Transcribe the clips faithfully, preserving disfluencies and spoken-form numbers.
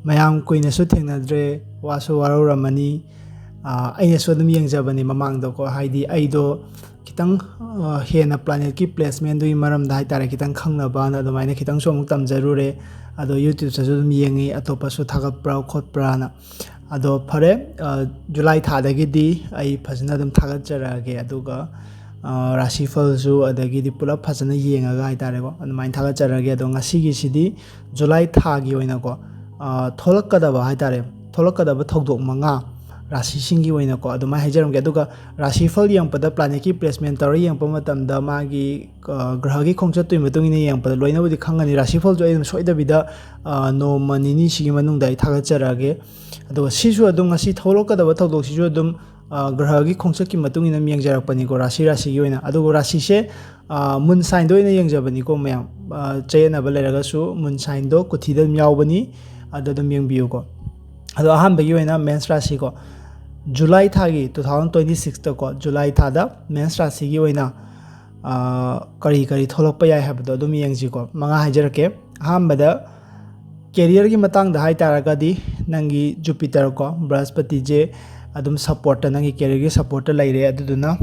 ꯃꯌꯥꯝ ꯀꯨꯏꯅꯁꯨ ꯊꯦꯡꯅꯗ꯭ꯔꯦ, ꯋꯥꯁꯨ ꯋꯥꯔꯧꯔꯝꯃꯅꯤ꯫ ꯑꯥ, ꯑꯩꯅꯁꯨ ꯑꯗꯨꯝ ꯌꯦꯡꯖꯕꯅꯦ ꯃꯃꯥꯡꯗꯀꯣ, ꯍꯥꯏꯗꯤ ꯑꯩꯗꯣ ꯈꯤꯇꯪ, ꯑꯥ, ꯍꯦꯟꯅ planetꯀꯤ placementꯗꯨꯒꯤ ꯃꯔꯝꯗ ꯍꯥꯏꯇꯥꯔꯦ, ꯈꯤꯇꯪ ꯈꯪꯅꯕꯅ ꯑꯗꯨꯃꯥꯏꯅ ꯈꯤꯇꯪꯁꯨ ꯑꯃꯨꯛ ꯇꯝꯖꯔꯨꯔꯦ꯫ ꯑꯗꯣ YouTubeꯇꯁꯨ ꯑꯗꯨꯝ ꯌꯦꯡꯉꯤ, ꯑꯇꯣꯞꯄꯁꯨ ꯊꯥꯒꯠꯄ꯭ꯔꯥ ꯈꯣꯠꯄ꯭ꯔꯥꯅ꯫ ꯑꯗꯣ ꯐꯔꯦ, ꯑꯥ, July ꯊꯥꯗꯒꯤꯗꯤ ꯑꯩ ꯐꯖꯅ ꯑꯗꯨꯝ ꯊꯥꯒꯠꯆꯔꯛꯑꯒꯦ, ꯑꯗꯨꯒ, ꯑꯥ, ꯔꯥꯁꯤꯐꯜꯁꯨ ꯑꯗꯒꯤꯗꯤ ꯄꯨꯂꯞ ꯐꯖꯅ ꯌꯦꯡꯉꯒ ꯍꯥꯏꯇꯥꯔꯦꯀꯣ, ꯑꯗꯨꯃꯥꯏꯅ ꯊꯥꯒꯠꯆꯔꯛꯑꯒꯦ꯫ ꯑꯗꯣ ꯉꯁꯤꯒꯤꯁꯤꯗꯤ July ꯊꯥꯒꯤ ꯑꯣꯏꯅꯀꯣ, ꯑꯥ, ꯊꯣꯛꯂꯛꯀꯗꯕ ꯍꯥꯏꯇꯥꯔꯦ, ꯊꯣꯛꯂꯛꯀꯗꯕ ꯊꯧꯗꯣꯛ ꯃꯉꯥ ꯔꯥꯁꯤꯁꯤꯡꯒꯤ ꯑꯣꯏꯅꯀꯣ ꯑꯗꯨꯃꯥꯏꯅ ꯍꯥꯏꯖꯔꯝꯒꯦ꯫ ꯑꯗꯨꯒ ꯔꯥꯁꯤꯐꯜ ꯌꯦꯡꯉꯛꯄꯗ planetꯀꯤ placement ꯇꯧꯔ ꯌꯦꯡꯉꯛꯄ ꯃꯇꯝꯗ ꯃꯥꯒꯤ, ꯑꯥ, ꯒ꯭ꯔꯍꯒꯤ ꯈꯣꯡꯆꯠꯇꯨꯒꯤ ꯃꯇꯨꯡ ꯏꯟꯅ ꯌꯦꯡꯉꯛꯄꯗ ꯂꯣꯏꯅꯕꯨꯗꯤ ꯈꯪꯒꯅꯤ꯫ ꯔꯥꯁꯤꯐꯜꯁꯨ ꯑꯩ ꯑꯗꯨꯝ ꯁꯣꯏꯗꯕꯤꯗ, ꯑꯥ, ꯅꯣꯡꯃ ꯅꯤꯅꯤꯁꯤꯒꯤ ꯃꯅꯨꯡꯗ ꯑꯩ ꯊꯥꯒꯠꯆꯔꯛꯑꯒꯦ꯫ ꯑꯗꯨꯒ ꯁꯤꯁꯨ ꯑꯗꯨꯝ ꯉꯁꯤ ꯊꯣꯛꯂꯛꯀꯗꯕ ꯊꯧꯗꯣꯛꯁꯤꯁꯨ ꯑꯗꯨꯝ, ꯑꯥ, ꯒ꯭ꯔꯍꯒꯤ ꯈꯣꯡꯆꯠꯀꯤ ꯃꯇꯨꯡ ꯏꯟꯅ ꯑꯗꯨꯝ ꯌꯦꯡꯖꯔꯛꯄꯅꯤꯀꯣ, ꯔꯥꯁꯤ ꯔꯥꯁꯤꯒꯤ ꯑꯣꯏꯅ꯫ ꯑꯗꯨꯒ ꯔꯥꯁꯤꯁꯦ, ꯑꯥ, moon signꯗ ꯑꯣꯏꯅ ꯌꯦꯡꯖꯕꯅꯤꯀꯣ ꯃꯌꯥꯝ꯫ ꯑꯥ, ꯆꯌꯦꯠꯅꯕ ꯂꯩꯔꯒꯁꯨ moon signꯗꯣ ꯀꯨꯊꯤꯗ ꯑꯗꯨꯝ ꯌꯥꯎꯕꯅꯤ, ꯑꯗꯨ ꯑꯗꯨꯝ ꯌꯦꯡꯕꯤꯌꯨꯀꯣ꯫ ꯑꯗꯣ ꯑꯍꯥꯟꯕꯒꯤ ꯑꯣꯏꯅ ꯃꯦꯟꯁ ꯔꯥꯁꯤꯀꯣ, July ꯊꯥꯒꯤ two thousand twenty sixꯇꯀꯣ, July ꯊꯥꯗ ꯃꯦꯟꯁ ꯔꯥꯁꯤꯒꯤ ꯑꯣꯏꯅ, ꯑꯥ, ꯀꯔꯤ ꯀꯔꯤ ꯊꯣꯛꯂꯛꯄ ꯌꯥꯏ ꯍꯥꯏꯕꯗꯣ ꯑꯗꯨꯝ ꯌꯦꯡꯁꯤꯀꯣ꯫ ꯃꯉꯥ ꯍꯥꯏꯖꯔꯛꯀꯦ꯫ ꯑꯍꯥꯟꯕꯗ careerꯒꯤ ꯃꯇꯥꯡꯗ ꯍꯥꯏꯇꯥꯔꯒꯗꯤ ꯅꯪꯒꯤ Jupiter ꯀꯣ, ꯕ꯭ꯔꯍꯁꯄꯇꯤꯁꯦ ꯑꯗꯨꯝ supportꯇ, ꯅꯪꯒꯤ careerꯒꯤ supportꯇ ꯂꯩꯔꯦ, ꯑꯗꯨꯗꯨꯅ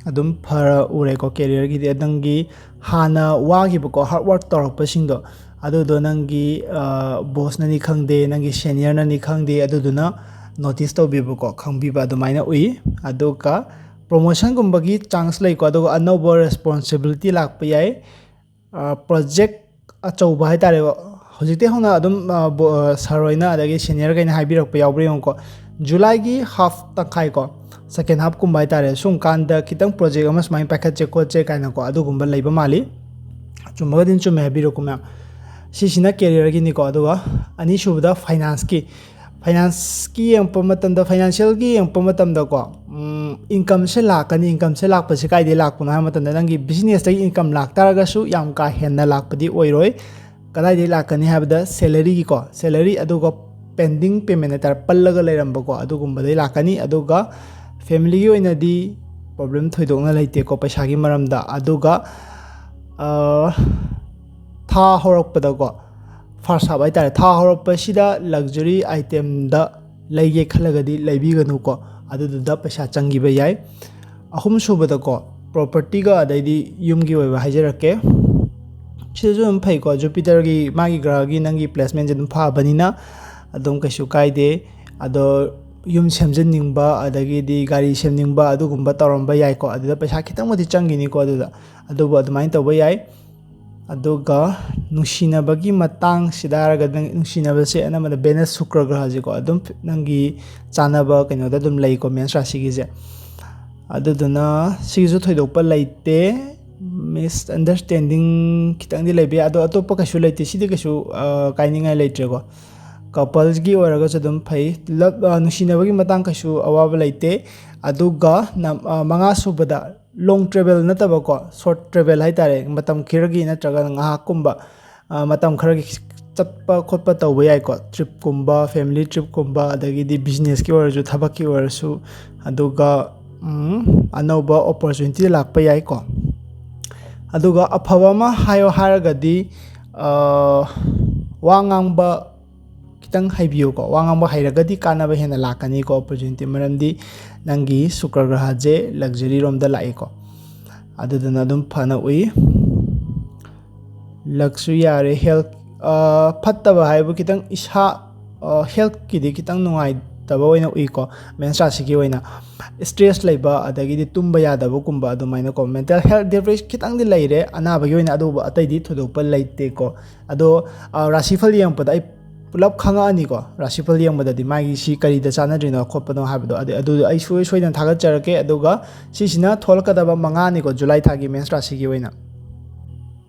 ꯑꯗꯨꯝ ꯐꯔ ꯎꯔꯦꯀꯣ꯫ Careerꯒꯤꯗꯤ ꯅꯪꯒꯤ ꯍꯥꯟꯅ ꯋꯥꯈꯤꯕꯀꯣ, hard work ꯇꯧꯔꯛꯄꯁꯤꯡꯗꯣ, ꯑꯗꯨꯗꯣ ꯅꯪꯒꯤ, ꯑ, bossꯅꯅꯤ ꯈꯪꯗꯦ, ꯅꯪꯒꯤ seniorꯅꯅꯤ ꯈꯪꯗꯦ, ꯑꯗꯨꯗꯨꯅ notice ꯇꯧꯕꯤꯕꯀꯣ, ꯈꯪꯕꯤꯕ ꯑꯗꯨꯃꯥꯏꯅ ꯎꯏ꯫ ꯑꯗꯨꯒ promotionꯒꯨꯝꯕꯒꯤ chance ꯂꯩꯀꯣ, ꯑꯗꯨꯒ ꯑꯅꯧꯕ responsibility ꯂꯥꯛꯄ ꯌꯥꯏ꯫ ꯑ, project ꯑꯆꯧꯕ ꯍꯥꯏꯇꯥꯔꯦꯀꯣ, ꯍꯧꯖꯤꯛꯇꯤ ꯍꯧꯅ ꯑꯗꯨꯝ, ꯑ, ꯕꯣ-, ꯑ, sir ꯍꯣꯏꯅ ꯑꯗꯒꯤ seniorꯈꯩꯅ ꯍꯥꯏꯕꯤꯔꯛꯄ ꯌꯥꯎꯕ꯭ꯔꯥ ꯌꯦꯡꯉꯨꯀꯣ꯫ Julyꯒꯤ half ꯇꯪꯈꯥꯏꯀꯣ, second halfꯀꯨꯝꯕ ꯍꯥꯏꯇꯥꯔꯦ, ꯁꯨꯝ ꯀꯥꯟꯗ ꯈꯤꯇꯪ project ꯑꯃ ꯁꯨꯃꯥꯏꯅ ꯄꯥꯏꯈꯠꯁꯦ ꯈꯣꯠꯁꯦ ꯀꯥꯏꯅꯀꯣ, ꯑꯗꯨꯒꯨꯝꯕ ꯂꯩꯕ ꯃꯥꯜꯂꯤ꯫ ꯆꯨꯝꯃꯒꯗꯤ ꯑꯗꯨꯝ ꯆꯨꯝꯃꯦ ꯍꯥꯏꯕꯤꯔꯛꯎꯀꯣ ꯃꯌꯥꯝ꯫ ꯁꯤꯁꯤꯅ careerꯒꯤꯅꯤꯀꯣ꯫ ꯑꯗꯨꯒ ꯑꯅꯤꯁꯨꯕꯗ financeꯀꯤ, financeꯀꯤ ꯌꯦꯡꯉꯛꯄ ꯃꯇꯝꯗ, financialꯒꯤ ꯌꯦꯡꯉꯛꯄ ꯃꯇꯝꯗꯀꯣ, ꯎꯝ, incomeꯁꯦ ꯂꯥꯛꯀꯅꯤ꯫ Incomeꯁꯦ ꯂꯥꯛꯄꯁꯦ ꯀꯥꯏꯗꯒꯤ ꯂꯥꯛꯄꯅꯣ ꯍꯥꯏꯕ ꯃꯇꯝꯗ, ꯅꯪꯒꯤ businessꯇꯒꯤ income ꯂꯥꯛꯇꯥꯔꯒꯁꯨ ꯌꯥꯝ ꯀꯥ ꯍꯦꯟꯅ ꯂꯥꯛꯄꯗꯤ ꯑꯣꯏꯔꯣꯏ꯫ ꯀꯗꯥꯏꯗꯒꯤ ꯂꯥꯛꯀꯅꯤ ꯍꯥꯏꯕꯗ salaryꯒꯤꯀꯣ, salary ꯑꯗꯨꯒ pending payment ꯍꯥꯏꯇꯥꯔꯦ, ꯄꯜꯂꯒ ꯂꯩꯔꯝꯕꯀꯣ, ꯑꯗꯨꯒꯨꯝꯕꯗꯒꯤ ꯂꯥꯛꯀꯅꯤ꯫ ꯑꯗꯨꯒ familyꯒꯤ ꯑꯣꯏꯅꯗꯤ problem ꯊꯣꯏꯗꯣꯛꯅ ꯂꯩꯇꯦꯀꯣ ꯄꯩꯁꯥꯒꯤ ꯃꯔꯝꯗ꯫ ꯑꯗꯨꯒ, ꯑ, ꯊꯥ ꯍꯧꯔꯛꯄꯗꯀꯣ, first half ꯍꯥꯏꯇꯥꯔꯦ, ꯊꯥ ꯍꯧꯔꯛꯄꯁꯤꯗ luxury itemꯗ ꯂꯩꯒꯦ ꯈꯜꯂꯒꯗꯤ ꯂꯩꯕꯤꯒꯅꯨꯀꯣ, ꯑꯗꯨꯗꯨꯗ ꯄꯩꯁꯥ ꯆꯪꯈꯤꯕ ꯌꯥꯏ꯫ ꯑꯍꯨꯝ ꯁꯨꯕꯗꯀꯣ, propertyꯒ ꯑꯗꯩꯗꯤ ꯌꯨꯝꯒꯤ ꯑꯣꯏꯕ ꯍꯥꯏꯖꯔꯛꯀꯦ꯫ ꯁꯤꯗꯁꯨ ꯑꯗꯨꯝ ꯐꯩꯀꯣ, Jupiterꯒꯤ ꯃꯥꯒꯤ ꯒ꯭ꯔꯍꯒꯤ ꯅꯪꯒꯤ placementꯁꯦ ꯑꯗꯨꯝ ꯐꯕꯅꯤꯅ ꯑꯗꯨꯝ ꯀꯩꯁꯨ ꯀꯥꯏꯗꯦ꯫ ꯑꯗꯣ ꯌꯨꯝ ꯁꯦꯝꯖꯤꯟꯅꯤꯡꯕ ꯑꯗꯒꯤꯗꯤ ꯒꯥꯔꯤ ꯁꯦꯝꯅꯤꯡꯕ ꯑꯗꯨꯒꯨꯝꯕ ꯇꯧꯔꯝꯕ ꯌꯥꯏꯀꯣ, ꯑꯗꯨꯗ ꯄꯩꯁꯥ ꯈꯤꯇꯪꯕꯨꯗꯤ ꯆꯪꯈꯤꯅꯤꯀꯣ ꯑꯗꯨꯗ, ꯑꯗꯨꯕꯨ ꯑꯗꯨꯃꯥꯏꯅ ꯇꯧꯕ ꯌꯥꯏ꯫ ꯑꯗꯨꯒ ꯅꯨꯡꯁꯤꯅꯕꯒꯤ ꯃꯇꯥꯡꯁꯤꯗ ꯍꯥꯏꯔꯒ, ꯅꯪ ꯅꯨꯡꯁꯤꯅꯕꯁꯦ ꯑꯅꯝꯕꯅ Venus ꯁꯨꯀ꯭ꯔ ꯒ꯭ꯔꯍꯁꯦꯀꯣ ꯑꯗꯨꯝ ꯅꯪꯒꯤ ꯆꯥꯟꯅꯕ ꯀꯩꯅꯣꯗ ꯑꯗꯨꯝ ꯂꯩꯀꯣ, ꯃꯦꯟꯁ ꯔꯥꯁꯤꯒꯤꯁꯦ꯫ ꯑꯗꯨꯗꯨꯅ ꯁꯤꯒꯤꯁꯨ ꯊꯣꯏꯗꯣꯛꯄ ꯂꯩꯇꯦ꯫ Misunderstanding ꯈꯤꯇꯪꯗꯤ ꯂꯩꯕ ꯌꯥꯏ, ꯑꯗꯣ ꯑꯇꯣꯞꯄ ꯀꯩꯁꯨ ꯂꯩꯇꯦ꯫ ꯁꯤꯗꯤ ꯀꯩꯁꯨ, ꯑ, ꯀꯥꯏꯅꯤꯡꯉꯥꯏ ꯂꯩꯇ꯭ꯔꯦꯀꯣ꯫ Coupleꯒꯤ ꯑꯣꯏꯔꯒꯁꯨ ꯑꯗꯨꯝ ꯐꯩ꯫ Love, ꯑ, ꯅꯨꯡꯁꯤꯅꯕꯒꯤ ꯃꯇꯥꯡ ꯀꯩꯁꯨ ꯑꯋꯥꯕ ꯂꯩꯇꯦ꯫ ꯑꯗꯨꯒ ꯅꯝ-, ꯑ, ꯃꯉꯥ ꯁꯨꯕꯗ long travel ꯅꯠꯇꯕꯀꯣ, short travel ꯍꯥꯏꯇꯥꯔꯦ, ꯃꯇꯝ ꯈꯔꯒꯤ ꯅꯠꯇ꯭ꯔꯒ ꯉꯥꯏꯍꯥꯛꯀꯨꯝꯕ, ꯑ, ꯃꯇꯝ ꯈꯔꯒꯤ ꯆꯠꯄ ꯈꯣꯠꯄ ꯇꯧꯕ ꯌꯥꯏꯀꯣ, tripꯀꯨꯝꯕ, family tripꯀꯨꯝꯕ, ꯑꯗꯒꯤꯗꯤ businessꯀꯤ ꯑꯣꯏꯔꯁꯨ, ꯊꯕꯛꯀꯤ ꯑꯣꯏꯔꯁꯨ꯫ ꯑꯗꯨꯒ, ꯎꯝ, ꯑꯅꯧꯕ opportunity ꯂꯥꯛꯄ ꯌꯥꯏꯀꯣ꯫ ꯑꯗꯨꯒ ꯑꯐꯕ ꯑꯃ ꯍꯥꯏꯌꯣ ꯍꯥꯏꯔꯒꯗꯤ, ꯑ, ꯋꯥ ꯉꯥꯡꯕ ꯈꯤꯇꯪ ꯍꯩꯕꯤꯌꯨꯀꯣ꯫ ꯋꯥ ꯉꯥꯡꯕ ꯍꯩꯔꯒꯗꯤ ꯀꯥꯟꯅꯕ ꯍꯦꯟꯅ ꯂꯥꯛꯀꯅꯤꯀꯣ, opportunity, ꯃꯔꯝꯗꯤ ꯅꯪꯒꯤ ꯁꯨꯀ꯭ꯔ ꯒ꯭ꯔꯍꯁꯦ luxury ꯔꯣꯝꯗ ꯂꯥꯛꯏꯀꯣ, ꯑꯗꯨꯗꯨꯅ ꯑꯗꯨꯝ ꯐꯅ ꯎꯏ꯫ Luckꯁꯨ ꯌꯥꯔꯦ꯫ Health, ꯑ, ꯐꯠꯇꯕ ꯍꯥꯏꯕꯨ ꯈꯤꯇꯪ ꯏꯁꯥ, ꯑ, healthꯀꯤꯗꯤ ꯈꯤꯇꯪ ꯅꯨꯡꯉꯥꯏꯇꯕ ꯑꯣꯏꯅ ꯎꯏꯀꯣ, ꯃꯦꯟꯁ ꯔꯥꯁꯤꯒꯤ ꯑꯣꯏꯅ꯫ Stress ꯂꯩꯕ, ꯑꯗꯒꯤꯗꯤ ꯇꯨꯝꯕ ꯌꯥꯗꯕꯒꯨꯝꯕ ꯑꯗꯨꯃꯥꯏꯅꯀꯣ, mental health depression ꯈꯤꯇꯪꯗꯤ ꯂꯩꯔꯦ ꯑꯅꯥꯕꯒꯤ ꯑꯣꯏꯅ, ꯑꯗꯨꯕꯨ ꯑꯇꯩꯗꯤ ꯊꯣꯏꯗꯣꯛꯄ ꯂꯩꯇꯦꯀꯣ꯫ ꯑꯗꯣ, ꯑ, ꯔꯥꯁꯤꯐꯜ ꯌꯦꯡꯉꯛꯄꯗ ꯑꯩ ꯄꯨꯂꯞ ꯈꯪꯉꯛꯑꯅꯤꯀꯣ, ꯔꯥꯁꯤꯐꯜ ꯌꯦꯡꯕꯗꯗꯤ ꯃꯥꯒꯤ ꯁꯤ ꯀꯔꯤꯗ ꯆꯥꯟꯅꯗ꯭ꯔꯤꯅꯣ ꯈꯣꯠꯄꯅꯣ ꯍꯥꯏꯕꯗꯣ, ꯑꯗꯨ, ꯑꯗꯨ ꯑꯩ ꯁꯨꯡꯁꯣꯏ ꯁꯣꯏꯗꯅ ꯊꯥꯒꯠꯆꯔꯛꯀꯦ꯫ ꯑꯗꯨꯒ ꯁꯤꯁꯤꯅ ꯊꯣꯛꯂꯛꯀꯗꯕ ꯃꯉꯥꯅꯤꯀꯣ, ꯖꯨꯂꯥꯏ ꯊꯥꯒꯤ ꯃꯦꯟꯁ ꯔꯥꯁꯤꯒꯤ ꯑꯣꯏꯅ꯫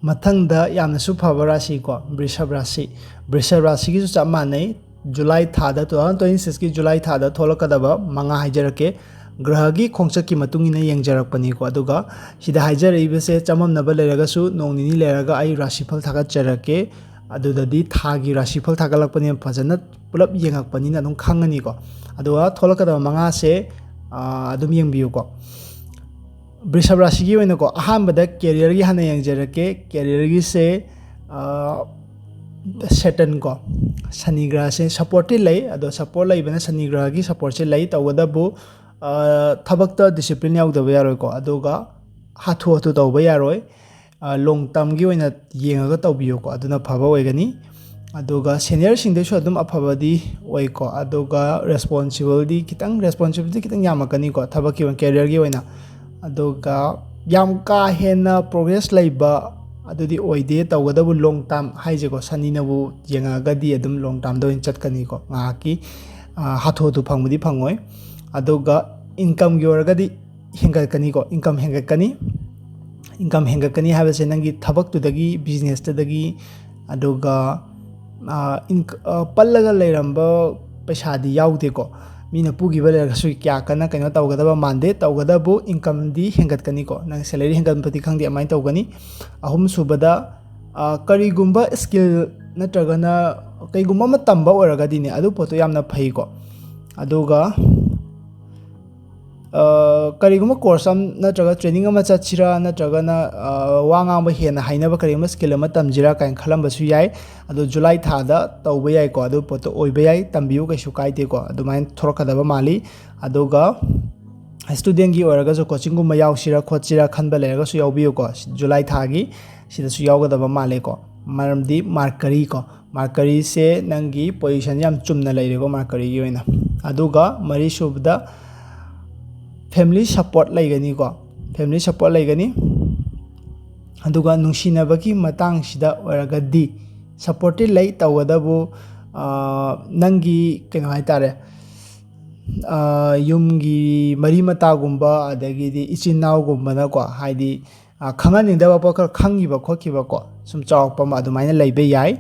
ꯃꯊꯪꯗ ꯌꯥꯝꯅꯁꯨ ꯐꯕ ꯔꯥꯁꯤꯀꯣ, ꯕ꯭ꯔꯤꯁꯚ ꯔꯥꯁꯤ꯫ ꯕ꯭ꯔꯤꯁꯚ ꯔꯥꯁꯤꯒꯤꯁꯨ ꯆꯞ ꯃꯥꯟꯅꯩ, ꯖꯨꯂꯥꯏ ꯊꯥꯗ, two thousand twenty sixꯀꯤ ꯖꯨꯂꯥꯏ ꯊꯥꯗ ꯊꯣꯛꯂꯛꯀꯗꯕ ꯃꯉꯥ ꯍꯥꯏꯖꯔꯛꯀꯦ꯫ ꯒ꯭ꯔꯍꯒꯤ ꯈꯣꯡꯆꯠꯀꯤ ꯃꯇꯨꯡ ꯏꯟꯅ ꯌꯦꯡꯖꯔꯛꯄꯅꯤꯀꯣ꯫ ꯑꯗꯨꯒ ꯁꯤꯗ ꯍꯥꯏꯖꯔꯛꯏꯕꯁꯦ ꯆꯃꯝꯅꯕ ꯂꯩꯔꯒꯁꯨ ꯅꯣꯡ ꯅꯤꯅꯤ ꯂꯩꯔꯒ ꯑꯩ ꯔꯥꯁꯤꯐꯜ ꯊꯥꯒꯠꯆꯔꯛꯀꯦ꯫ ꯑꯗꯨꯗꯗꯤ ꯊꯥꯒꯤ ꯔꯥꯁꯤꯐꯜ ꯊꯥꯒꯠꯂꯛꯄꯅꯤꯅ ꯐꯖꯅ ꯄꯨꯂꯞ ꯌꯦꯡꯉꯛꯄꯅꯤꯅ ꯑꯗꯨꯝ ꯈꯪꯉꯅꯤꯀꯣ꯫ ꯑꯗꯨꯒ ꯊꯣꯛꯂꯛꯀꯗꯕ ꯃꯉꯥꯁꯦ, ꯑꯥ, ꯑꯗꯨꯝ ꯌꯦꯡꯕꯤꯌꯨꯀꯣ꯫ ꯕ꯭ꯔꯤꯁꯚ ꯔꯥꯁꯤꯒꯤ ꯑꯣꯏꯅꯀꯣ, ꯑꯍꯥꯟꯕꯗ careerꯒꯤ ꯍꯥꯟꯅ ꯌꯦꯡꯖꯔꯛꯀꯦ꯫ Careerꯒꯤꯁꯦ, ꯑꯥ, Saturn ꯀꯣ, ꯁꯅꯤ ꯒ꯭ꯔꯍꯁꯦ ꯁꯞꯄꯣꯔꯠꯇꯤ ꯂꯩ꯫ ꯑꯗꯣ ꯁꯞꯄꯣꯔꯠ ꯂꯩꯕꯅ, ꯁꯅꯤ ꯒ꯭ꯔꯍꯒꯤ ꯁꯞꯄꯣꯔꯠꯁꯦ ꯂꯩ꯫ ꯇꯧꯕꯇꯕꯨ, ꯑ, ꯊꯕꯛꯇ ꯗꯤꯁꯤꯄ꯭ꯂꯤꯟ ꯌꯥꯎꯗꯕ ꯌꯥꯔꯣꯏꯀꯣ꯫ ꯑꯗꯨꯒ ꯍꯥꯊꯨ ꯍꯥꯊꯨ ꯇꯧꯕ ꯌꯥꯔꯣꯏ꯫ ꯑ, ꯂꯣꯡ ꯇꯥꯔꯝꯒꯤ ꯑꯣꯏꯅ ꯌꯦꯡꯉꯒ ꯇꯧꯕꯤꯌꯨꯀꯣ, ꯑꯗꯨꯅ ꯐꯕ ꯑꯣꯏꯒꯅꯤ꯫ ꯑꯗꯨꯒ ꯁꯦꯅꯤꯌꯔꯁꯤꯡꯗꯁꯨ ꯑꯗꯨꯝ ꯑꯐꯕꯗꯤ ꯑꯣꯏꯀꯣ꯫ ꯑꯗꯨꯒ ꯔꯦꯁꯄꯣꯟꯁꯤꯕꯜꯗꯤ ꯈꯤꯇꯪ, ꯔꯦꯁꯄꯣꯟꯁꯤꯕꯤꯂꯤꯇꯤ ꯈꯤꯇꯪ ꯌꯥꯝꯃꯛꯀꯅꯤꯀꯣ, ꯊꯕꯛꯀꯤ ꯑꯣꯏꯅ, ꯀꯦꯔꯤꯌꯔꯒꯤ ꯑꯣꯏꯅ꯫ ꯑꯗꯨꯒ ꯌꯥꯝ ꯀꯥ ꯍꯦꯟꯅ ꯄ꯭ꯔꯣꯒ꯭ꯔꯦꯁ ꯂꯩꯕ ꯑꯗꯨꯗꯤ ꯑꯣꯏꯗꯦ꯫ ꯇꯧꯒꯗꯕꯨ ꯂꯣꯡ ꯇꯥꯔꯝ ꯍꯥꯏꯁꯦꯀꯣ, ꯁꯅꯤꯅꯕꯨ ꯌꯦꯡꯉꯛꯑꯒꯗꯤ ꯑꯗꯨꯝ ꯂꯣꯡ ꯇꯥꯔꯝꯗ ꯑꯣꯏꯅ ꯆꯠꯀꯅꯤꯀꯣ꯫ ꯉꯥꯏꯍꯥꯛꯀꯤ, ꯑ, ꯍꯥꯊꯨ ꯍꯥꯊꯨ ꯐꯪꯕꯗꯤ ꯐꯪꯉꯣꯏ꯫ ꯑꯗꯨꯒ ꯏꯟꯀꯝꯒꯤ ꯑꯣꯏꯔꯒꯗꯤ ꯍꯦꯟꯒꯠꯀꯅꯤꯀꯣ, ꯏꯟꯀꯝ ꯍꯦꯟꯒꯠꯀꯅꯤ꯫ ꯏꯟꯀꯝ ꯍꯦꯟꯒꯠꯀꯅꯤ ꯍꯥꯏꯕꯁꯦ ꯅꯪꯒꯤ ꯊꯕꯛꯇꯨꯗꯒꯤ, ꯕꯤꯖꯤꯅꯦꯁꯇꯨꯗꯒꯤ, ꯑꯗꯨꯒ, ꯑ, ꯏꯟ-, ꯑ, ꯄꯜꯂꯒ ꯂꯩꯔꯝꯕ ꯄꯩꯁꯥꯗꯤ ꯌꯥꯎꯗꯦꯀꯣ꯫ ꯃꯤꯅ ꯄꯨꯈꯤꯕ ꯂꯩꯔꯒꯁꯨ ꯀꯌꯥ ꯀꯟꯅ ꯀꯩꯅꯣ ꯇꯧꯒꯗꯕ ꯃꯥꯟꯗꯦ꯫ ꯇꯧꯒꯗꯕꯨ ꯏꯟꯀꯝꯗꯤ ꯍꯦꯟꯒꯠꯀꯅꯤꯀꯣ, ꯅꯪ ꯁꯦꯂꯔꯤ ꯍꯦꯟꯒꯠꯄꯗꯤ ꯈꯪꯗꯦ, ꯑꯗꯨꯃꯥꯏꯅ ꯇꯧꯒꯅꯤ꯫ ꯑꯍꯨꯝꯁꯨꯕꯗ, ꯑ, ꯀꯔꯤꯒꯨꯝꯕ ꯁ꯭ꯀꯤꯜ ꯅꯠꯇ꯭ꯔꯒꯅ ꯀꯩꯒꯨꯝꯕ ꯑꯃ ꯇꯝꯕ ꯑꯣꯏꯔꯒꯗꯤꯅꯦ, ꯑꯗꯨ ꯄꯣꯠꯇꯣ ꯌꯥꯝꯅ ꯐꯩꯀꯣ꯫ ꯑꯗꯨꯒ, ꯑ, ꯀꯔꯤꯒꯨꯝꯕ ꯀꯣꯔꯁ ꯑꯃ ꯅꯠꯇ꯭ꯔꯒ ꯇ꯭ꯔꯦꯅꯤꯡ ꯑꯃ ꯆꯠꯁꯤꯔꯥ, ꯅꯠꯇ꯭ꯔꯒꯅ, ꯑ, ꯋꯥ ꯉꯥꯡꯕ ꯍꯦꯟꯅ ꯍꯩꯅꯕ ꯀꯔꯤꯒꯨꯝꯕ ꯁ꯭ꯀꯤꯜ ꯑꯃ ꯇꯝꯁꯤꯔꯥ ꯀꯥꯏꯅ ꯈꯜꯂꯝꯕꯁꯨ ꯌꯥꯏ꯫ ꯑꯗꯣ ꯖꯨꯂꯥꯏ ꯊꯥꯗ ꯇꯧꯕ ꯌꯥꯏꯀꯣ, ꯑꯗꯨ ꯄꯣꯠꯇꯣ ꯑꯣꯏꯕ ꯌꯥꯏ, ꯇꯝꯕꯤꯌꯨ, ꯀꯩꯁꯨ ꯀꯥꯏꯗꯦꯀꯣ꯫ ꯑꯗꯨꯃꯥꯏꯅ ꯊꯣꯔꯛꯀꯗꯕ ꯃꯥꯜꯂꯤ꯫ ꯑꯗꯨꯒ ꯁ꯭ꯇꯨꯗꯦꯟꯒꯤ ꯑꯣꯏꯔꯒꯁꯨ ꯀꯣꯆꯤꯡꯒꯨꯝꯕ ꯌꯥꯎꯁꯤꯔꯥ ꯈꯣꯠꯁꯤꯔꯥ ꯈꯟꯕ ꯂꯩꯔꯒꯁꯨ ꯌꯥꯎꯕꯤꯌꯨꯀꯣ, ꯖꯨꯂꯥꯏ ꯊꯥꯒꯤ ꯁꯤꯗꯁꯨ ꯌꯥꯎꯒꯗꯕ ꯃꯥꯜꯂꯦꯀꯣ꯫ ꯃꯔꯝꯗꯤ ꯃꯥꯔꯀꯔꯤ ꯀꯣ, ꯃꯥꯔꯀꯔꯤꯁꯦ ꯅꯪꯒꯤ ꯄꯣꯖꯤꯁꯟ ꯌꯥꯝ ꯆꯨꯝꯅ ꯂꯩꯔꯦꯀꯣ ꯃꯥꯔꯀꯔꯤꯒꯤ ꯑꯣꯏꯅ꯫ ꯑꯗꯨꯒ ꯃꯔꯤꯁꯨꯕꯗ ꯐꯦꯃꯤꯂꯤ ꯁꯞꯄꯣꯔꯠ ꯂꯩꯒꯅꯤꯀꯣ, ꯐꯦꯃꯤꯂꯤ ꯁꯞꯄꯣꯔꯠ ꯂꯩꯒꯅꯤ꯫ ꯑꯗꯨꯒ ꯅꯨꯡꯁꯤꯅꯕꯒꯤ ꯃꯇꯥꯡꯁꯤꯗ ꯑꯣꯏꯔꯒꯗꯤ ꯁꯞꯄꯣꯔꯠꯇꯤ ꯂꯩ, ꯇꯧꯕꯇꯕꯨ, ꯑ, ꯅꯪꯒꯤ ꯀꯩꯅꯣ ꯍꯥꯏꯇꯥꯔꯦ, ꯑ, ꯌꯨꯝꯒꯤ ꯃꯔꯤ ꯃꯇꯥꯒꯨꯝꯕ, ꯑꯗꯒꯤꯗꯤ ꯏꯆꯤꯟ ꯏꯅꯥꯎꯒꯨꯝꯕꯅꯀꯣ, ꯍꯥꯏꯗꯤ, ꯑ, ꯈꯪꯍꯟꯅꯤꯡꯗꯕ ꯄꯣꯠ ꯈꯔ ꯈꯪꯈꯤꯕ ꯈꯣꯠꯈꯤꯕꯀꯣ, ꯁꯨꯝ ꯆꯥꯎꯔꯛꯄ ꯑꯃ ꯑꯗꯨꯃꯥꯏꯅ ꯂꯩꯕ ꯌꯥꯏ꯫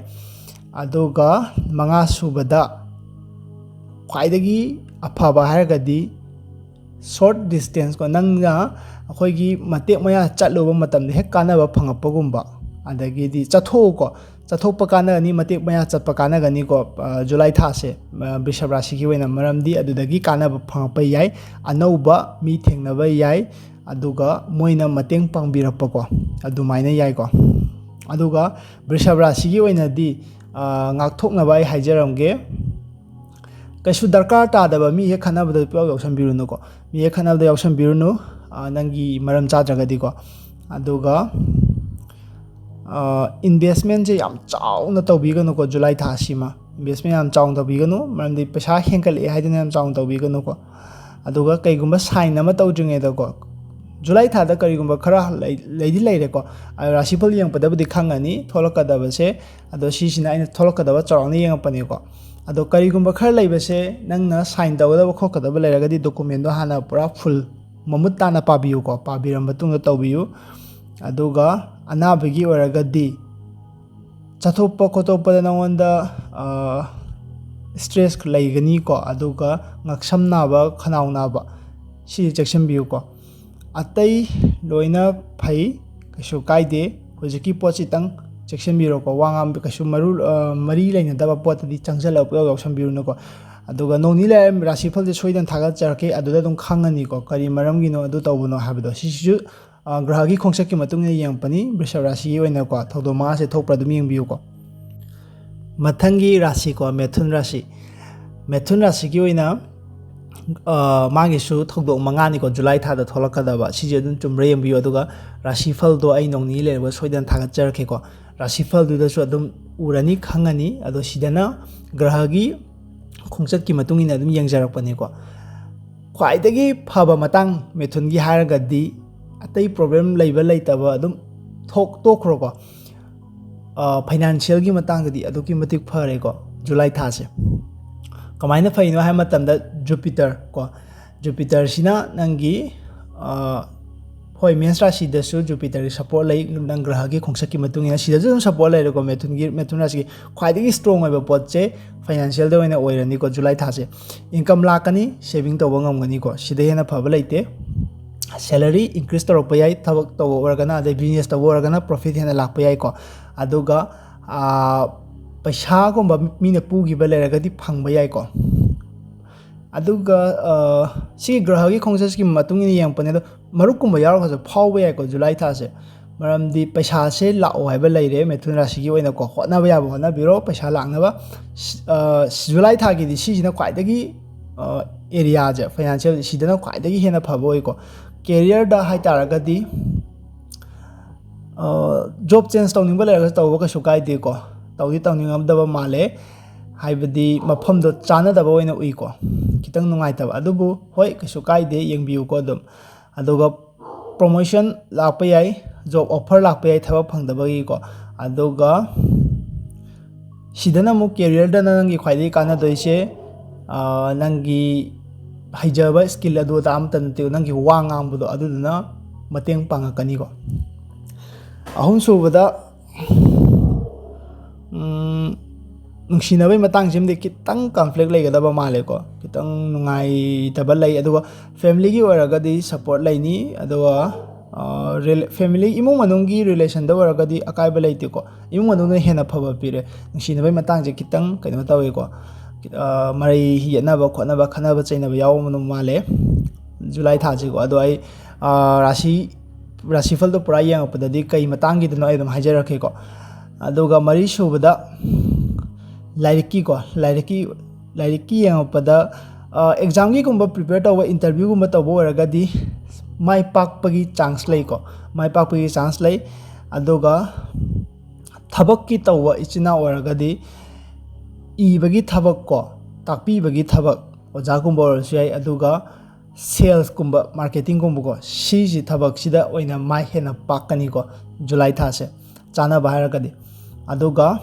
ꯑꯗꯨꯒ ꯃꯉꯥ ꯁꯨꯕꯗ ꯈ꯭ꯋꯥꯏꯗꯒꯤ ꯑꯐꯕ ꯍꯥꯏꯔꯒꯗꯤ ꯁꯣꯔꯠ ꯗꯤꯁꯇꯦꯟꯁ ꯀꯣ, ꯅꯪꯅ ꯑꯩꯈꯣꯏꯒꯤ ꯃꯇꯦꯛ ꯃꯌꯥ ꯆꯠꯂꯨꯕ ꯃꯇꯝꯗ ꯍꯦꯛ ꯀꯥꯟꯅꯕ ꯐꯪꯉꯛꯄꯒꯨꯝꯕ, ꯑꯗꯒꯤꯗꯤ ꯆꯠꯊꯣꯛꯎꯀꯣ, ꯆꯠꯊꯣꯛꯄ ꯀꯥꯟꯅꯒꯅꯤ, ꯃꯇꯦꯛ ꯃꯌꯥ ꯆꯠꯄ ꯀꯥꯟꯅꯒꯅꯤꯀꯣ, ꯑ, ꯖꯨꯂꯥꯏ ꯊꯥꯁꯦ, ꯑ, ꯕ꯭ꯔꯤꯁꯚ ꯔꯥꯁꯤꯒꯤ ꯑꯣꯏꯅ, ꯃꯔꯝꯗꯤ ꯑꯗꯨꯗꯒꯤ ꯀꯥꯟꯅꯕ ꯐꯪꯉꯛꯄ ꯌꯥꯏ, ꯑꯅꯧꯕ ꯃꯤ ꯊꯦꯡꯅꯕ ꯌꯥꯏ, ꯑꯗꯨꯒ ꯃꯣꯏꯅ ꯃꯇꯦꯡ ꯄꯥꯡꯕꯤꯔꯛꯄꯀꯣ, ꯑꯗꯨꯃꯥꯏꯅ ꯌꯥꯏꯀꯣ꯫ ꯑꯗꯨꯒ ꯕ꯭ꯔꯤꯁꯚ ꯔꯥꯁꯤꯒꯤ ꯑꯣꯏꯅꯗꯤ, ꯑ, ꯉꯥꯛꯊꯣꯛꯅꯕ ꯑꯩ ꯍꯥꯏꯖꯔꯝꯒꯦ꯫ ꯀꯩꯁꯨ ꯗꯔꯀꯥꯔ ꯇꯥꯗꯕ ꯃꯤ ꯍꯦꯛ ꯈꯠꯅꯕꯗ ꯄꯨꯌꯥꯎ ꯌꯥꯎꯁꯟꯕꯤꯔꯨꯅꯨꯀꯣ꯫ ꯃꯤ ꯍꯦꯛ ꯈꯠꯅꯕꯗ ꯌꯥꯎꯁꯟꯕꯤꯔꯨꯅꯨ, ꯑ, ꯅꯪꯒꯤ ꯃꯔꯝ ꯆꯥꯗ꯭ꯔꯒꯗꯤꯀꯣ꯫ ꯑꯗꯨꯒ, ꯑ, investmentꯁꯦ ꯌꯥꯝ ꯆꯥꯎꯅ ꯇꯧꯕꯤꯒꯅꯨꯀꯣ ꯖꯨꯂꯥꯏ ꯊꯥꯁꯤꯃ꯫ Investment ꯌꯥꯝ ꯆꯥꯎꯅ ꯇꯧꯕꯤꯒꯅꯨ, ꯃꯔꯝꯗꯤ ꯄꯩꯁꯥ ꯍꯦꯟꯒꯠꯂꯛꯑꯦ ꯍꯥꯏꯗꯅ ꯌꯥꯝ ꯆꯥꯎꯅ ꯇꯧꯕꯤꯒꯅꯨꯀꯣ꯫ ꯑꯗꯨꯒ ꯀꯩꯒꯨꯝꯕ sign ꯑꯃ ꯇꯧꯗ꯭ꯔꯤꯉꯩꯗꯀꯣ, ꯖꯨꯂꯥꯏ ꯊꯥꯗ ꯀꯔꯤꯒꯨꯝꯕ ꯈꯔ ꯂꯩ-, ꯂꯩꯗꯤ ꯂꯩꯔꯦꯀꯣ꯫ ꯑ, ꯔꯥꯁꯤꯐꯜ ꯌꯦꯡꯉꯛꯄꯗꯕꯨꯗꯤ ꯈꯪꯉꯅꯤ ꯊꯣꯛꯂꯛꯀꯗꯕꯁꯦ꯫ ꯑꯗꯣ ꯁꯤꯁꯤꯅ ꯑꯩꯅ ꯊꯣꯛꯂꯛꯀꯗꯕ ꯆꯥꯎꯔꯥꯛꯅ ꯌꯦꯡꯉꯛꯄꯅꯦꯀꯣ꯫ ꯑꯗꯣ ꯀꯔꯤꯒꯨꯝꯕ ꯈꯔ ꯂꯩꯕꯁꯦ ꯅꯪꯅ sign ꯇꯧꯒꯗꯕ ꯈꯣꯠꯀꯗꯕ ꯂꯩꯔꯒꯗꯤ documentꯗꯣ ꯍꯥꯟꯅ ꯄꯨꯔꯥ full ꯃꯃꯨꯠ ꯇꯥꯅ ꯄꯥꯕꯤꯌꯨꯀꯣ꯫ ꯄꯥꯕꯤꯔ ꯃꯇꯨꯡꯗ ꯇꯧꯕꯤꯌꯨ꯫ ꯑꯗꯨꯒ ꯑꯅꯥꯕꯒꯤ ꯑꯣꯏꯔꯒꯗꯤ ꯆꯠꯊꯣꯛꯄ ꯈꯣꯠꯇꯣꯛꯄꯗ ꯅꯉꯣꯟꯗ, ꯑ, stress ꯂꯩꯒꯅꯤꯀꯣ꯫ ꯑꯗꯨꯒ ꯉꯛꯁꯝ ꯅꯥꯕ, ꯈꯅꯥꯎ ꯅꯥꯕ, ꯁꯤ ꯆꯦꯛꯁꯤꯟꯕꯤꯌꯨꯀꯣ꯫ ꯑꯇꯩ ꯂꯣꯏꯅ ꯐꯩ, ꯀꯩꯁꯨ ꯀꯥꯏꯗꯦ꯫ ꯍꯧꯖꯤꯛꯀꯤ ꯄꯣꯠꯁꯤꯇꯪ ꯆꯦꯛꯁꯤꯟꯕꯤꯔꯣꯀꯣ꯫ ꯋꯥ ꯉꯥꯡꯕ ꯀꯩꯁꯨ ꯃꯔꯨ-, ꯑ, ꯃꯔꯤ ꯂꯩꯅꯗꯕ ꯄꯣꯠꯇꯗꯤ ꯆꯪꯁꯤꯜꯂꯛꯄ ꯌꯥꯎꯁꯟꯕꯤꯔꯨꯅꯨꯀꯣ꯫ ꯑꯗꯨꯒ ꯅꯣꯡꯅꯤ ꯂꯩꯔ ꯔꯥꯁꯤꯐꯜꯁꯦ ꯁꯣꯏꯗꯅ ꯊꯥꯒꯠꯆꯔꯛꯀꯦ, ꯑꯗꯨꯗ ꯑꯗꯨꯝ ꯈꯪꯉꯅꯤꯀꯣ ꯀꯔꯤ ꯃꯔꯝꯒꯤꯅꯣ ꯑꯗꯨ ꯇꯧꯕꯅꯣ ꯍꯥꯏꯕꯗꯣ꯫ ꯁꯤꯁꯤꯁꯨ, ꯑ, ꯒ꯭ꯔꯍꯒꯤ ꯈꯣꯡꯆꯠꯀꯤ ꯃꯇꯨꯡ ꯏꯟꯅ ꯌꯦꯡꯉꯛꯄꯅꯤ꯫ ꯕ꯭ꯔꯤꯁꯚ ꯔꯥꯁꯤꯒꯤ ꯑꯣꯏꯅꯀꯣ ꯊꯧꯗꯣꯛ ꯃꯉꯥꯁꯦ ꯊꯣꯛꯄ꯭ꯔꯥ ꯑꯗꯨꯝ ꯌꯦꯡꯕꯤꯌꯨꯀꯣ꯫ ꯃꯊꯪꯒꯤ ꯔꯥꯁꯤꯀꯣ, ꯃꯦꯊꯨꯟ ꯔꯥꯁꯤ꯫ ꯃꯦꯊꯨꯟ ꯔꯥꯁꯤꯒꯤ ꯑꯣꯏꯅ, ꯑ, ꯃꯥꯒꯤꯁꯨ ꯊꯧꯗꯣꯛ ꯃꯉꯥꯅꯤꯀꯣ ꯖꯨꯂꯥꯏ ꯊꯥꯗ ꯊꯣꯛꯂꯛꯀꯗꯕ꯫ ꯁꯤꯁꯦ ꯑꯗꯨꯝ ꯆꯨꯝꯕ꯭ꯔꯥ ꯌꯦꯡꯕꯤꯌꯨ, ꯑꯗꯨꯒ ꯔꯥꯁꯤꯐꯜꯗꯣ ꯑꯩ ꯅꯣꯡ ꯅꯤꯅꯤ ꯂꯩꯔꯒ ꯁꯣꯏꯗꯅ ꯊꯥꯒꯠꯆꯔꯛꯀꯦꯀꯣ꯫ ꯔꯥꯁꯤꯐꯜꯗꯨꯗꯁꯨ ꯑꯗꯨꯝ ꯎꯔꯅꯤ, ꯈꯪꯉꯅꯤ꯫ ꯑꯗꯣ ꯁꯤꯗꯅ ꯒ꯭ꯔꯍꯒꯤ ꯈꯣꯡꯆꯠꯀꯤ ꯃꯇꯨꯡ ꯏꯟꯅ ꯑꯗꯨꯝ ꯌꯦꯡꯖꯔꯛꯄꯅꯤꯀꯣ꯫ ꯈ꯭ꯋꯥꯏꯗꯒꯤ ꯐꯕ ꯃꯇꯥꯡ ꯃꯦꯊꯨꯟꯒꯤ ꯍꯥꯏꯔꯒꯗꯤ, ꯑꯇꯩ problem ꯂꯩꯕ ꯂꯩꯇꯕ ꯑꯗꯨꯝ ꯊꯣꯛ-, ꯇꯣꯛꯈ꯭ꯔꯣꯀꯣ꯫ ꯑ, financialꯒꯤ ꯃꯇꯥꯡꯗꯗꯤ ꯑꯗꯨꯛꯀꯤ ꯃꯇꯤꯛ ꯐꯔꯦꯀꯣ ꯖꯨꯂꯥꯏ ꯊꯥꯁꯦ꯫ ꯀꯃꯥꯏꯅ ꯐꯩꯅꯣ ꯍꯥꯏꯕ ꯃꯇꯝꯗ, Jupiter ꯀꯣ, Jupiterꯁꯤꯅ ꯅꯪꯒꯤ, ꯑ, ꯍꯣꯏ, ꯃꯦꯁ ꯔꯥꯁꯤꯗꯁꯨ Jupiterꯒꯤ support ꯂꯩ, ꯅꯪ ꯒ꯭ꯔꯍꯒꯤ ꯈꯣꯡꯆꯠꯀꯤ ꯃꯇꯨꯡ ꯏꯟꯅ꯫ ꯁꯤꯗꯁꯨ ꯑꯗꯨꯝ support ꯂꯩꯔꯦꯀꯣ꯫ ꯃꯦꯊꯨꯟꯒꯤ, ꯃꯦꯊꯨꯟ ꯔꯥꯁꯤꯒꯤ ꯈ꯭ꯋꯥꯏꯗꯒꯤ strong ꯑꯣꯏꯕ ꯄꯣꯠꯁꯦ financialꯗ ꯑꯣꯏꯅ ꯑꯣꯏꯔꯅꯤꯀꯣ ꯖꯨꯂꯥꯏ ꯊꯥꯁꯦ꯫ Income ꯂꯥꯛꯀꯅꯤ, saving ꯇꯧꯕ ꯉꯝꯒꯅꯤꯀꯣ꯫ ꯁꯤꯗ ꯍꯦꯟꯅ ꯐꯕ ꯂꯩꯇꯦ꯫ Salary increase ꯇꯧꯔꯛꯄ ꯌꯥꯏ, ꯊꯕꯛ ꯇꯧꯕ ꯑꯣꯏꯔꯒꯅ, ꯑꯗꯩ business ꯇꯧꯕ ꯑꯣꯏꯔꯒꯅ profit ꯍꯦꯟꯅ ꯂꯥꯛꯄ ꯌꯥꯏꯀꯣ꯫ ꯑꯗꯨꯒ, ꯑ, ꯄꯩꯁꯥꯒꯨꯝꯕ ꯃꯤꯅ ꯄꯨꯈꯤꯕ ꯂꯩꯔꯒꯗꯤ ꯐꯪꯕ ꯌꯥꯏꯀꯣ꯫ ꯑꯗꯨꯒ, ꯑ, ꯁꯤꯒꯤ ꯒ꯭ꯔꯍꯒꯤ ꯈꯣꯡꯆꯠꯁꯤꯒꯤ ꯃꯇꯨꯡ ꯏꯟꯅ ꯌꯦꯡꯉꯛꯄꯅꯦ꯫ ꯑꯗꯣ ꯃꯔꯨꯞꯀꯨꯝꯕ ꯌꯥꯎꯔꯒꯁꯨ ꯐꯥꯎꯕ ꯌꯥꯏꯀꯣ ꯖꯨꯂꯥꯏ ꯊꯥꯁꯦ꯫ ꯃꯔꯝꯗꯤ ꯄꯩꯁꯥꯁꯦ ꯂꯥꯛꯑꯣ ꯍꯥꯏꯕ ꯂꯩꯔꯦ, ꯃꯤꯊꯨꯟ ꯔꯥꯁꯤꯒꯤ ꯑꯣꯏꯅꯀꯣ, ꯍꯣꯠꯅꯕ ꯌꯥꯕ ꯍꯣꯠꯅꯕꯤꯔꯣ, ꯄꯩꯁꯥ ꯂꯥꯛꯅꯕ꯫ ꯁꯤ-, ꯑ, ꯖꯨꯂꯥꯏ ꯊꯥꯒꯤꯗꯤ ꯁꯤꯁꯤꯅ ꯈ꯭ꯋꯥꯏꯗꯒꯤ, ꯑ, ꯑꯦꯔꯤꯌꯥꯁꯦ, ꯐꯥꯏꯅꯥꯟꯁꯤꯌꯦꯜ ꯁꯤꯗꯅ ꯈ꯭ꯋꯥꯏꯗꯒꯤ ꯍꯦꯟꯅ ꯐꯕ ꯑꯣꯏꯀꯣ꯫ ꯀꯦꯔꯤꯌꯔꯗ ꯍꯥꯏ ꯇꯥꯔꯒꯗꯤ, ꯑ, ꯖꯣꯕ ꯆꯦꯟꯖ ꯇꯧꯅꯤꯡꯕ ꯂꯩꯔꯒꯁꯨ ꯇꯧꯕ ꯀꯩꯁꯨ ꯀꯥꯏꯗꯦꯀꯣ, ꯇꯧꯗꯤ ꯇꯧꯅꯤꯡꯉꯝꯗꯕ ꯃꯥꯜꯂꯦ, ꯍꯥꯏꯕꯗꯤ ꯃꯐꯝꯗꯣ ꯆꯥꯟꯅꯗꯕ ꯑꯣꯏꯅ ꯎꯏꯀꯣ, ꯈꯤꯇꯪ ꯅꯨꯡꯉꯥꯏꯇꯕ꯫ ꯑꯗꯨꯕꯨ ꯍꯣꯏ, ꯀꯩꯁꯨ ꯀꯥꯏꯗꯦ, ꯌꯦꯡꯕꯤꯌꯨꯀꯣ ꯑꯗꯨꯝ꯫ ꯑꯗꯨꯒ ꯄ꯭ꯔꯣꯃꯣꯁꯟ ꯂꯥꯛꯄ ꯌꯥꯏ, ꯖꯣꯕ ꯑꯣꯐꯔ ꯂꯥꯛꯄ ꯌꯥꯏ ꯊꯕꯛ ꯐꯪꯗꯕꯒꯤꯀꯣ꯫ ꯑꯗꯨꯒ ꯁꯤꯗꯅ ꯑꯃꯨꯛ ꯀꯦꯔꯤꯌꯔꯗꯅ ꯅꯪꯒꯤ ꯈ꯭ꯋꯥꯏꯗꯒꯤ ꯀꯥꯟꯅꯗꯣꯏꯁꯦ, ꯑ, ꯅꯪꯒꯤ ꯍꯩꯖꯕ ꯁ꯭ꯀꯤꯜ ꯑꯗꯨ ꯑꯗꯥ ꯑꯃꯠꯇ ꯅꯠꯇꯦ, ꯅꯪꯒꯤ ꯋꯥ ꯉꯥꯡꯕꯗꯣ ꯑꯗꯨꯗꯨꯅ ꯃꯇꯦꯡ ꯄꯥꯡꯉꯛꯀꯅꯤꯀꯣ꯫ ꯑꯍꯨꯝꯁꯨꯕꯗ, ꯎꯝ, ꯅꯨꯡꯁꯤꯅꯕꯒꯤ ꯃꯇꯥꯡꯁꯤꯃꯗꯤ ꯈꯤꯇꯪ ꯀꯟꯐ꯭ꯂꯤꯛ ꯂꯩꯒꯗꯕ ꯃꯥꯜꯂꯦꯀꯣ, ꯈꯤꯇꯪ ꯅꯨꯡꯉꯥꯏꯇꯕ ꯂꯩ꯫ ꯑꯗꯨꯒ ꯐꯦꯃꯤꯂꯤꯒꯤ ꯑꯣꯏꯔꯒꯗꯤ ꯁꯞꯄꯣꯔꯠ ꯂꯩꯅꯤ, ꯑꯗꯨꯒ, ꯑ, ꯔꯤꯂꯦ-, ꯐꯦꯃꯤꯂꯤ, ꯏꯃꯨꯡ ꯃꯅꯨꯡꯒꯤ ꯔꯤꯂꯦꯁꯟꯗ ꯑꯣꯏꯔꯒꯗꯤ ꯑꯀꯥꯏꯕ ꯂꯩꯇꯦꯀꯣ, ꯏꯃꯨꯡ ꯃꯅꯨꯡꯅ ꯍꯦꯟꯅ ꯐꯕ ꯄꯤꯔꯦ꯫ ꯅꯨꯡꯁꯤꯅꯕꯒꯤ ꯃꯇꯥꯡꯁꯦ ꯈꯤꯇꯪ ꯀꯩꯅꯣ ꯇꯧꯋꯦꯀꯣ, ꯑ, ꯃꯔꯩ ꯌꯦꯠꯅꯕ ꯈꯣꯠꯅꯕ, ꯈꯠꯅꯕ ꯆꯩꯅꯕ ꯌꯥꯎꯕ ꯃꯥꯜꯂꯦ ꯖꯨꯂꯥꯏ ꯊꯥꯁꯤꯀꯣ꯫ ꯑꯗꯣ ꯑꯩ, ꯑ, ꯔꯥꯁꯤ, ꯔꯥꯁꯤꯐꯜꯗꯣ ꯄꯨꯔꯥ ꯌꯦꯡꯉꯛꯄꯗꯗꯤ ꯀꯩ ꯃꯇꯥꯡꯒꯤꯗꯅꯣ ꯑꯩ ꯑꯗꯨꯝ ꯍꯥꯏꯖꯔꯛꯀꯦꯀꯣ꯫ ꯑꯗꯨꯒ ꯃꯔꯤꯁꯨꯕꯗ ꯂꯥꯏꯔꯤꯛꯀꯤꯀꯣ, ꯂꯥꯏꯔꯤꯛꯀꯤ, ꯂꯥꯏꯔꯤꯛꯀꯤ ꯌꯦꯡꯉꯛꯄꯗ, ꯑ, ꯑꯦꯛꯖꯥꯝꯒꯤꯒꯨꯝꯕ ꯄ꯭ꯔꯤꯄꯦꯌꯔ ꯇꯧꯕ, ꯏꯟꯇꯔꯚ꯭ꯌꯨꯒꯨꯝꯕ ꯇꯧꯕ ꯑꯣꯏꯔꯒꯗꯤ ꯃꯥꯏ ꯄꯥꯛꯄꯒꯤ ꯆꯥꯟꯁ ꯂꯩꯀꯣ, ꯃꯥꯏ ꯄꯥꯛꯄꯒꯤ ꯆꯥꯟꯁ ꯂꯩ꯫ ꯑꯗꯨꯒ ꯊꯕꯛꯀꯤ ꯇꯧꯕ ꯏꯆꯤꯟ ꯏꯅꯥꯎ ꯑꯣꯏꯔꯒꯗꯤ ꯏꯕꯒꯤ ꯊꯕꯛ ꯀꯣ, ꯇꯥꯛꯄꯤꯕꯒꯤ ꯊꯕꯛ, ꯑꯣꯖꯥꯒꯨꯝꯕ ꯑꯣꯏꯔꯁꯨ ꯌꯥꯏ, ꯑꯗꯨꯒ ꯁꯦꯜꯁꯀꯨꯝꯕ, ꯃꯥꯔꯀꯦꯇꯤꯡꯒꯨꯝꯕꯀꯣ, ꯁꯤꯁꯤ ꯊꯕꯛꯁꯤꯗ ꯑꯣꯏꯅ ꯃꯥꯏ ꯍꯦꯟꯅ ꯄꯥꯛꯀꯅꯤꯀꯣ ꯖꯨꯂꯥꯏ ꯊꯥꯁꯦ, ꯆꯥꯅꯕ ꯍꯥꯏꯔꯒꯗꯤ꯫ ꯑꯗꯨꯒ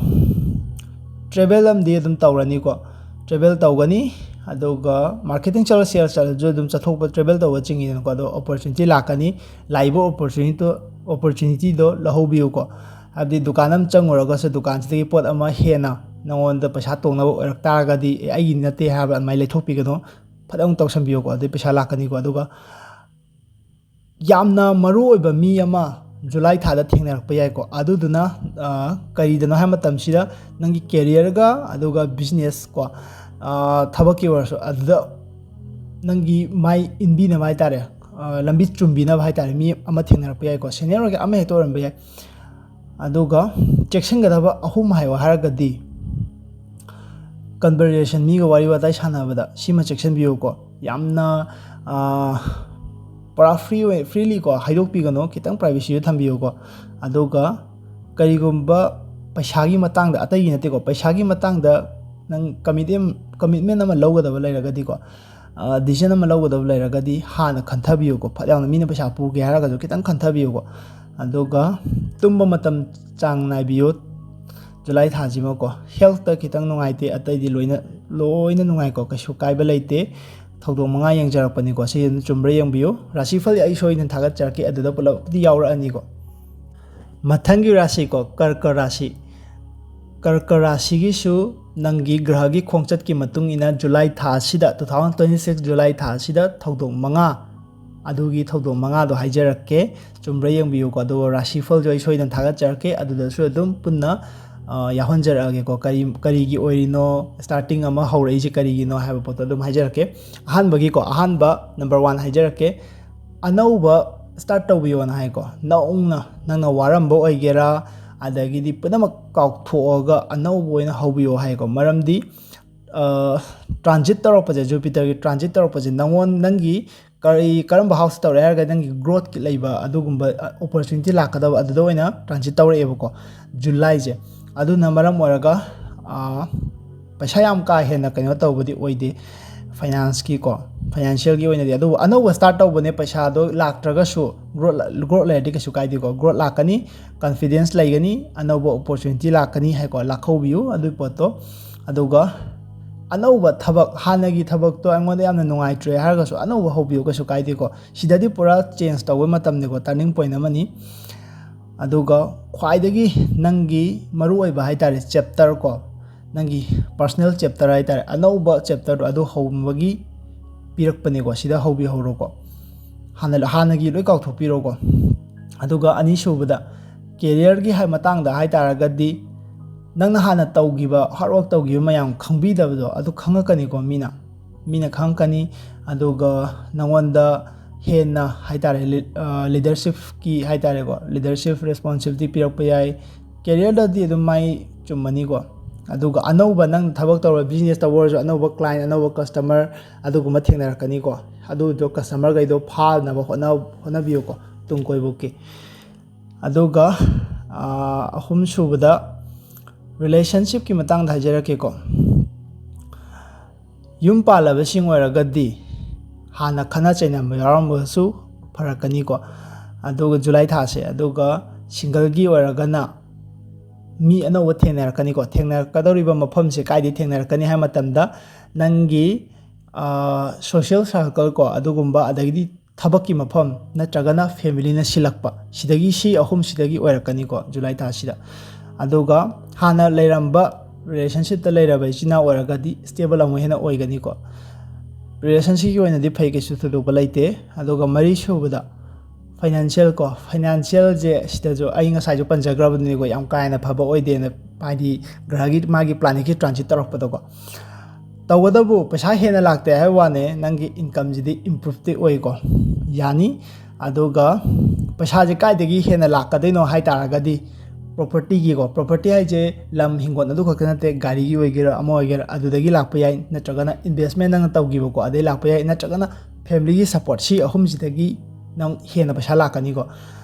ꯇ꯭ꯔꯦꯚꯦꯜ ꯑꯃꯗꯤ ꯑꯗꯨꯝ ꯇꯧꯔꯅꯤꯀꯣ, ꯇ꯭ꯔꯦꯚꯦꯜ ꯇꯧꯒꯅꯤ꯫ ꯑꯗꯨꯒ ꯃꯥꯔꯀꯦꯇꯤꯡ ꯆꯠꯂ, ꯁꯦꯜꯁ ꯆꯠꯂꯁꯨ ꯑꯗꯨꯝ ꯆꯠꯊꯣꯛꯄ, ꯇ꯭ꯔꯦꯚꯦꯜ ꯇꯧꯕ ꯆꯤꯡꯉꯤꯗꯅꯀꯣ, ꯑꯗꯣ ꯑꯣꯄꯣꯔꯆꯨꯅꯤꯇꯤ ꯂꯥꯛꯀꯅꯤ꯫ ꯂꯥꯛꯏꯕ ꯑꯣꯄꯣꯔꯆꯨꯅꯤꯇꯤ, ꯑꯣꯄꯣꯔꯆꯨꯅꯤꯇꯤꯗꯣ ꯂꯧꯍꯧꯕꯤꯌꯨꯀꯣ꯫ ꯍꯥꯏꯕꯗꯤ ꯗꯨꯀꯥꯟ ꯑꯃ ꯆꯪꯉꯨꯔꯒꯁꯨ ꯗꯨꯀꯥꯟꯁꯤꯗꯒꯤ ꯄꯣꯠ ꯑꯃ ꯍꯦꯟꯅ ꯅꯉꯣꯟꯗ ꯄꯩꯁꯥ ꯇꯣꯡꯅꯕ ꯑꯣꯏꯔꯛ ꯇꯥꯔꯒꯗꯤ, "ꯑꯦ, ꯑꯩꯒꯤ ꯅꯠꯇꯦ" ꯍꯥꯏꯕ ꯑꯗꯨꯃꯥꯏꯅ ꯂꯩꯊꯣꯛꯄꯤꯒꯅꯨ꯫ ꯐꯠ ꯑꯃꯨꯛ ꯇꯧꯁꯟꯕꯤꯌꯨꯀꯣ, ꯑꯗꯨꯗꯩ ꯄꯩꯁꯥ ꯂꯥꯛꯀꯅꯤꯀꯣ꯫ ꯑꯗꯨꯒ ꯌꯥꯝꯅ ꯃꯔꯨ ꯑꯣꯏꯕ ꯃꯤ ꯑꯃ ꯖꯨꯂꯥꯏ ꯊꯥꯗ ꯊꯦꯡꯅꯔꯛꯄ ꯌꯥꯏꯀꯣ꯫ ꯑꯗꯨꯗꯨꯅ, ꯑ, ꯀꯔꯤꯗꯅꯣ ꯍꯥꯏꯕ ꯃꯇꯝꯁꯤꯗ ꯅꯪꯒꯤ ꯀꯦꯔꯤꯌꯔꯒ ꯑꯗꯨꯒ ꯕꯤꯖꯤꯅꯦꯁ ꯀꯣ, ꯑ, ꯊꯕꯛꯀꯤ ꯑꯣꯏꯔꯁꯨ ꯑꯗꯨꯗ ꯅꯪꯒꯤ ꯃꯥꯏ ꯏꯟꯕꯤꯅꯕ ꯍꯥꯏꯇꯥꯔꯦ, ꯑ, ꯂꯝꯕꯤ ꯆꯨꯝꯕꯤꯅꯕ ꯍꯥꯏ ꯇꯥꯔꯦ, ꯃꯤ ꯑꯃ ꯊꯦꯡꯅꯔꯛꯄ ꯌꯥꯏꯀꯣ, ꯁꯦꯅꯤꯌꯔ ꯑꯣꯏꯒꯦꯔꯥ ꯑꯃ ꯍꯦꯛꯇ ꯑꯣꯏꯔꯝꯕ ꯌꯥꯏ꯫ ꯑꯗꯨꯒ ꯆꯦꯛꯁꯤꯟꯒꯗꯕ ꯑꯍꯨꯝ ꯍꯥꯏꯌꯣ ꯍꯥꯏꯔꯒꯗꯤ, ꯀꯟꯚꯔꯖꯦꯁꯟ, ꯃꯤꯒ ꯋꯥꯔꯤ ꯋꯥꯇꯥꯏ ꯁꯥꯟꯅꯕꯗ ꯁꯤꯃ ꯆꯦꯛꯁꯤꯟꯕꯤꯌꯨꯀꯣ, ꯌꯥꯝꯅ, ꯑ, ꯄꯨꯔꯥ ꯐ꯭ꯔꯤ ꯑꯣꯏ, ꯐ꯭ꯔꯤꯂꯤꯀꯣ ꯍꯥꯏꯗꯣꯛꯄꯤꯒꯅꯨ, ꯈꯤꯇꯪ ꯄ꯭ꯔꯥꯏꯚꯦꯁꯤꯁꯨ ꯊꯝꯕꯤꯌꯨꯀꯣ꯫ ꯑꯗꯨꯒ ꯀꯔꯤꯒꯨꯝꯕ ꯄꯩꯁꯥꯒꯤ ꯃꯇꯥꯡꯗ, ꯑꯇꯩꯒꯤ ꯅꯠꯇꯦꯀꯣ, ꯄꯩꯁꯥꯒꯤ ꯃꯇꯥꯡꯗ ꯅꯪ ꯀꯃꯤꯠ-, ꯀꯃꯤꯠꯃꯦꯟ ꯑꯃ ꯂꯧꯒꯗꯕ ꯂꯩꯔꯒꯗꯤꯀꯣ, ꯗꯤꯁꯤꯖꯟ ꯑꯃ ꯂꯧꯒꯗꯕ ꯂꯩꯔꯒꯗꯤ ꯍꯥꯟꯅ ꯈꯟꯊꯕꯤꯌꯨꯀꯣ꯫ ꯐꯠ ꯌꯥꯝꯅ ꯃꯤꯅ ꯄꯩꯁꯥ ꯄꯨꯒꯦ ꯍꯥꯏꯔꯒꯁꯨ ꯈꯤꯇꯪ ꯈꯟꯊꯕꯤꯌꯨꯀꯣ꯫ ꯑꯗꯨꯒ ꯇꯨꯝꯕ ꯃꯇꯝ ꯆꯥꯡ ꯅꯥꯏꯕꯤꯌꯨ꯫ ꯖꯨꯂꯥꯏ ꯊꯥꯁꯤꯃꯀꯣ, ꯍꯦꯜꯠꯇ ꯈꯤꯇꯪ ꯅꯨꯡꯉꯥꯏꯇꯦ, ꯑꯇꯩꯗꯤ ꯂꯣꯏꯅ, ꯂꯣꯏꯅ ꯅꯨꯡꯉꯥꯏꯀꯣ, ꯀꯩꯁꯨ ꯀꯥꯏꯕ ꯂꯩꯇꯦ꯫ ꯊꯧꯗꯣꯛ ꯃꯉꯥ ꯌꯦꯡꯖꯔꯛꯄꯅꯤꯀꯣ, ꯁꯤ ꯑꯗꯨꯝ ꯆꯨꯝꯕ꯭ꯔꯥ ꯌꯦꯡꯕꯤꯌꯨ꯫ ꯔꯥꯁꯤꯐꯜ ꯑꯩ ꯁꯣꯏꯗꯅ ꯊꯥꯒꯠꯆꯔꯛꯀꯦ, ꯑꯗꯨꯗ ꯄꯨꯂꯞꯇꯤ ꯌꯥꯎꯔꯛꯑꯅꯤꯀꯣ꯫ ꯃꯊꯪꯒꯤ ꯔꯥꯁꯤꯀꯣ, ꯀꯔꯀ ꯔꯥꯁꯤ꯫ ꯀꯔꯀ ꯔꯥꯁꯤꯒꯤꯁꯨ ꯅꯪꯒꯤ ꯒ꯭ꯔꯍꯒꯤ ꯈꯣꯡꯆꯠꯀꯤ ꯃꯇꯨꯡ ꯏꯟꯅ ꯖꯨꯂꯥꯏ ꯊꯥ ꯑꯁꯤꯗ, two thousand twenty six July ꯊꯥ ꯑꯁꯤꯗ ꯊꯧꯗꯣꯛ ꯃꯉꯥ, ꯑꯗꯨꯒꯤ ꯊꯧꯗꯣꯛ ꯃꯉꯥꯗꯣ ꯍꯥꯏꯖꯔꯛꯀꯦ, ꯆꯨꯝꯕ꯭ꯔꯥ ꯌꯦꯡꯕꯤꯌꯨꯀꯣ꯫ ꯑꯗꯨꯒ ꯔꯥꯁꯤꯐꯜꯁꯨ ꯑꯩ ꯁꯣꯏꯗꯅ ꯊꯥꯒꯠꯆꯔꯛꯀꯦ, ꯑꯗꯨꯗꯁꯨ ꯑꯗꯨꯝ ꯄꯨꯟꯅ, ꯑ, ꯌꯥꯎꯍꯟꯖꯔꯛꯑꯒꯦꯀꯣ꯫ ꯀꯔꯤ, ꯀꯔꯤꯒꯤ ꯑꯣꯏꯔꯤꯅꯣ, ꯁ꯭ꯇꯥꯔꯇꯤꯡ ꯑꯃ ꯍꯧꯔꯛꯏꯁꯦ ꯀꯔꯤꯒꯤꯅꯣ ꯍꯥꯏꯕ ꯄꯣꯠꯇꯣ ꯑꯗꯨꯝ ꯍꯥꯏꯖꯔꯛꯀꯦ꯫ ꯑꯍꯥꯟꯕꯒꯤꯀꯣ, ꯑꯍꯥꯟꯕ, ꯅꯝꯕꯔ ꯋꯥꯟ ꯍꯥꯏꯖꯔꯛꯀꯦ, ꯑꯅꯧꯕ ꯁ꯭ꯇꯥꯔꯠ ꯇꯧꯕꯤꯌꯣꯅ ꯍꯥꯏꯀꯣ꯫ ꯅꯧꯅ ꯅꯪꯅ ꯋꯥꯔꯝꯕ ꯑꯣꯏꯒꯦꯔꯥ, ꯑꯗꯒꯤꯗꯤ ꯄꯨꯝꯅꯃꯛ ꯀꯥꯎꯊꯣꯛꯑꯒ ꯑꯅꯧꯕ ꯑꯣꯏꯅ ꯍꯧꯕꯤꯌꯣ ꯍꯥꯏꯀꯣ꯫ ꯃꯔꯝꯗꯤ, ꯑ, ꯇ꯭ꯔꯥꯟꯖꯤꯠ ꯇꯧꯔꯛꯄꯁꯦ, ꯖꯨꯄꯤꯇꯔꯒꯤ ꯇ꯭ꯔꯥꯟꯖꯤꯠ ꯇꯧꯔꯛꯄꯁꯦ, ꯅꯪꯉꯣꯟ-, ꯅꯪꯒꯤ ꯀꯔꯤ, ꯀꯔꯝꯕ ꯍꯥꯎꯁ ꯇꯧꯔꯦ ꯍꯥꯏꯔꯒ ꯅꯪꯒꯤ ꯒ꯭ꯔꯣꯠꯀꯤ ꯂꯩꯕ ꯑꯗꯨꯒꯨꯝꯕ, ꯑ, ꯑꯣꯄꯣꯔꯆꯨꯅꯤꯇꯤ ꯂꯥꯛꯀꯗꯕ, ꯑꯗꯨꯗ ꯑꯣꯏꯅ ꯇ꯭ꯔꯥꯟꯖꯤꯠ ꯇꯧꯔꯛꯑꯦꯕꯀꯣ, ꯖꯨꯂꯥꯏꯁꯦ꯫ ꯑꯗꯨꯅ ꯃꯔꯝ ꯑꯣꯏꯔꯒ, ꯑ, ꯄꯩꯁꯥ ꯌꯥꯝ ꯀꯥ ꯍꯦꯟꯅ ꯀꯩꯅꯣ ꯇꯧꯕꯗꯤ ꯑꯣꯏꯗꯦ ꯐꯥꯏꯅꯥꯟꯁꯀꯤꯀꯣ, ꯐꯥꯏꯅꯥꯟꯁꯤꯌꯦꯜꯒꯤ ꯑꯣꯏꯅꯗꯤ꯫ ꯑꯗꯨꯕꯨ ꯑꯅꯧꯕ ꯁ꯭ꯇꯥꯔꯠ ꯇꯧꯕꯅꯦ, ꯄꯩꯁꯥꯗꯣ ꯂꯥꯛꯇ꯭ꯔꯒꯁꯨ ꯒ꯭ꯔꯣꯠ, ꯒ꯭ꯔꯣꯠ ꯂꯩꯔꯗꯤ ꯀꯩꯁꯨ ꯀꯥꯏꯗꯦꯀꯣ, ꯒ꯭ꯔꯣꯠ ꯂꯥꯛꯀꯅꯤ, ꯀꯟꯐꯤꯗꯦꯟꯁ ꯂꯩꯒꯅꯤ, ꯑꯅꯧꯕ ꯑꯣꯄꯣꯔꯆꯨꯅꯤꯇꯤ ꯂꯥꯛꯀꯅꯤ ꯍꯥꯏꯀꯣ, ꯂꯥꯛꯍꯧꯕꯤꯌꯨ ꯑꯗꯨꯒꯤ ꯄꯣꯠꯇꯣ꯫ ꯑꯗꯨꯒ ꯑꯅꯧꯕ ꯊꯕꯛ, ꯍꯥꯟꯅꯒꯤ ꯊꯕꯛꯇꯣ ꯑꯩꯉꯣꯟꯗ ꯌꯥꯝꯅ ꯅꯨꯡꯉꯥꯏꯇ꯭ꯔꯦ ꯍꯥꯏꯔꯒꯁꯨ ꯑꯅꯧꯕ ꯍꯧꯕꯤꯌꯨ, ꯀꯩꯁꯨ ꯀꯥꯏꯗꯦꯀꯣ꯫ ꯁꯤꯗꯗꯤ ꯄꯨꯔꯥ ꯆꯦꯟꯖ ꯇꯧꯕ ꯃꯇꯝꯅꯤꯀꯣ, ꯇꯔꯅꯤꯡ ꯄꯣꯏꯟ ꯑꯃꯅꯤ꯫ ꯑꯗꯨꯒ ꯈ꯭ꯋꯥꯏꯗꯒꯤ ꯅꯪꯒꯤ ꯃꯔꯨꯑꯣꯏꯕ ꯍꯥꯏ ꯇꯥꯔꯦ, ꯆꯦꯞꯇꯔ ꯀꯣ, ꯅꯪꯒꯤ ꯄꯔꯁꯅꯦꯜ ꯆꯦꯞꯇꯔ ꯍꯥꯏ ꯇꯥꯔꯦ, ꯑꯅꯧꯕ ꯆꯦꯞꯇꯔꯗꯣ ꯑꯗꯨ ꯍꯧꯕꯒꯤ ꯄꯤꯔꯛꯄꯅꯦꯀꯣ, ꯁꯤꯗ ꯍꯧꯕꯤꯍꯧꯔꯣꯀꯣ꯫ ꯍꯥꯟꯅ, ꯍꯥꯟꯅꯒꯤ ꯂꯣꯏ ꯀꯥꯎꯊꯣꯛꯄꯤꯔꯣꯀꯣ꯫ ꯑꯗꯨꯒ ꯑꯅꯤꯁꯨꯕꯗ, ꯀꯦꯔꯤꯌꯔꯒꯤ ꯍꯥꯏ-, ꯃꯇꯥꯡꯗ ꯍꯥꯏ ꯇꯥꯔꯒꯗꯤ, ꯅꯪꯅ ꯍꯥꯟꯅ ꯇꯧꯈꯤꯕ, ꯍꯥꯔꯗ ꯋꯥꯔꯛ ꯇꯧꯈꯤꯕ ꯃꯌꯥꯝ ꯈꯪꯕꯤꯗꯕꯗꯣ ꯑꯗꯨ ꯈꯪꯉꯛꯀꯅꯤꯀꯣ ꯃꯤꯅ꯫ ꯃꯤꯅ ꯈꯪꯉꯛꯀꯅꯤ꯫ ꯑꯗꯨꯒ ꯅꯉꯣꯟꯗ ꯍꯦꯟꯅ ꯍꯥꯏ ꯇꯥꯔꯦ, ꯂꯤ-, ꯑ, ꯂꯤꯗꯔꯁꯤꯞꯀꯤ ꯍꯥꯏ ꯇꯥꯔꯦꯀꯣ, ꯂꯤꯗꯔꯁꯤꯞ ꯔꯦꯁꯄꯣꯟꯁꯤꯕꯤꯂꯤꯇꯤ ꯄꯤꯔꯛꯄ ꯌꯥꯏ꯫ ꯀꯦꯔꯤꯌꯔꯗꯗꯤ ꯑꯗꯨꯝ ꯃꯥꯏ ꯆꯨꯝꯃꯅꯤꯀꯣ꯫ ꯑꯗꯨꯒ ꯑꯅꯧꯕ ꯅꯪ ꯊꯕꯛ ꯇꯧꯔ, ꯕꯤꯖꯤꯅꯦꯁ ꯇꯧꯕ ꯑꯣꯏꯔꯁꯨ, ꯑꯅꯧꯕ ꯀ꯭ꯂꯥꯏꯟ, ꯑꯅꯧꯕ ꯀꯁꯇꯃꯔ ꯑꯗꯨꯒꯨꯝꯕ ꯊꯦꯡꯅꯔꯛꯀꯅꯤꯀꯣ꯫ ꯑꯗꯨꯗꯣ ꯀꯁꯇꯃꯔꯈꯩꯗꯣ ꯐꯥꯅꯕ ꯍꯣꯠꯅ-, ꯍꯣꯠꯅꯕꯤꯌꯨꯀꯣ ꯇꯨꯡ ꯀꯣꯏꯕꯨꯛꯀꯤ꯫ ꯑꯗꯨꯒ, ꯑ, ꯑꯍꯨꯝ ꯁꯨꯕꯗ ꯔꯤꯂꯦꯁꯟꯁꯤꯞꯀꯤ ꯃꯇꯥꯡꯗ ꯍꯥꯏꯖꯔꯛꯀꯦꯀꯣ꯫ ꯌꯨꯝ ꯄꯥꯜꯂꯕꯁꯤꯡ ꯑꯣꯏꯔꯒꯗꯤ ꯍꯥꯟꯅ ꯈꯠꯅ ꯆꯩꯅꯕ ꯌꯥꯎꯔꯝꯕꯁꯨ ꯐꯔꯛꯀꯅꯤꯀꯣ, ꯑꯗꯨꯒ ꯖꯨꯂꯥꯏ ꯊꯥꯁꯦ꯫ ꯑꯗꯨꯒ ꯁꯤꯡꯒꯜꯒꯤ ꯑꯣꯏꯔꯒꯅ ꯃꯤ ꯑꯅꯧꯕ ꯊꯦꯡꯅꯔꯛꯀꯅꯤꯀꯣ꯫ ꯊꯦꯡꯅꯔꯛꯀꯗꯧꯔꯤꯕ ꯃꯐꯝꯁꯦ ꯀꯥꯏꯗꯩ ꯊꯦꯡꯅꯔꯛꯀꯅꯤ ꯍꯥꯏ ꯃꯇꯝꯗ, ꯅꯪꯒꯤ, ꯑ, ꯁꯣꯁꯤꯌꯦꯜ ꯁꯥꯔꯀꯜ ꯀꯣ, ꯑꯗꯨꯒꯨꯝꯕ, ꯑꯗꯒꯤꯗꯤ ꯊꯕꯛꯀꯤ ꯃꯐꯝ ꯅꯠꯇ꯭ꯔꯒꯅ ꯐꯦꯃꯤꯂꯤꯅ ꯁꯤꯜꯂꯛꯄ, ꯁꯤꯗꯒꯤ, ꯁꯤ ꯑꯍꯨꯝꯁꯤꯗꯒꯤ ꯑꯣꯏꯔꯛꯀꯅꯤꯀꯣ ꯖꯨꯂꯥꯏ ꯊꯥꯁꯤꯗ꯫ ꯑꯗꯨꯒ ꯍꯥꯟꯅ ꯂꯩꯔꯝꯕ ꯔꯤꯂꯦꯁꯟꯁꯤꯞꯇ ꯂꯩꯔꯕ ꯏꯆꯤꯟ ꯏꯅꯥꯎ ꯑꯣꯏꯔꯒꯗꯤ ꯁ꯭ꯇꯦꯕꯜ ꯑꯃꯨꯛ ꯍꯦꯟꯅ ꯑꯣꯏꯒꯅꯤꯀꯣ꯫ ꯔꯤꯂꯦꯁꯟꯁꯤꯞꯀꯤ ꯑꯣꯏꯅꯗꯤ ꯐꯩ, ꯀꯩꯁꯨ ꯊꯣꯏꯗꯣꯛꯄ ꯂꯩꯇꯦ꯫ ꯑꯗꯨꯒ ꯃꯔꯤ ꯁꯨꯕꯗ ꯐꯥꯏꯅꯥꯟꯁꯤꯌꯦꯜ ꯀꯣ, ꯐꯥꯏꯅꯥꯟꯁꯤꯌꯦꯜꯁꯦ ꯁꯤꯗꯁꯨ ꯑꯩ ꯉꯁꯥꯏꯁꯨ ꯄꯟꯖꯈ꯭ꯔꯕꯅꯤꯀꯣ, ꯌꯥꯝ ꯀꯥ ꯍꯦꯟꯅ ꯐꯕ ꯑꯣꯏꯗꯦꯅ, ꯍꯥꯏꯗꯤ ꯒ꯭ꯔꯍꯒꯤ ꯃꯥꯒꯤ ꯄ꯭ꯂꯥꯅꯦꯠꯀꯤ ꯇ꯭ꯔꯥꯟꯖꯤꯠ ꯇꯧꯔꯛꯄꯗꯀꯣ꯫ ꯇꯧꯕꯇꯕꯨ ꯄꯩꯁꯥ ꯍꯦꯟꯅ ꯂꯥꯛꯇꯦ ꯍꯥꯏꯕ ꯋꯥꯅꯦ, ꯅꯪꯒꯤ ꯏꯟꯀꯝꯁꯤꯗꯤ ꯏꯝꯄ꯭ꯔꯨꯞꯇꯤ ꯑꯣꯏꯀꯣ, ꯌꯥꯅꯤ꯫ ꯑꯗꯨꯒ ꯄꯩꯁꯥꯁꯦ ꯀꯥꯏꯗꯒꯤ ꯍꯦꯟꯅ ꯂꯥꯛꯀꯗꯣꯏꯅꯣ ꯍꯥꯏ ꯇꯥꯔꯒꯗꯤ, ꯄ꯭ꯔꯣꯄꯔꯇꯤꯒꯤꯀꯣ, ꯄ꯭ꯔꯣꯄꯔꯇꯤ ꯍꯥꯏꯁꯦ ꯂꯝ ꯍꯤꯡꯒꯣꯜ ꯑꯗꯨ ꯈꯛꯇ ꯅꯠꯇꯦ, ꯒꯥꯔꯤꯒꯤ ꯑꯣꯏꯒꯦꯔꯥ ꯑꯃ ꯑꯣꯏꯒꯦꯔꯥ, ꯑꯗꯨꯗꯒꯤ ꯂꯥꯛꯄ ꯌꯥꯏ, ꯅꯠꯇ꯭ꯔꯒꯅ ꯏꯟꯚꯦꯁꯃꯦꯟ ꯅꯪꯅ ꯇꯧꯈꯤꯕꯀꯣ, ꯑꯗꯩ ꯂꯥꯛꯄ ꯌꯥꯏ, ꯅꯠꯇ꯭ꯔꯒꯅ ꯐꯦꯃꯤꯂꯤꯒꯤ ꯁꯞꯄꯣꯔꯠ, ꯁꯤ ꯑꯍꯨꯝꯁꯤꯗꯒꯤ ꯅꯪ ꯍꯦꯟꯅ ꯄꯩꯁꯥ ꯂꯥꯛꯀꯅꯤꯀꯣ꯫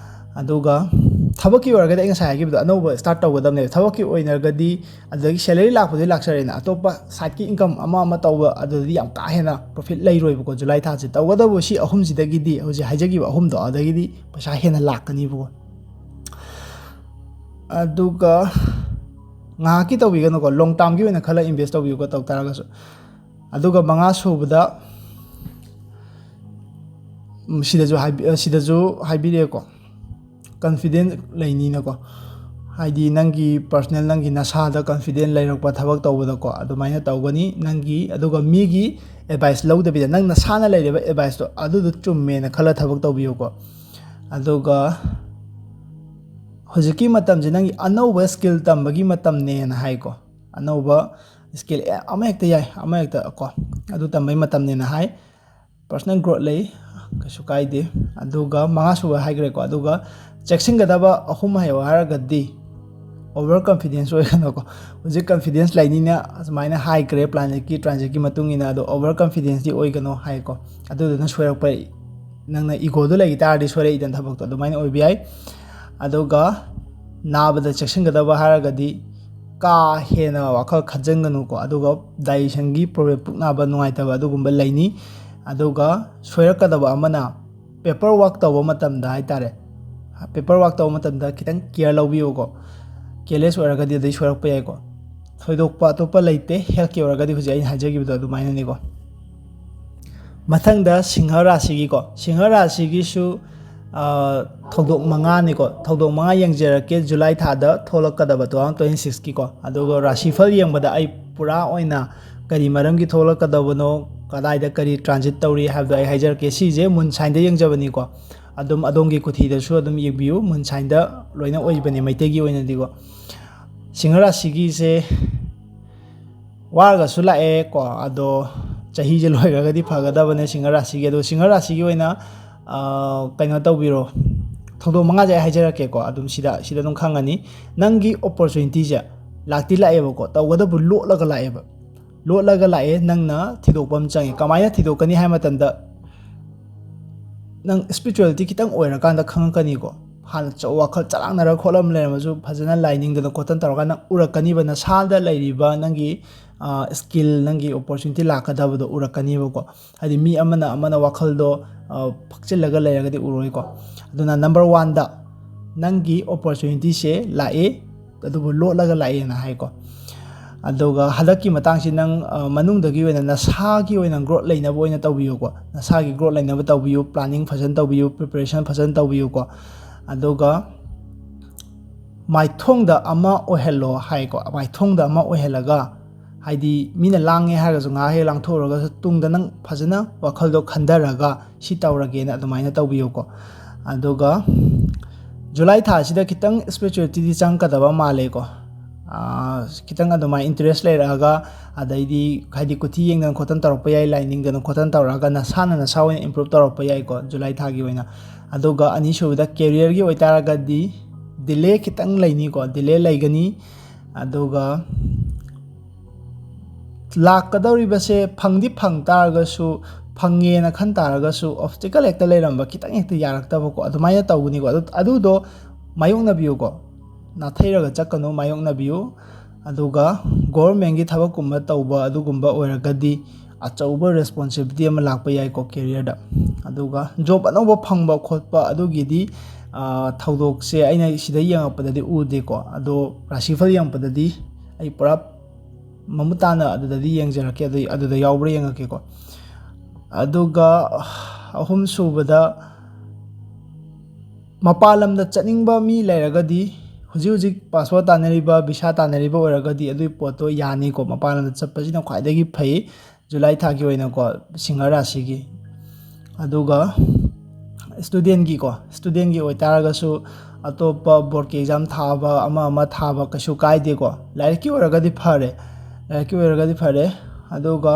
ꯑꯗꯨꯒ ꯊꯕꯛꯀꯤ ꯑꯣꯏꯔꯒꯗꯤ ꯑꯩ ꯉꯁꯥꯏ ꯍꯥꯏꯈꯤꯕꯗꯣ ꯑꯅꯧꯕ ꯁ꯭ꯇꯥꯔꯠ ꯇꯧꯒꯗꯕꯅꯦꯕ꯫ ꯊꯕꯛꯀꯤ ꯑꯣꯏꯅꯔꯒꯗꯤ ꯑꯗꯨꯗꯒꯤ ꯁꯦꯂꯔꯤ ꯂꯥꯛꯄꯗꯨꯗꯤ ꯂꯥꯛꯆꯔꯦꯅ, ꯑꯇꯣꯞꯄ ꯁꯥꯏꯠꯀꯤ ꯏꯟꯀꯝ ꯑꯃ ꯑꯃ ꯇꯧꯕ ꯑꯗꯨꯗꯗꯤ ꯌꯥꯝ ꯀꯥ ꯍꯦꯟꯅ ꯄ꯭ꯔꯣꯐꯤꯠ ꯂꯩꯔꯣꯏꯕꯀꯣ ꯖꯨꯂꯥꯏ ꯊꯥꯁꯦ꯫ ꯇꯧꯕꯇꯕꯨ ꯁꯤ ꯑꯍꯨꯝꯁꯤꯗꯒꯤꯗꯤ, ꯍꯧꯖꯤꯛ ꯍꯥꯏꯖꯈꯤꯕ ꯑꯍꯨꯝꯗꯣ, ꯑꯗꯒꯤꯗꯤ ꯄꯩꯁꯥ ꯍꯦꯟꯅ ꯂꯥꯛꯀꯅꯤꯕꯀꯣ꯫ ꯑꯗꯨꯒ ꯉꯥꯏꯍꯥꯛꯀꯤ ꯇꯧꯕꯤꯒꯅꯨꯀꯣ, ꯂꯣꯡ ꯇꯥꯔꯝꯒꯤ ꯑꯣꯏꯅ ꯈꯜꯂ ꯏꯟꯚꯦꯁ ꯇꯧꯕꯤꯌꯨꯀꯣ, ꯇꯧ ꯇꯥꯔꯒꯁꯨ꯫ ꯑꯗꯨꯒ ꯃꯉꯥ ꯁꯨꯕꯗ, ꯎꯝ, ꯁꯤꯗꯁꯨ ꯍꯥꯏꯕꯤ-, ꯑ, ꯁꯤꯗꯁꯨ ꯍꯥꯏꯕꯤꯔꯛꯑꯦꯀꯣ, ꯀꯟꯐꯤꯗꯦꯟ ꯂꯩꯅꯤꯅꯀꯣ꯫ ꯍꯥꯏꯗꯤ ꯅꯪꯒꯤ ꯄꯔꯁꯅꯦꯜ, ꯅꯪꯒꯤ ꯅꯁꯥꯗ ꯀꯟꯐꯤꯗꯦꯟ ꯂꯩꯔꯛꯄ ꯊꯕꯛ ꯇꯧꯕꯗꯀꯣ, ꯑꯗꯨꯃꯥꯏꯅ ꯇꯧꯒꯅꯤ ꯅꯪꯒꯤ꯫ ꯑꯗꯨꯒ ꯃꯤꯒꯤ ꯑꯦꯗꯚꯥꯏꯁ ꯂꯧꯗꯕꯤꯗ ꯅꯪ ꯅꯁꯥꯅ ꯂꯩꯔꯤꯕ ꯑꯦꯗꯚꯥꯏꯁꯇꯣ ꯑꯗꯨꯗꯣ ꯆꯨꯝꯃꯦꯅ ꯈꯜꯂ ꯊꯕꯛ ꯇꯧꯕꯤꯌꯨꯀꯣ꯫ ꯑꯗꯨꯒ ꯍꯧꯖꯤꯛꯀꯤ ꯃꯇꯝꯁꯦ ꯅꯪꯒꯤ ꯑꯅꯧꯕ ꯁ꯭ꯀꯤꯜ ꯇꯝꯕꯒꯤ ꯃꯇꯝꯅꯦꯅ ꯍꯥꯏꯀꯣ꯫ ꯑꯅꯧꯕ ꯁ꯭ꯀꯤꯜ ꯑꯃ ꯍꯦꯛꯇ ꯌꯥꯏ, ꯑꯃ ꯍꯦꯛꯇ ꯀꯣ, ꯑꯗꯨ ꯇꯝꯕꯒꯤ ꯃꯇꯝꯅꯦꯅ ꯍꯥꯏ꯫ ꯄꯔꯁꯅꯦꯜ ꯒ꯭ꯔꯣꯠ ꯂꯩ, ꯀꯩꯁꯨ ꯀꯥꯏꯗꯦ꯫ ꯑꯗꯨꯒ ꯃꯉꯥꯁꯨꯕ ꯍꯥꯏꯈ꯭ꯔꯦꯀꯣ꯫ ꯑꯗꯨꯒ ꯆꯦꯛꯁꯤꯟꯒꯗꯕ ꯑꯍꯨꯝ ꯍꯥꯏꯌꯣ ꯍꯥꯏꯔꯒꯗꯤ, over confidence ꯑꯣꯏꯒꯅꯨꯀꯣ꯫ ꯍꯧꯖꯤꯛ confidence ꯂꯩꯅꯤꯅ ꯑꯁꯨꯃꯥꯏꯅ ꯍꯥꯏꯈ꯭ꯔꯦ, planetꯀꯤ transitꯀꯤ ꯃꯇꯨꯡ ꯏꯟꯅ, ꯑꯗꯣ over confidenceꯗꯤ ꯑꯣꯏꯒꯅꯨ ꯍꯥꯏꯀꯣ꯫ ꯑꯗꯨꯗꯨꯅ ꯁꯣꯏꯔꯛꯄ, ꯅꯪꯅ egoꯗꯣ ꯂꯩꯈꯤ ꯇꯥꯔꯗꯤ ꯁꯣꯏꯔꯛꯏꯗꯅ ꯊꯕꯛꯇꯣ, ꯑꯗꯨꯃꯥꯏꯅ ꯑꯣꯏꯕ ꯌꯥꯏ꯫ ꯑꯗꯨꯒ ꯅꯥꯕꯗ ꯆꯦꯛꯁꯤꯟꯒꯗꯕ ꯍꯥꯏꯔꯒꯗꯤ, ꯀꯥ ꯍꯦꯟꯅ ꯋꯥꯈꯜ ꯈꯟꯖꯟꯒꯅꯨꯀꯣ꯫ ꯑꯗꯨꯒ digestionꯒꯤ problem, ꯄꯨꯛ ꯅꯥꯕ ꯅꯨꯡꯉꯥꯏꯇꯕ ꯑꯗꯨꯒꯨꯝꯕ ꯂꯩꯅꯤ꯫ ꯑꯗꯨꯒ ꯁꯣꯏꯔꯛꯀꯗꯕ ꯑꯃꯅ, paper work ꯇꯧꯕ ꯃꯇꯝꯗ ꯍꯥꯏꯇꯥꯔꯦ, paper work ꯇꯧꯕ ꯃꯇꯝꯗ ꯈꯤꯇꯪ care ꯂꯧꯕꯤꯌꯨꯀꯣ꯫ Careless ꯑꯣꯏꯔꯒꯗꯤ ꯑꯗꯩ ꯁꯣꯏꯔꯛꯄ ꯌꯥꯏꯀꯣ꯫ ꯊꯣꯏꯗꯣꯛꯄ ꯑꯇꯣꯞꯄ ꯂꯩꯇꯦ, healthꯀꯤ ꯑꯣꯏꯔꯒꯗꯤ ꯍꯧꯖꯤꯛ ꯑꯩꯅ ꯍꯥꯏꯖꯈꯤꯕꯗꯣ ꯑꯗꯨꯃꯥꯏꯅꯅꯤꯀꯣ꯫ ꯃꯊꯪꯗ ꯁꯤꯡꯍ ꯔꯥꯁꯤꯒꯤꯀꯣ, ꯁꯤꯡꯍ ꯔꯥꯁꯤꯒꯤꯁꯨ, ꯑ, ꯊꯧꯗꯣꯛ ꯃꯉꯥꯅꯤꯀꯣ꯫ ꯊꯧꯗꯣꯛ ꯃꯉꯥ ꯌꯦꯡꯖꯔꯛꯀꯦ, ꯖꯨꯂꯥꯏ ꯊꯥꯗ ꯊꯣꯛꯂꯛꯀꯗꯕ two thousand twenty sixꯀꯤꯀꯣ꯫ ꯑꯗꯨꯒ ꯔꯥꯁꯤꯐꯜ ꯌꯦꯡꯕꯗ ꯑꯩ ꯄꯨꯔꯥ ꯑꯣꯏꯅ ꯀꯔꯤ ꯃꯔꯝꯒꯤ ꯊꯣꯛꯂꯛꯀꯗꯕꯅꯣ, ꯀꯗꯥꯏꯗ ꯀꯔꯤ transit ꯇꯧꯔꯤ ꯍꯥꯏꯕꯗꯣ ꯑꯩ ꯍꯥꯏꯖꯔꯛꯀꯦ꯫ ꯁꯤꯁꯦ moon signꯗ ꯌꯦꯡꯖꯕꯅꯤꯀꯣ꯫ ꯑꯗꯨꯝ ꯑꯗꯣꯝꯒꯤ ꯈꯨꯊꯤꯗꯁꯨ ꯑꯗꯨꯝ ꯌꯦꯡꯕꯤꯌꯨ, moon signꯗ ꯂꯣꯏꯅ ꯑꯣꯏꯕꯅꯦ ꯃꯩꯇꯩꯒꯤ ꯑꯣꯏꯅꯗꯤꯀꯣ꯫ ꯁꯤꯡꯍ ꯔꯥꯁꯤꯒꯤꯁꯦ ꯋꯥꯔꯒꯁꯨ ꯂꯥꯛꯑꯦ ꯀꯣ, ꯑꯗꯣ ꯆꯍꯤꯁꯦ ꯂꯣꯏꯈ꯭ꯔꯒꯗꯤ ꯐꯒꯗꯕꯅꯦ ꯁꯤꯡꯍ ꯔꯥꯁꯤꯒꯤ꯫ ꯑꯗꯣ ꯁꯤꯡꯍ ꯔꯥꯁꯤꯒꯤ ꯑꯣꯏꯅ, ꯑ, ꯀꯩꯅꯣ ꯇꯧꯕꯤꯔꯣ, ꯊꯧꯗꯣꯛ ꯃꯉꯥꯁꯦ ꯑꯩ ꯍꯥꯏꯖꯔꯛꯀꯦꯀꯣ, ꯑꯗꯨꯝ ꯁꯤꯗ, ꯁꯤꯗ ꯑꯗꯨꯝ ꯈꯪꯉꯅꯤ꯫ ꯅꯪꯒꯤ opportunityꯁꯦ ꯂꯥꯛꯇꯤ ꯂꯥꯛꯑꯦꯕꯀꯣ, ꯇꯧꯒꯗꯕ ꯂꯣꯠꯂꯒ ꯂꯥꯛꯑꯦꯕ, ꯂꯣꯠꯂꯒ ꯂꯥꯛꯑꯦ꯫ ꯅꯪꯅ ꯊꯤꯗꯣꯛꯄ ꯑꯃ ꯆꯪꯉꯦ꯫ ꯀꯃꯥꯏꯅ ꯊꯤꯗꯣꯛꯀꯅꯤ ꯍꯥꯏ ꯃꯇꯝꯗ, ꯅꯪ spirituality ꯈꯤꯇꯪ ꯑꯣꯏꯔꯀꯥꯟꯗ ꯈꯪꯉꯛꯀꯅꯤꯀꯣ꯫ ꯍꯥꯟꯅ ꯆ-, ꯋꯥꯈꯜ ꯆꯔꯥꯡꯅꯔ ꯈꯣꯠꯂꯝ ꯂꯩꯔꯝꯃꯁꯨ, ꯐꯖꯅ ꯂꯥꯏ ꯅꯤꯡꯗꯅ ꯈꯣꯠꯇꯅ ꯇꯧꯔꯒ ꯅꯪ ꯎꯔꯛꯀꯅꯤꯕ, ꯅꯁꯥꯗ ꯂꯩꯔꯤꯕ ꯅꯪꯒꯤ, ꯑ, skill, ꯅꯪꯒꯤ opportunity ꯂꯥꯛꯀꯗꯕꯗꯣ ꯎꯔꯛꯀꯅꯤꯕꯀꯣ꯫ ꯍꯥꯏꯗꯤ ꯃꯤ ꯑꯃꯅ, ꯑꯃꯅ ꯋꯥꯈꯜꯗꯣ, ꯑ, ꯐꯛꯆꯤꯜꯂꯒ ꯂꯩꯔꯒꯗꯤ ꯎꯔꯣꯏꯀꯣ꯫ ꯑꯗꯨꯅ number oneꯗ ꯅꯪꯒꯤ opportunityꯁꯦ ꯂꯥꯛꯑꯦ, ꯑꯗꯨꯕꯨ ꯂꯣꯠꯂꯒ ꯂꯥꯛꯑꯦꯅ ꯍꯥꯏꯀꯣ꯫ ꯑꯗꯨꯒ ꯍꯟꯗꯛꯀꯤ ꯃꯇꯥꯡꯁꯤ ꯅꯪ, ꯑ, ꯃꯅꯨꯡꯗꯒꯤ ꯑꯣꯏꯅ ꯅꯁꯥꯒꯤ ꯑꯣꯏꯅ growth ꯂꯩꯅꯕ ꯑꯣꯏꯅ ꯇꯧꯕꯤꯌꯨꯀꯣ꯫ ꯅꯁꯥꯒꯤ growth ꯂꯩꯅꯕ ꯇꯧꯕꯤꯌꯨ, planning ꯐꯖꯅ ꯇꯧꯕꯤꯌꯨ, preparation ꯐꯖꯅ ꯇꯧꯕꯤꯌꯨꯀꯣ꯫ ꯑꯗꯨꯒ ꯃꯥꯏꯊꯣꯡꯗ ꯑꯃ ꯑꯣꯏꯍꯜꯂꯣ ꯍꯥꯏꯀꯣ꯫ ꯃꯥꯏꯊꯣꯡꯗ ꯑꯃ ꯑꯣꯏꯍꯜꯂꯒ, ꯍꯥꯏꯗꯤ ꯃꯤꯅ ꯂꯥꯡꯉꯦ ꯍꯥꯏꯔꯒꯁꯨ ꯉꯥꯏꯍꯥꯛ ꯍꯦꯛ ꯂꯥꯡꯊꯣꯛꯎꯔꯒꯁꯨ, ꯇꯨꯡꯗ ꯅꯪ ꯐꯖꯅ ꯋꯥꯈꯜꯗꯣ ꯈꯟꯊꯔꯒ ꯁꯤ ꯇꯧꯔꯒꯦꯅ ꯑꯗꯨꯃꯥꯏꯅ ꯇꯧꯕꯤꯌꯨꯀꯣ꯫ ꯑꯗꯨꯒ ꯖꯨꯂꯥꯏ ꯊꯥꯁꯤꯗ ꯈꯤꯇꯪ spiritualityꯗꯤ ꯆꯪꯉꯛꯀꯗꯕ ꯃꯥꯜꯂꯦꯀꯣ꯫ ꯈꯤꯇꯪ ꯑꯗꯨꯃꯥꯏꯅ ꯏꯟꯇꯔꯦꯁ ꯂꯩꯔꯛꯑꯒ, ꯑꯗꯩꯗꯤ ꯍꯥꯏꯗꯤ ꯀꯨꯊꯤ ꯌꯦꯡꯗꯅ ꯈꯣꯠꯇꯅ ꯇꯧꯔꯛꯄ ꯌꯥꯏ, ꯂꯥꯏ ꯅꯤꯡꯗꯅ ꯈꯣꯠꯇꯅ ꯇꯧꯔꯛꯑꯒ ꯅꯁꯥꯅ ꯅꯁꯥ ꯑꯣꯏꯅ ꯏꯝꯄ꯭ꯔꯨꯞ ꯇꯧꯔꯛꯄ ꯌꯥꯏꯀꯣ, ꯖꯨꯂꯥꯏ ꯊꯥꯒꯤ ꯑꯣꯏꯅ꯫ ꯑꯗꯨꯒ ꯑꯅꯤꯁꯨꯕꯗ ꯀꯦꯔꯤꯌꯔꯒꯤ ꯑꯣꯏꯇꯥꯔꯒꯗꯤ ꯗꯤꯂꯦ ꯈꯤꯇꯪ ꯂꯩꯅꯤꯀꯣ, ꯗꯤꯂꯦ ꯂꯩꯒꯅꯤ꯫ ꯑꯗꯨꯒ ꯂꯥꯛꯀꯗꯧꯔꯤꯕꯁꯦ ꯐꯪꯗꯤ ꯐꯪ ꯇꯥꯔꯒꯁꯨ, ꯐꯪꯉꯦꯅ ꯈꯟ ꯇꯥꯔꯒꯁꯨ, ꯑꯣꯞꯁꯇꯤꯀꯜ ꯍꯦꯛꯇ ꯂꯩꯔꯝꯕ, ꯈꯤꯇꯪ ꯍꯦꯛꯇ ꯌꯥꯔꯛꯇꯕꯀꯣ, ꯑꯗꯨꯃꯥꯏꯅ ꯇꯧꯒꯅꯤꯀꯣ꯫ ꯑꯗꯨ, ꯑꯗꯨꯗꯣ ꯃꯥꯌꯣꯛꯅꯕꯤꯌꯨꯀꯣ, ꯅꯥꯊꯩꯔꯒ ꯆꯠꯀꯅꯨ, ꯃꯥꯌꯣꯛꯅꯕꯤꯌꯨ꯫ ꯑꯗꯨꯒ ꯒꯣꯔꯃꯦꯟꯒꯤ ꯊꯕꯛꯀꯨꯝꯕ ꯇꯧꯕ ꯑꯗꯨꯒꯨꯝꯕ ꯑꯣꯏꯔꯒꯗꯤ ꯑꯆꯧꯕ ꯔꯦꯁꯄꯣꯟꯁꯤꯕꯤꯂꯤꯇꯤ ꯑꯃ ꯂꯥꯛꯄ ꯌꯥꯏꯀꯣ ꯀꯦꯔꯤꯌꯔꯗ꯫ ꯑꯗꯨꯒ ꯖꯣꯕ ꯑꯅꯧꯕ ꯐꯪꯕ ꯈꯣꯠꯄ ꯑꯗꯨꯒꯤꯗꯤ, ꯑ, ꯊꯧꯗꯣꯛꯁꯦ ꯑꯩꯅ ꯁꯤꯗ ꯌꯦꯡꯉꯛꯄꯗꯗꯤ ꯎꯗꯦꯀꯣ꯫ ꯑꯗꯣ ꯔꯥꯁꯤꯐꯜ ꯌꯦꯡꯉꯛꯄꯗꯗꯤ ꯑꯩ ꯄꯨꯔꯥ ꯃꯃꯨꯠ ꯇꯥꯅ ꯑꯗꯨꯗꯗꯤ ꯌꯦꯡꯖꯔꯛꯀꯦ, ꯑꯗꯨ, ꯑꯗꯨꯗ ꯌꯥꯎꯕ꯭ꯔꯥ ꯌꯦꯡꯉꯛꯀꯦꯀꯣ꯫ ꯑꯗꯨꯒ ꯑꯍꯨꯝ ꯁꯨꯕꯗ, ꯃꯄꯥꯟ ꯂꯝꯗ ꯆꯠꯅꯤꯡꯕ ꯃꯤ ꯂꯩꯔꯒꯗꯤ, ꯍꯧꯖꯤꯛ ꯍꯧꯖꯤꯛ ꯄꯥꯁꯄꯣꯔꯠ ꯇꯥꯟꯅꯔꯤꯕ, ꯚꯤꯁꯥ ꯇꯥꯟꯅꯔꯤꯕ ꯑꯣꯏꯔꯒꯗꯤ ꯑꯗꯨꯒꯤ ꯄꯣꯠꯇꯣ ꯌꯥꯅꯤꯀꯣ꯫ ꯃꯄꯥꯟ ꯂꯝꯗ ꯆꯠꯄꯁꯤꯅ ꯈ꯭ꯋꯥꯏꯗꯒꯤ ꯐꯩ ꯖꯨꯂꯥꯏ ꯊꯥꯒꯤ ꯑꯣꯏꯅꯀꯣ, ꯁꯤꯡꯍ ꯔꯥꯁꯤꯒꯤ꯫ ꯑꯗꯨꯒ ꯏꯁꯇꯨꯗꯦꯟꯒꯤꯀꯣ, ꯏꯁꯇꯨꯗꯦꯟꯒꯤ ꯑꯣꯏꯇꯥꯔꯒꯁꯨ ꯑꯇꯣꯞꯄ ꯕꯣꯔꯗꯀꯤ ꯑꯦꯛꯖꯥꯝ ꯊꯥꯕ, ꯑꯃ ꯑꯃ ꯊꯥꯕ ꯀꯩꯁꯨ ꯀꯥꯏꯗꯦꯀꯣ꯫ ꯂꯥꯏꯔꯤꯛꯀꯤ ꯑꯣꯏꯔꯒꯗꯤ ꯐꯔꯦ, ꯂꯥꯏꯔꯤꯛꯀꯤ ꯑꯣꯏꯔꯒꯗꯤ ꯐꯔꯦ꯫ ꯑꯗꯨꯒ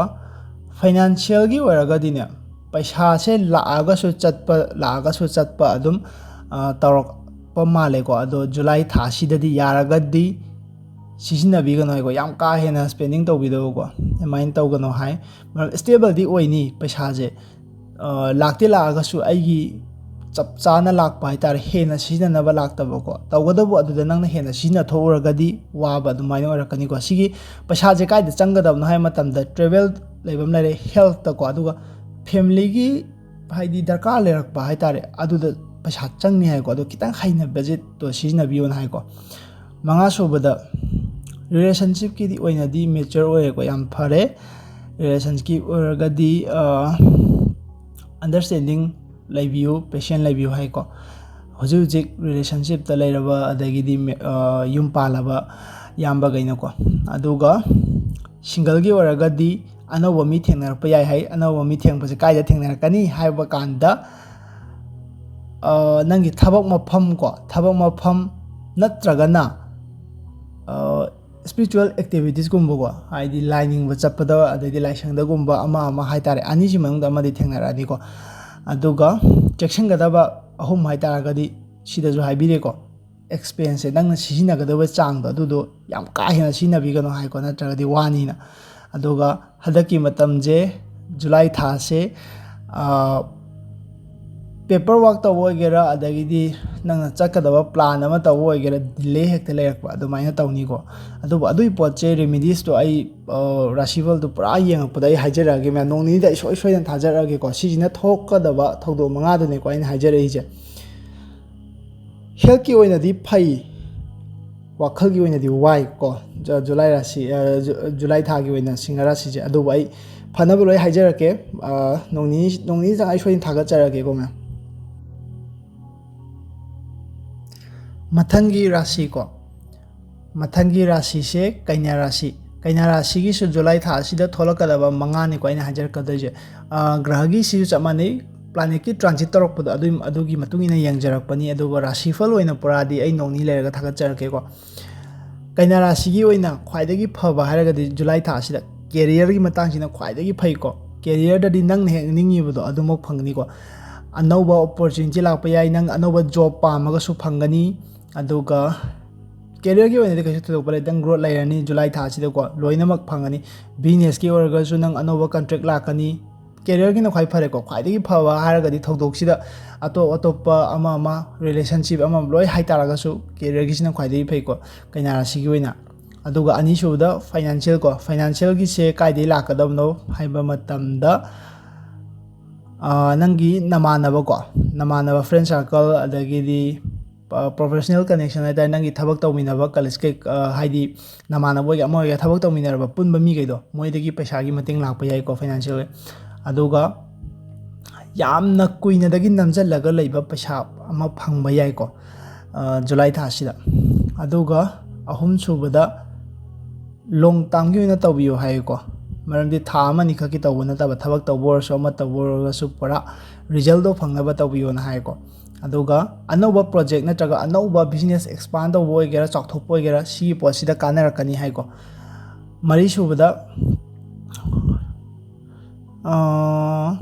ꯐꯥꯏꯅꯥꯟꯁꯤꯌꯦꯜꯒꯤ ꯑꯣꯏꯔꯒꯗꯤꯅꯦ, ꯄꯩꯁꯥꯁꯦ ꯂꯥꯛꯑꯒꯁꯨ ꯆꯠꯄ, ꯂꯥꯛꯑꯒꯁꯨ ꯆꯠꯄ ꯑꯗꯨꯝ, ꯑ, ꯇꯧꯔꯛꯄ ꯃꯥꯜꯂꯦꯀꯣ꯫ ꯑꯗꯣ ꯖꯨꯂꯥꯏ ꯊꯥꯁꯤꯗꯗꯤ ꯌꯥꯔꯒꯗꯤ ꯁꯤꯖꯤꯟꯅꯕꯤꯒꯅꯨ ꯍꯥꯏꯀꯣ, ꯌꯥꯝ ꯀꯥ ꯍꯦꯟꯅ ꯁ꯭ꯄꯦꯟꯗꯤꯡ ꯇꯧꯕꯤꯗꯧꯀꯣ, ꯑꯗꯨꯃꯥꯏꯅ ꯇꯧꯒꯅꯨ ꯍꯥꯏ꯫ ꯃꯔꯝ ꯁ꯭ꯇꯦꯕꯜꯗꯤ ꯑꯣꯏꯅꯤ ꯄꯩꯁꯥꯁꯦ, ꯑ, ꯂꯥꯛꯇꯤ ꯂꯥꯛꯑꯒꯁꯨ ꯑꯩꯒꯤ ꯆꯞ ꯆꯥꯅ ꯂꯥꯛꯄ ꯍꯥꯏꯇꯥꯔꯦ, ꯍꯦꯟꯅ ꯁꯤꯖꯤꯟꯅꯅꯕ ꯂꯥꯛꯇꯕꯀꯣ꯫ ꯇꯧꯒꯗꯕꯨ ꯑꯗꯨꯗ ꯅꯪꯅ ꯍꯦꯟꯅ ꯁꯤꯖꯤꯟꯅꯊꯣꯛꯎꯔꯒꯗꯤ ꯋꯥꯕ ꯑꯗꯨꯃꯥꯏꯅ ꯑꯣꯏꯔꯛꯀꯅꯤꯀꯣ꯫ ꯁꯤꯒꯤ ꯄꯩꯁꯥꯁꯦ ꯀꯥꯏꯗ ꯆꯪꯒꯗꯕꯅꯣ ꯍꯥꯏꯕ ꯃꯇꯝꯗ, ꯇ꯭ꯔꯦꯚꯦꯜ ꯂꯩꯕ ꯑꯃ ꯂꯩꯔꯦ, ꯍꯦꯜꯠꯇꯀꯣ, ꯑꯗꯨꯒ ꯐꯦꯃꯤꯂꯤꯒꯤ ꯍꯥꯏꯗꯤ ꯗꯔꯀꯥꯔ ꯂꯩꯔꯛꯄ ꯍꯥꯏꯇꯥꯔꯦ, ꯑꯗꯨꯗ ꯄꯩꯁꯥ ꯆꯪꯅꯤ ꯍꯥꯏꯀꯣ꯫ ꯑꯗꯣ ꯈꯤꯇꯪ ꯍꯩꯅ ꯕꯖꯦꯠꯇꯣ ꯁꯤꯖꯤꯟꯅꯕꯤꯌꯣꯅ ꯍꯥꯏꯀꯣ꯫ ꯃꯉꯥ ꯁꯨꯕꯗ, ꯔꯤꯂꯦꯁꯟꯁꯤꯞꯀꯤꯗꯤ ꯑꯣꯏꯅꯗꯤ ꯃꯦꯆ꯭ꯌꯣꯔ ꯑꯣꯏꯔꯦꯀꯣ, ꯌꯥꯝ ꯐꯔꯦ꯫ ꯔꯤꯂꯦꯁꯟꯁꯤꯞꯀꯤ ꯑꯣꯏꯔꯒꯗꯤ, ꯑ, ꯑꯟꯗꯔꯁ꯭ꯇꯦꯟꯗꯤꯡ ꯂꯩꯕꯤꯌꯨ, ꯄꯦꯁꯦꯟ ꯂꯩꯕꯤꯌꯨ ꯍꯥꯏꯀꯣ꯫ ꯍꯧꯖꯤꯛ ꯍꯧꯖꯤꯛ ꯔꯤꯂꯦꯁꯟꯁꯤꯞꯇ ꯂꯩꯔꯕ, ꯑꯗꯒꯤꯗꯤ ꯃꯦ-, ꯑ, ꯌꯨꯝ ꯄꯥꯜꯂꯕ ꯏꯌꯥꯝꯕꯈꯩꯅꯀꯣ꯫ ꯑꯗꯨꯒ ꯁꯤꯡꯒꯜꯒꯤ ꯑꯣꯏꯔꯒꯗꯤ ꯑꯅꯧꯕ ꯃꯤ ꯊꯦꯡꯅꯔꯛꯄ ꯌꯥꯏ ꯍꯥꯏ꯫ ꯑꯅꯧꯕ ꯃꯤ ꯊꯦꯡꯅꯕꯁꯦ ꯀꯥꯏꯗ ꯊꯦꯡꯅꯔꯛꯀꯅꯤ ꯍꯥꯏꯕ ꯀꯥꯟꯗ, ꯑ, ꯅꯪꯒꯤ ꯊꯕꯛ ꯃꯐꯝ ꯀꯣ, ꯊꯕꯛ ꯃꯐꯝ ꯅꯠꯇ꯭ꯔꯒꯅ ꯏꯁꯄꯤꯔꯤꯆꯨꯋꯦꯜ ꯑꯦꯛꯇꯤꯚꯤꯇꯤꯁꯀꯨꯝꯕꯀꯣ, ꯍꯥꯏꯗꯤ ꯂꯥꯏ ꯅꯤꯡꯕ ꯆꯠꯄꯗ, ꯑꯗꯩꯗꯤ ꯂꯥꯏꯁꯪꯗꯒꯨꯝꯕ ꯑꯃ ꯑꯃ ꯍꯥꯏ ꯇꯥꯔꯦ, ꯑꯅꯤꯁꯤ ꯃꯅꯨꯡꯗ ꯑꯃꯗꯤ ꯊꯦꯡꯅꯔꯛꯑꯅꯤꯀꯣ꯫ ꯑꯗꯨꯒ ꯆꯦꯛꯁꯤꯟꯒꯗꯕ ꯑꯍꯨꯝ ꯍꯥꯏ ꯇꯥꯔꯒꯗꯤ ꯁꯤꯗꯁꯨ ꯍꯥꯏꯕꯤꯔꯦꯀꯣ, ꯑꯦꯛꯁꯄꯦꯟꯁꯁꯦ, ꯅꯪꯅ ꯁꯤꯖꯤꯟꯅꯒꯗꯕ ꯆꯥꯡꯗꯣ ꯑꯗꯨꯗꯣ ꯌꯥꯝ ꯀꯥ ꯍꯦꯟꯅ ꯁꯤꯖꯤꯟꯅꯕꯤꯒꯅꯨ ꯍꯥꯏꯀꯣ, ꯅꯠꯇ꯭ꯔꯒꯗꯤ ꯋꯥꯅꯤꯅ꯫ ꯑꯗꯨꯒ ꯍꯟꯗꯛꯀꯤ ꯃꯇꯝꯁꯦ, ꯖꯨꯂꯥꯏ ꯊꯥꯁꯦ, ꯄꯦꯄꯔ ꯋꯥꯔꯛ ꯇꯧꯕ ꯑꯣꯏꯒꯦꯔꯥ, ꯑꯗꯒꯤꯗꯤ ꯅꯪꯅ ꯆꯠꯀꯗꯕ ꯄ꯭ꯂꯥꯟ ꯑꯃ ꯇꯧꯕ ꯑꯣꯏꯒꯦꯔꯥ, ꯗꯤꯂꯦ ꯍꯦꯛꯇ ꯂꯩꯔꯛꯄ ꯑꯗꯨꯃꯥꯏꯅ ꯇꯧꯅꯤꯀꯣ꯫ ꯑꯗꯨꯕꯨ ꯑꯗꯨꯒꯤ ꯄꯣꯠꯁꯦ, ꯔꯤꯃꯤꯗꯤꯁꯇꯣ ꯑꯩ, ꯔꯥꯁꯤꯐꯜꯗꯨ ꯄꯨꯔꯥ ꯌꯦꯡꯉꯛꯄꯗ ꯑꯩ ꯍꯥꯏꯖꯔꯛꯑꯒꯦ ꯃꯌꯥꯝ, ꯅꯣꯡ ꯅꯤꯅꯤꯗ ꯑꯩ ꯁꯣꯏ ꯁꯣꯏꯗꯅ ꯊꯥꯖꯔꯛꯑꯒꯦꯀꯣ꯫ ꯁꯤꯁꯤꯅ ꯊꯣꯛꯀꯗꯕ ꯊꯧꯗꯣꯛ ꯃꯉꯥꯗꯨꯅꯦꯀꯣ ꯑꯩꯅ ꯍꯥꯏꯖꯔꯛꯏꯁꯦ꯫ ꯍꯦꯜꯠꯀꯤ ꯑꯣꯏꯅꯗꯤ ꯐꯩ, ꯋꯥꯈꯜꯒꯤ ꯑꯣꯏꯅꯗꯤ ꯋꯥꯏ ꯀꯣ꯫ ꯖꯨꯂꯥꯏ ꯔꯥꯁꯤ, ꯖꯨꯂꯥꯏ ꯊꯥꯒꯤ ꯑꯣꯏꯅ ꯁꯤꯡꯍ ꯔꯥꯁꯤꯁꯦ꯫ ꯑꯗꯨꯕꯨ ꯑꯩ ꯐꯅꯕ ꯂꯣꯏ ꯍꯥꯏꯖꯔꯛꯀꯦ꯫ ꯅꯣꯡ ꯅꯤꯅꯤ, ꯅꯣꯡ ꯅꯤꯅꯤ ꯆꯪ ꯑꯩ ꯁꯣꯏꯗꯅ ꯊꯥꯒꯠꯆꯔꯛꯀꯦꯀꯣ ꯃꯌꯥꯝ꯫ ꯃꯊꯪꯒꯤ ꯔꯥꯁꯤ ꯀꯣ, ꯃꯊꯪꯒꯤ ꯔꯥꯁꯤꯁꯦ ꯀꯩꯅ꯭ꯌꯥ ꯔꯥꯁꯤ꯫ ꯀꯩꯅ꯭ꯌꯥ ꯔꯥꯁꯤꯒꯤꯁꯨ ꯖꯨꯂꯥꯏ ꯊꯥ ꯑꯁꯤꯗ ꯊꯣꯛꯂꯛꯀꯗꯕ ꯃꯉꯥꯅꯤꯀꯣ ꯑꯩꯅ ꯍꯥꯏꯖꯔꯛꯀꯗꯣꯏꯁꯦ꯫ ꯒ꯭ꯔꯍꯒꯤꯁꯤꯁꯨ ꯆꯞ ꯃꯥꯟꯅꯩ, ꯄ꯭ꯂꯥꯅꯦꯠꯀꯤ ꯇ꯭ꯔꯥꯟꯖꯤꯠ ꯇꯧꯔꯛꯄꯗꯣ, ꯑꯗꯨꯒꯤ, ꯑꯗꯨꯒꯤ ꯃꯇꯨꯡ ꯏꯟꯅ ꯌꯦꯡꯖꯔꯛꯄꯅꯤ꯫ ꯑꯗꯨꯒ ꯔꯥꯁꯤꯐꯜ ꯑꯣꯏꯅ ꯄꯨꯔꯥꯗꯤ ꯑꯩ ꯅꯣꯡꯅꯤ ꯂꯩꯔꯒ ꯊꯥꯒꯠꯆꯔꯛꯀꯦꯀꯣ꯫ ꯀꯩꯅ꯭ꯌꯥ ꯔꯥꯁꯤꯒꯤ ꯑꯣꯏꯅ ꯈ꯭ꯋꯥꯏꯗꯒꯤ ꯐꯕ ꯍꯥꯏꯔꯒꯗꯤ ꯖꯨꯂꯥꯏ ꯊꯥ ꯑꯁꯤꯗ ꯀꯦꯔꯤꯌꯔꯒꯤ ꯃꯇꯥꯡꯁꯤꯅ ꯈ꯭ꯋꯥꯏꯗꯒꯤ ꯐꯩꯀꯣ꯫ ꯀꯦꯔꯤꯌꯔꯗꯗꯤ ꯅꯪꯅ ꯍꯦꯛ ꯅꯤꯡꯉꯤꯕꯗꯣ ꯑꯗꯨꯃꯛ ꯐꯪꯒꯅꯤꯀꯣ꯫ ꯑꯅꯧꯕ ꯑꯣꯄꯣꯔꯆꯨꯅꯤꯇꯤ ꯂꯥꯛꯄ ꯌꯥꯏ, ꯅꯪ ꯑꯅꯧꯕ ꯖꯣꯕ ꯄꯥꯝꯃꯒꯁꯨ ꯐꯪꯒꯅꯤ꯫ ꯑꯗꯨꯒ ꯀꯦꯔꯤꯌꯔꯒꯤ ꯑꯣꯏꯅꯗꯤ ꯀꯩꯁꯨ ꯊꯣꯏꯗꯣꯛꯄ ꯂꯩꯇꯦ, ꯅꯪ ꯒ꯭ꯔꯣꯠ ꯂꯩꯔꯅꯤ ꯖꯨꯂꯥꯏ ꯊꯥꯁꯤꯗꯀꯣ, ꯂꯣꯏꯅꯃꯛ ꯐꯪꯒꯅꯤ꯫ ꯕꯤꯖꯤꯅꯦꯁꯀꯤ ꯑꯣꯏꯔꯒꯁꯨ ꯅꯪ ꯑꯅꯧꯕ ꯀꯟꯇ꯭ꯔꯦꯛ ꯂꯥꯛꯀꯅꯤ꯫ ꯀꯦꯔꯤꯌꯔꯒꯤꯅ ꯈ꯭ꯋꯥꯏ ꯐꯔꯦꯀꯣ꯫ ꯈ꯭ꯋꯥꯏꯗꯒꯤ ꯐꯕ ꯍꯥꯏꯔꯒꯗꯤ ꯊꯧꯗꯣꯛꯁꯤꯗ ꯑꯇꯣꯞ ꯑꯇꯣꯞꯄ ꯑꯃ ꯑꯃ, ꯔꯤꯂꯦꯁꯟꯁꯤꯞ ꯑꯃ ꯑꯃ ꯂꯣꯏ ꯍꯥꯏꯇꯥꯔꯒꯁꯨ, ꯀꯦꯔꯤꯌꯔꯒꯤꯁꯤꯅ ꯈ꯭ꯋꯥꯏꯗꯒꯤ ꯐꯩꯀꯣ ꯀꯩꯅꯥ ꯔꯥꯁꯤꯒꯤ ꯑꯣꯏꯅ꯫ ꯑꯗꯨꯒ ꯑꯅꯤꯁꯨꯕꯗ ꯐꯥꯏꯅꯥꯟꯁꯤꯌꯦꯜ ꯀꯣ꯫ ꯐꯥꯏꯅꯥꯟꯁꯤꯌꯦꯜꯒꯤꯁꯦ ꯀꯥꯏꯗꯒꯤ ꯂꯥꯛꯀꯗꯕꯅꯣ ꯍꯥꯏꯕ ꯃꯇꯝꯗ, ꯅꯪꯒꯤ ꯅꯃꯥꯟꯅꯕ ꯀꯣ, ꯅꯃꯥꯟꯅꯕ, ꯐ꯭ꯔꯦꯟ ꯁꯥꯔꯀꯜ, ꯑꯗꯒꯤꯗꯤ ꯄ꯭ꯔꯣꯐꯦꯁꯅꯦꯜ ꯀꯅꯦꯛꯁꯟ ꯍꯥꯏ ꯇꯥꯔꯦ, ꯅꯪꯒꯤ ꯊꯕꯛ ꯇꯧꯃꯤꯟꯅꯕ ꯀꯂꯤꯛꯁ ꯀꯩ, ꯍꯥꯏꯗꯤ ꯅꯃꯥꯟꯅꯕ ꯑꯣꯏꯒꯦ ꯑꯃ ꯑꯣꯏꯒꯦ, ꯊꯕꯛ ꯇꯧꯃꯤꯟꯅꯔꯕ ꯄꯨꯟꯕ ꯃꯤꯈꯩꯗꯣ, ꯃꯣꯏꯗꯒꯤ ꯄꯩꯁꯥꯒꯤ ꯃꯇꯦꯡ ꯂꯥꯛꯄ ꯌꯥꯏꯀꯣ ꯐꯥꯏꯅꯥꯟꯁꯤꯌꯦꯜ꯫ ꯑꯗꯨꯒ ꯌꯥꯝꯅ ꯀꯨꯏꯅꯗꯒꯤ ꯅꯝꯁꯤꯜꯂꯒ ꯂꯩꯕ ꯄꯩꯁꯥ ꯑꯃ ꯐꯪꯕ ꯌꯥꯏꯀꯣ ꯖꯨꯂꯥꯏ ꯊꯥꯁꯤꯗ꯫ ꯑꯗꯨꯒ ꯑꯍꯨꯝꯁꯨꯕꯗ ꯂꯣꯡ ꯇꯥꯝꯒꯤ ꯑꯣꯏꯅ ꯇꯧꯕꯤꯌꯨ ꯍꯥꯏꯌꯦꯀꯣ꯫ ꯃꯔꯝꯗꯤ ꯊꯥ ꯑꯃ ꯑꯅꯤꯈꯛꯀꯤ ꯇꯧꯕ ꯅꯠꯇꯕ, ꯊꯕꯛ ꯇꯧꯕ ꯑꯣꯏꯔꯁꯨ ꯑꯃ ꯇꯧꯕ ꯑꯣꯏꯔꯒꯁꯨ ꯄꯨꯔꯥ ꯔꯤꯖꯜꯗꯣ ꯐꯪꯅꯕ ꯇꯧꯕꯤꯌꯣꯅ ꯍꯥꯏꯀꯣ꯫ ꯑꯗꯨꯒ ꯑꯅꯧꯕ ꯄ꯭ꯔꯣꯖꯦꯛ ꯅꯠꯇ꯭ꯔꯒ ꯑꯅꯧꯕ ꯕꯤꯖꯤꯅꯦꯁ ꯑꯦꯛꯁꯄꯥꯟ ꯇꯧꯕ ꯑꯣꯏꯒꯦꯔꯥ, ꯆꯥꯎꯊꯣꯛꯄ ꯑꯣꯏꯒꯦꯔꯥ, ꯁꯤꯒꯤ ꯄꯣꯠꯁꯤꯗ ꯀꯥꯟꯅꯔꯛꯀꯅꯤ ꯍꯥꯏꯀꯣ꯫ ꯃꯔꯤꯁꯨꯕꯗ, ꯑꯥ,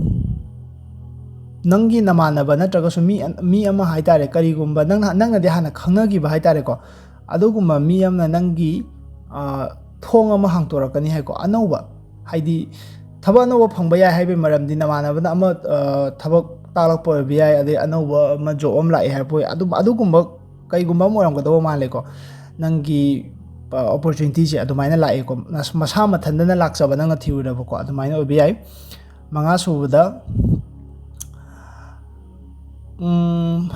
ꯅꯪꯒꯤ ꯅꯃꯥꯟꯅꯕ ꯅꯠꯇ꯭ꯔꯒꯁꯨ ꯃꯤ, ꯃꯤ ꯑꯃ ꯍꯥꯏ ꯇꯥꯔꯦ, ꯀꯔꯤꯒꯨꯝꯕ ꯅꯪꯅ, ꯅꯪꯅꯗꯤ ꯍꯥꯟꯅ ꯈꯪꯅꯈꯤꯕ ꯍꯥꯏ ꯇꯥꯔꯦꯀꯣ, ꯑꯗꯨꯒꯨꯝꯕ ꯃꯤ ꯑꯃꯅ ꯅꯪꯒꯤ, ꯑꯥ, ꯊꯣꯡ ꯑꯃ ꯍꯥꯡꯇꯣꯔꯛꯀꯅꯤ ꯍꯥꯏꯀꯣ, ꯑꯅꯧꯕ꯫ ꯍꯥꯏꯗꯤ ꯊꯕꯛ ꯑꯅꯧꯕ ꯐꯪꯕ ꯌꯥꯏ ꯍꯥꯏꯕꯒꯤ ꯃꯔꯝꯗꯤ ꯅꯃꯥꯟꯅꯕꯅ ꯑꯃ, ꯑꯥ, ꯊꯕꯛ ꯇꯥꯛꯂꯛꯄ ꯑꯣꯏꯕ ꯌꯥꯏ, ꯑꯗꯩ ꯑꯅꯧꯕ ꯑꯃ ꯖꯣꯕ ꯑꯃ ꯂꯥꯛꯑꯦ ꯍꯥꯏꯔꯛꯄ ꯑꯣꯏ, ꯑꯗꯨꯝ ꯑꯗꯨꯒꯨꯝꯕ ꯀꯩꯒꯨꯝꯕ ꯑꯃ ꯑꯣꯏꯔꯝꯒꯗꯧꯕ ꯃꯥꯜꯂꯦꯀꯣ꯫ ꯅꯪꯒꯤ, ꯑ, ꯑꯣꯄꯣꯔꯆꯨꯅꯤꯇꯤꯁꯦ ꯑꯗꯨꯃꯥꯏꯅ ꯂꯥꯛꯑꯦꯀꯣ, ꯅꯁ-, ꯃꯁꯥ ꯃꯊꯟꯇꯅ ꯂꯥꯛꯆꯕ, ꯅꯪꯅ ꯊꯤꯔꯨꯗꯕꯀꯣ, ꯑꯗꯨꯃꯥꯏꯅ ꯑꯣꯏꯕ ꯌꯥꯏ꯫ ꯃꯉꯥ ꯁꯨꯕꯗ, ꯎꯝ,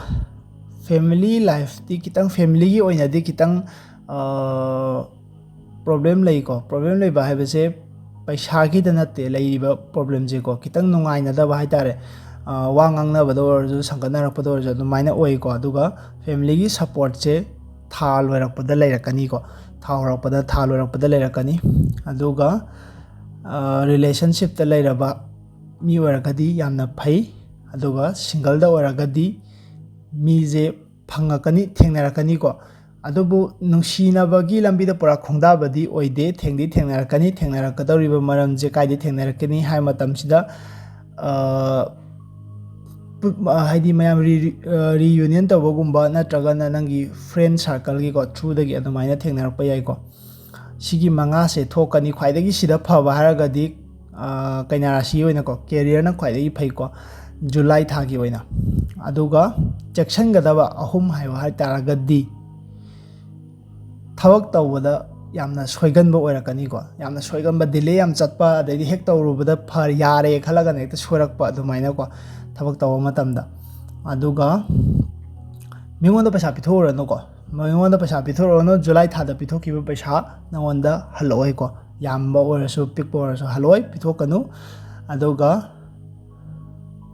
ꯐꯦꯃꯤꯂꯤ ꯂꯥꯏꯐꯇꯤ ꯈꯤꯇꯪ, ꯐꯦꯃꯤꯂꯤꯒꯤ ꯑꯣꯏꯅꯗꯤ ꯈꯤꯇꯪ, ꯑ, ꯄ꯭ꯔꯣꯕ꯭ꯂꯦꯝ ꯂꯩꯀꯣ꯫ ꯄ꯭ꯔꯣꯕ꯭ꯂꯦꯝ ꯂꯩꯕ ꯍꯥꯏꯕꯁꯦ ꯄꯩꯁꯥꯒꯤꯗ ꯅꯠꯇꯦ ꯂꯩꯔꯤꯕ ꯄ꯭ꯔꯣꯕ꯭ꯂꯦꯝꯁꯦꯀꯣ, ꯈꯤꯇꯪ ꯅꯨꯡꯉꯥꯏꯅꯗꯕ ꯍꯥꯏ ꯇꯥꯔꯦ꯫ ꯑ, ꯋꯥ ꯉꯥꯡꯅꯕꯗ ꯑꯣꯏꯔꯁꯨ, ꯁꯪꯒꯠꯅꯔꯛꯄꯗ ꯑꯣꯏꯔꯁꯨ ꯑꯗꯨꯃꯥꯏꯅ ꯑꯣꯏꯀꯣ꯫ ꯑꯗꯨꯒ ꯐꯦꯃꯤꯂꯤꯒꯤ ꯁꯞꯄꯣꯔꯠꯁꯦ ꯊꯥ ꯂꯣꯏꯔꯛꯄꯗ ꯂꯩꯔꯛꯀꯅꯤꯀꯣ꯫ ꯊꯥ ꯍꯧꯔꯛꯄꯗ, ꯊꯥ ꯂꯣꯏꯔꯛꯄꯗ ꯂꯩꯔꯛꯀꯅꯤ꯫ ꯑꯗꯨꯒ, ꯑ, ꯔꯤꯂꯦꯁꯟꯁꯤꯞꯇ ꯂꯩꯔꯕ ꯃꯤ ꯑꯣꯏꯔꯒꯗꯤ ꯌꯥꯝꯅ ꯐꯩ꯫ ꯑꯗꯨꯒ ꯁꯤꯡꯒꯜꯗ ꯑꯣꯏꯔꯒꯗꯤ ꯃꯤꯁꯦ ꯐꯪꯉꯛꯀꯅꯤ, ꯊꯦꯡꯅꯔꯛꯀꯅꯤꯀꯣ꯫ ꯑꯗꯨꯕꯨ ꯅꯨꯡꯁꯤꯅꯕꯒꯤ ꯂꯝꯕꯤꯗ ꯄꯨꯔꯥ ꯈꯣꯡꯗꯥꯕꯗꯤ ꯑꯣꯏꯗꯦ꯫ ꯊꯦꯡꯗꯤ ꯊꯦꯡꯅꯔꯛꯀꯅꯤ꯫ ꯊꯦꯡꯅꯔꯛꯀꯗꯧꯔꯤꯕ ꯃꯔꯝꯁꯦ ꯀꯥꯏꯗ ꯊꯦꯡꯅꯔꯛꯀꯅꯤ ꯍꯥꯏꯕ ꯃꯇꯝꯁꯤꯗ, ꯑ, ꯄꯨ-, ꯑ, ꯍꯥꯏꯗꯤ ꯃꯌꯥꯝ ꯔꯤ-, ꯔꯤ-, ꯑ, ꯔꯤꯌꯨꯅꯤꯌꯟ ꯇꯧꯕꯒꯨꯝꯕ ꯅꯠꯇ꯭ꯔꯒꯅ ꯅꯪꯒꯤ ꯐ꯭ꯔꯦꯟ ꯁꯥꯔꯀꯜꯒꯤꯀꯣ, ꯊ꯭ꯔꯨꯗꯒꯤ ꯑꯗꯨꯃꯥꯏꯅ ꯊꯦꯡꯅꯔꯛꯄ ꯌꯥꯏꯀꯣ꯫ ꯁꯤꯒꯤ ꯃꯉꯥꯁꯦ ꯊꯣꯛꯀꯅꯤ꯫ ꯈ꯭ꯋꯥꯏꯗꯒꯤ ꯁꯤꯗ ꯐꯕ ꯍꯥꯏꯔꯒꯗꯤ, ꯑ, ꯀꯩꯅꯥ ꯔꯥꯁꯤ ꯑꯣꯏꯅꯀꯣ, ꯀꯦꯔꯤꯌꯔꯅ ꯈ꯭ꯋꯥꯏꯗꯒꯤ ꯐꯩꯀꯣ, ꯖꯨꯂꯥꯏ ꯊꯥꯒꯤ ꯑꯣꯏꯅ꯫ ꯑꯗꯨꯒ ꯆꯦꯛꯁꯤꯟꯒꯗꯕ ꯑꯍꯨꯝ ꯍꯥꯏꯌꯣ ꯍꯥꯏ ꯇꯥꯔꯒꯗꯤ, ꯊꯕꯛ ꯇꯧꯕꯗ ꯌꯥꯝꯅ ꯁꯣꯏꯒꯟꯕ ꯑꯣꯏꯔꯛꯀꯅꯤꯀꯣ꯫ ꯌꯥꯝꯅ ꯁꯣꯏꯒꯟꯕ, ꯗꯤꯂꯦ ꯌꯥꯝ ꯆꯠꯄ, ꯑꯗꯩꯗꯤ ꯍꯦꯛ ꯇꯧꯔꯨꯕꯗ ꯐ-, ꯌꯥꯔꯦ ꯈꯜꯂꯒꯅ ꯍꯦꯛꯇ ꯁꯣꯏꯔꯛꯄ ꯑꯗꯨꯃꯥꯏꯅꯀꯣ, ꯊꯕꯛ ꯇꯧꯕ ꯃꯇꯝꯗ꯫ ꯑꯗꯨꯒ ꯃꯤꯉꯣꯟꯗ ꯄꯩꯁꯥ ꯄꯤꯊꯣꯛꯎꯔꯅꯨꯀꯣ꯫ ꯃꯤꯉꯣꯟꯗ ꯄꯩꯁꯥ ꯄꯤꯊꯣꯛꯎꯔꯅꯨ꯫ ꯖꯨꯂꯥꯏ ꯊꯥꯗ ꯄꯤꯊꯣꯛꯈꯤꯕ ꯄꯩꯁꯥ ꯅꯉꯣꯟꯗ ꯍꯜꯂꯛꯑꯣꯏꯀꯣ꯫ ꯌꯥꯝꯕ ꯑꯣꯏꯔꯁꯨ ꯄꯤꯛꯄ ꯑꯣꯏꯔꯁꯨ ꯍꯜꯂꯛꯑꯣꯏ, ꯄꯤꯊꯣꯛꯀꯅꯨ꯫ ꯑꯗꯨꯒ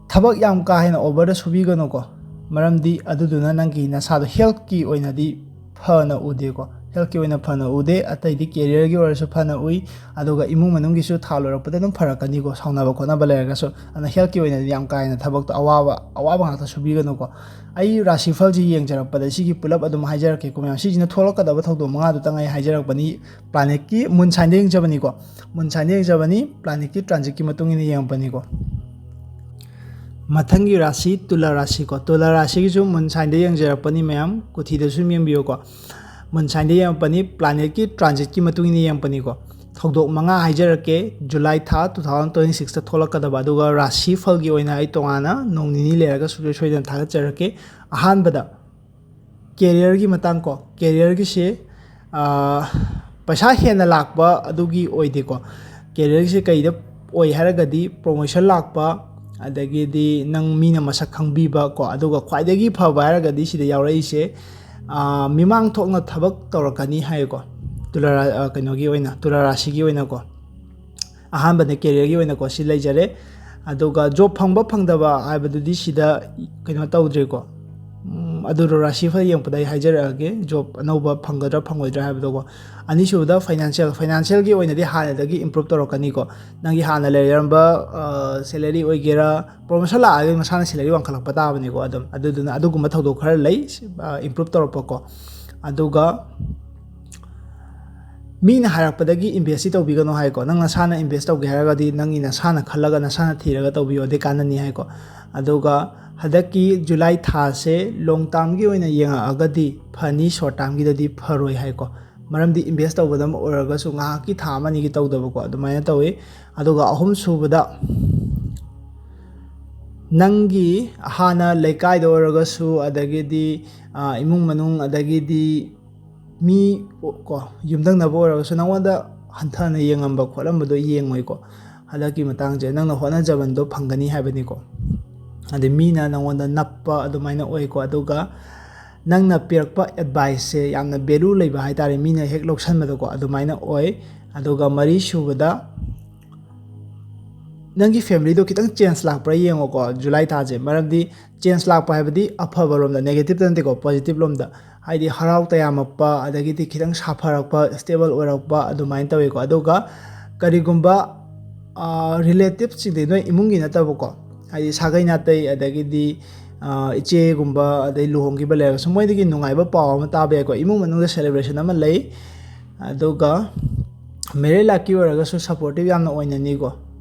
ꯊꯕꯛ ꯌꯥꯝ ꯀꯥ ꯍꯦꯟꯅ ꯑꯣꯚꯔꯗ ꯁꯨꯕꯤꯒꯅꯨꯀꯣ, ꯃꯔꯝꯗꯤ ꯑꯗꯨꯗꯨꯅ ꯅꯪꯒꯤ ꯅꯁꯥꯗꯣ ꯍꯦꯜꯠꯀꯤ ꯑꯣꯏꯅꯗꯤ ꯐꯅ ꯎꯗꯦꯀꯣ꯫ ꯍꯦꯜꯠꯀꯤ ꯑꯣꯏꯅ ꯐꯅ ꯎꯗꯦ, ꯑꯇꯩꯗꯤ ꯀꯦꯔꯤꯌꯔꯒꯤ ꯑꯣꯏꯔꯁꯨ ꯐꯅ ꯎꯏ, ꯑꯗꯨꯒ ꯏꯃꯨꯡ ꯃꯅꯨꯡꯒꯤꯁꯨ ꯊꯥ ꯂꯣꯏꯔꯛꯄꯗ ꯑꯗꯨꯝ ꯐꯔꯛꯀꯅꯤꯀꯣ, ꯁꯥꯎꯅꯕ ꯈꯣꯠꯅꯕ ꯂꯩꯔꯒꯁꯨ꯫ ꯑꯗꯨꯅ ꯍꯦꯜꯠꯀꯤ ꯑꯣꯏꯅꯗꯤ ꯌꯥꯝ ꯀꯥ ꯍꯦꯟꯅ ꯊꯕꯛꯇꯣ ꯑꯋꯥꯕ, ꯑꯋꯥꯕ ꯉꯥꯛꯇ ꯁꯨꯕꯤꯒꯅꯨꯀꯣ꯫ ꯑꯩ ꯔꯥꯁꯤꯐꯜꯁꯤ ꯌꯦꯡꯖꯔꯛꯄꯗ ꯁꯤꯒꯤ ꯄꯨꯂꯞ ꯑꯗꯨꯝ ꯍꯥꯏꯖꯔꯛꯀꯦꯀꯣ ꯃꯌꯥꯝ꯫ ꯁꯤꯁꯤꯅ ꯊꯣꯛꯂꯛꯀꯗꯕ ꯊꯧꯗꯣꯛ ꯃꯉꯥꯗꯨꯇꯪ ꯑꯩ ꯍꯥꯏꯖꯔꯛꯄꯅꯤ꯫ ꯄ꯭ꯂꯥꯅꯦꯠꯀꯤ ꯃꯨꯟ ꯁꯥꯏꯟꯗ ꯌꯦꯡꯖꯕꯅꯤꯀꯣ, ꯃꯨꯟ ꯁꯥꯏꯟꯗ ꯌꯦꯡꯖꯕꯅꯤ, ꯄ꯭ꯂꯥꯅꯦꯠꯀꯤ ꯇ꯭ꯔꯥꯟꯖꯤꯠꯀꯤ ꯃꯇꯨꯡ ꯏꯟꯅ ꯌꯦꯡꯉꯛꯄꯅꯤꯀꯣ꯫ ꯃꯊꯪꯒꯤ ꯔꯥꯁꯤ ꯇꯨꯂꯥ ꯔꯥꯁꯤꯀꯣ꯫ ꯇꯨꯂꯥ ꯔꯥꯁꯤꯒꯤꯁꯨ ꯃꯨꯟ ꯁꯥꯏꯟꯗ ꯌꯦꯡꯖꯔꯛꯄꯅꯤ ꯃꯌꯥꯝ, ꯀꯨꯊꯤꯗꯁꯨ ꯑꯗꯨꯝ ꯌꯦꯡꯕꯤꯌꯨꯀꯣ꯫ ꯃꯨꯟ ꯁꯥꯏꯟꯗ ꯌꯦꯡꯉꯛꯄꯅꯤ, ꯄ꯭ꯂꯥꯅꯦꯠꯀꯤ ꯇ꯭ꯔꯥꯟꯖꯤꯠꯀꯤ ꯃꯇꯨꯡ ꯏꯟꯅ ꯌꯦꯡꯉꯛꯄꯅꯤꯀꯣ꯫ ꯊꯧꯗꯣꯛ ꯃꯉꯥ ꯍꯥꯏꯖꯔꯛꯀꯦ, ꯖꯨꯂꯥꯏ ꯊꯥ two thousand twenty sixꯇ ꯊꯣꯛꯂꯛꯀꯗꯕ, ꯑꯗꯨꯒ ꯔꯥꯁꯤ ꯐꯜꯒꯤ ꯑꯣꯏꯅ ꯑꯩ ꯇꯣꯉꯥꯟꯅ ꯅꯣꯡ ꯅꯤꯅꯤ ꯂꯩꯔꯒ ꯁꯨꯡꯁꯣꯏ ꯁꯣꯏꯗꯅ ꯊꯥꯒꯠꯆꯔꯛꯀꯦ꯫ ꯑꯍꯥꯟꯕꯗ ꯀꯦꯔꯤꯌꯔꯒꯤ ꯃꯇꯥꯡ ꯀꯣ, ꯀꯦꯔꯤꯌꯔꯒꯤꯁꯦ, ꯑꯥ, ꯄꯩꯁꯥ ꯍꯦꯟꯅ ꯂꯥꯛꯄ ꯑꯗꯨꯒꯤ ꯑꯣꯏꯗꯦꯀꯣ꯫ ꯀꯦꯔꯤꯌꯔꯒꯤꯁꯦ ꯀꯩꯗ ꯑꯣꯏ ꯍꯥꯏꯔꯒꯗꯤ ꯄ꯭ꯔꯣꯃꯣꯁꯟ ꯂꯥꯛꯄ, ꯑꯗꯒꯤꯗꯤ ꯅꯪ ꯃꯤꯅ ꯃꯁꯛ ꯈꯪꯕꯤꯕ ꯀꯣ, ꯑꯗꯨꯒ ꯈ꯭ꯋꯥꯏꯗꯒꯤ ꯐꯕ ꯍꯥꯏꯔꯒꯗꯤ ꯁꯤꯗ ꯌꯥꯎꯔꯛꯏꯁꯦ, ꯑꯥ, ꯃꯤꯃꯥꯡ ꯊꯣꯛꯅ ꯊꯕꯛ ꯇꯧꯔꯛꯀꯅꯤ ꯍꯥꯏꯌꯦꯀꯣ꯫ ꯇꯨꯂꯥ ꯔꯥ-, ꯑꯥ, ꯀꯩꯅꯣꯒꯤ ꯑꯣꯏꯅ, ꯇꯨꯂꯥ ꯔꯥꯁꯤꯒꯤ ꯑꯣꯏꯅꯀꯣ꯫ ꯑꯍꯥꯟꯕꯗ ꯀꯦꯔꯤꯌꯔꯒꯤ ꯑꯣꯏꯅꯀꯣ ꯁꯤ ꯂꯩꯖꯔꯦ꯫ ꯑꯗꯨꯒ ꯖꯣꯕ ꯐꯪꯕ ꯐꯪꯗꯕ ꯍꯥꯏꯕꯗꯨꯗꯤ ꯁꯤꯗ ꯀꯩꯅꯣ ꯇꯧꯗ꯭ꯔꯤꯀꯣ꯫ ꯎꯝ, ꯑꯗꯨ ꯔꯥꯁꯤꯐꯜ ꯌꯦꯡꯉꯛꯄꯗ ꯑꯩ ꯍꯥꯏꯖꯔꯛꯑꯒꯦ, ꯖꯣꯕ ꯑꯅꯧꯕ ꯐꯪꯒꯗ꯭ꯔꯥ ꯐꯪꯉꯣꯏꯗ꯭ꯔꯥ ꯍꯥꯏꯕꯗꯣꯀꯣ꯫ ꯑꯅꯤꯁꯨꯕꯗ ꯐꯥꯏꯅꯥꯟꯁꯤꯌꯦꯜ, ꯐꯥꯏꯅꯥꯟꯁꯤꯌꯦꯜꯒꯤ ꯑꯣꯏꯅꯗꯤ ꯍꯥꯟꯅꯗꯒꯤ ꯏꯝꯄ꯭ꯔꯨꯞ ꯇꯧꯔꯛꯀꯅꯤꯀꯣ꯫ ꯅꯪꯒꯤ ꯍꯥꯟꯅ ꯂꯩꯔꯝꯕ, ꯑ, ꯁꯦꯂꯔꯤ ꯑꯣꯏꯒꯦꯔꯥ, ꯄ꯭ꯔꯣꯃꯣꯁꯟ ꯂꯥꯛꯑꯒꯗꯤ ꯃꯁꯥꯅ ꯁꯦꯂꯔꯤ ꯋꯥꯡꯈꯠꯂꯛꯄ ꯇꯥꯕꯅꯤꯀꯣ꯫ ꯑꯗꯨꯝ, ꯑꯗꯨꯗꯨꯅ ꯑꯗꯨꯒꯨꯝꯕ ꯊꯧꯗꯣꯛ ꯈꯔ ꯂꯩ, ꯑ, ꯏꯝꯄ꯭ꯔꯨꯞ ꯇꯧꯔꯛꯄꯀꯣ꯫ ꯑꯗꯨꯒ ꯃꯤꯅ ꯍꯥꯏꯔꯛꯄꯗꯒꯤ ꯏꯟꯚꯦꯁꯇꯤ ꯇꯧꯕꯤꯒꯅꯨ ꯍꯥꯏꯀꯣ꯫ ꯅꯪ ꯅꯁꯥꯅ ꯏꯟꯚꯦꯁ ꯇꯧꯒꯦ ꯍꯥꯏꯔꯒꯗꯤ ꯅꯪꯒꯤ ꯅꯁꯥꯅ ꯈꯜꯂꯒ ꯅꯁꯥꯅ ꯊꯤꯔꯒ ꯇꯧꯕꯤꯌꯣ, ꯑꯗꯨꯗꯤ ꯀꯥꯟꯅꯅꯤ ꯍꯥꯏꯀꯣ꯫ ꯑꯗꯨꯒ ꯍꯟꯗꯛꯀꯤ ꯖꯨꯂꯥꯏ ꯊꯥꯁꯦ ꯂꯣꯡ ꯇꯥꯔꯝꯒꯤ ꯑꯣꯏꯅ ꯌꯦꯡꯉꯛꯑꯒꯗꯤ ꯐꯅꯤ, ꯁꯣꯔꯠ ꯇꯥꯔꯝꯒꯤꯗꯗꯤ ꯐꯔꯣꯏ ꯍꯥꯏꯀꯣ꯫ ꯃꯔꯝꯗꯤ ꯏꯟꯚꯦꯁ ꯇꯧꯕꯗ ꯑꯃ ꯑꯣꯏꯔꯒꯁꯨ ꯉꯥꯏꯍꯥꯛꯀꯤ ꯊꯥ ꯑꯃ ꯑꯅꯤꯒꯤ ꯇꯧꯗꯕꯀꯣ, ꯑꯗꯨꯃꯥꯏꯅ ꯇꯧꯋꯤ꯫ ꯑꯗꯨꯒ ꯑꯍꯨꯝ ꯁꯨꯕꯗ ꯅꯪꯒꯤ ꯍꯥꯟꯅ ꯂꯩꯀꯥꯏꯗ ꯑꯣꯏꯔꯒꯁꯨ, ꯑꯗꯒꯤꯗꯤ, ꯑ, ꯏꯃꯨꯡ ꯃꯅꯨꯡ, ꯑꯗꯒꯤꯗꯤ ꯃꯤ ꯀꯣ, ꯌꯨꯝꯊꯪꯅꯕ ꯑꯣꯏꯔꯒꯁꯨ ꯅꯪꯉꯣꯟꯗ ꯍꯟꯊꯅ ꯌꯦꯡꯉꯝꯕ ꯈꯣꯠꯂꯝꯕꯗꯣ ꯌꯦꯡꯉꯣꯏꯀꯣ꯫ ꯍꯟꯗꯛꯀꯤ ꯃꯇꯥꯡꯁꯦ ꯅꯪꯅ ꯍꯣꯠꯅꯖꯃꯟꯗꯣ ꯐꯪꯒꯅꯤ ꯍꯥꯏꯕꯅꯤꯀꯣ꯫ ꯑꯗꯩ ꯃꯤꯅ ꯅꯪꯉꯣꯟꯗ ꯅꯞꯄ ꯑꯗꯨꯃꯥꯏꯅ ꯑꯣꯏꯀꯣ꯫ ꯑꯗꯨꯒ ꯅꯪꯅ ꯄꯤꯔꯛꯄ ꯑꯦꯗꯚꯥꯏꯁꯁꯦ ꯌꯥꯝꯅ ꯚꯦꯂꯨ ꯂꯩꯕ ꯍꯥꯏꯇꯥꯔꯦ, ꯃꯤꯅ ꯍꯦꯛ ꯂꯧꯁꯟꯕꯗꯀꯣ ꯑꯗꯨꯃꯥꯏꯅ ꯑꯣꯏ꯫ ꯑꯗꯨꯒ ꯃꯔꯤ ꯁꯨꯕꯗ ꯅꯪꯒꯤ ꯐꯦꯃꯤꯂꯤꯗꯣ ꯈꯤꯇꯪ ꯆꯦꯟꯖ ꯂꯥꯛꯄ꯭ꯔꯥ ꯌꯦꯡꯉꯣꯀꯣ ꯖꯨꯂꯥꯏ ꯊꯥꯁꯦ꯫ ꯃꯔꯝꯗꯤ ꯆꯦꯟꯖ ꯂꯥꯛꯄ ꯍꯥꯏꯕꯗꯤ ꯑꯐꯕ ꯔꯣꯝꯗ, ꯅꯦꯒꯦꯇꯤꯞꯇ ꯅꯠꯇꯦꯀꯣ, ꯄꯣꯖꯤꯇꯤꯞ ꯂꯣꯝꯗ꯫ ꯍꯥꯏꯗꯤ ꯍꯔꯥꯎ ꯇꯌꯥꯝꯃꯛꯄ, ꯑꯗꯒꯤꯗꯤ ꯈꯤꯇꯪ ꯁꯥꯐꯔꯛꯄ, ꯁ꯭ꯇꯦꯕꯜ ꯑꯣꯏꯔꯛꯄ, ꯑꯗꯨꯃꯥꯏꯅ ꯇꯧꯋꯤꯀꯣ꯫ ꯑꯗꯨꯒ ꯀꯔꯤꯒꯨꯝꯕ ꯔꯤꯂꯦꯇꯤꯞꯁꯤꯡꯗꯤ, ꯅꯣꯏ ꯏꯃꯨꯡꯒꯤ ꯅꯠꯇꯕꯀꯣ, ꯍꯥꯏꯗꯤ ꯁꯥꯒꯩ ꯅꯥꯇꯩ, ꯑꯗꯒꯤꯗꯤ ꯏꯆꯦꯒꯨꯝꯕ, ꯑꯗꯩ ꯂꯨꯍꯣꯡꯈꯤꯕ ꯂꯩꯔꯒꯁꯨ, ꯃꯣꯏꯗꯒꯤ ꯅꯨꯡꯉꯥꯏꯕ ꯄꯥꯎ ꯑꯃ ꯇꯥꯕ ꯌꯥꯏꯀꯣ꯫ ꯏꯃꯨꯡ ꯃꯅꯨꯡꯗ ꯁꯦꯂꯦꯕ꯭ꯔꯦꯁꯟ ꯑꯃ ꯂꯩ꯫ ꯑꯗꯨꯒ ꯃꯦꯔꯤꯠ ꯂꯥꯏꯐꯀꯤ ꯑꯣꯏꯔꯒꯁꯨ ꯁꯞꯄꯣꯔꯇꯤꯞ ꯌꯥꯝꯅ ꯑꯣꯏꯅꯅꯤꯀꯣ꯫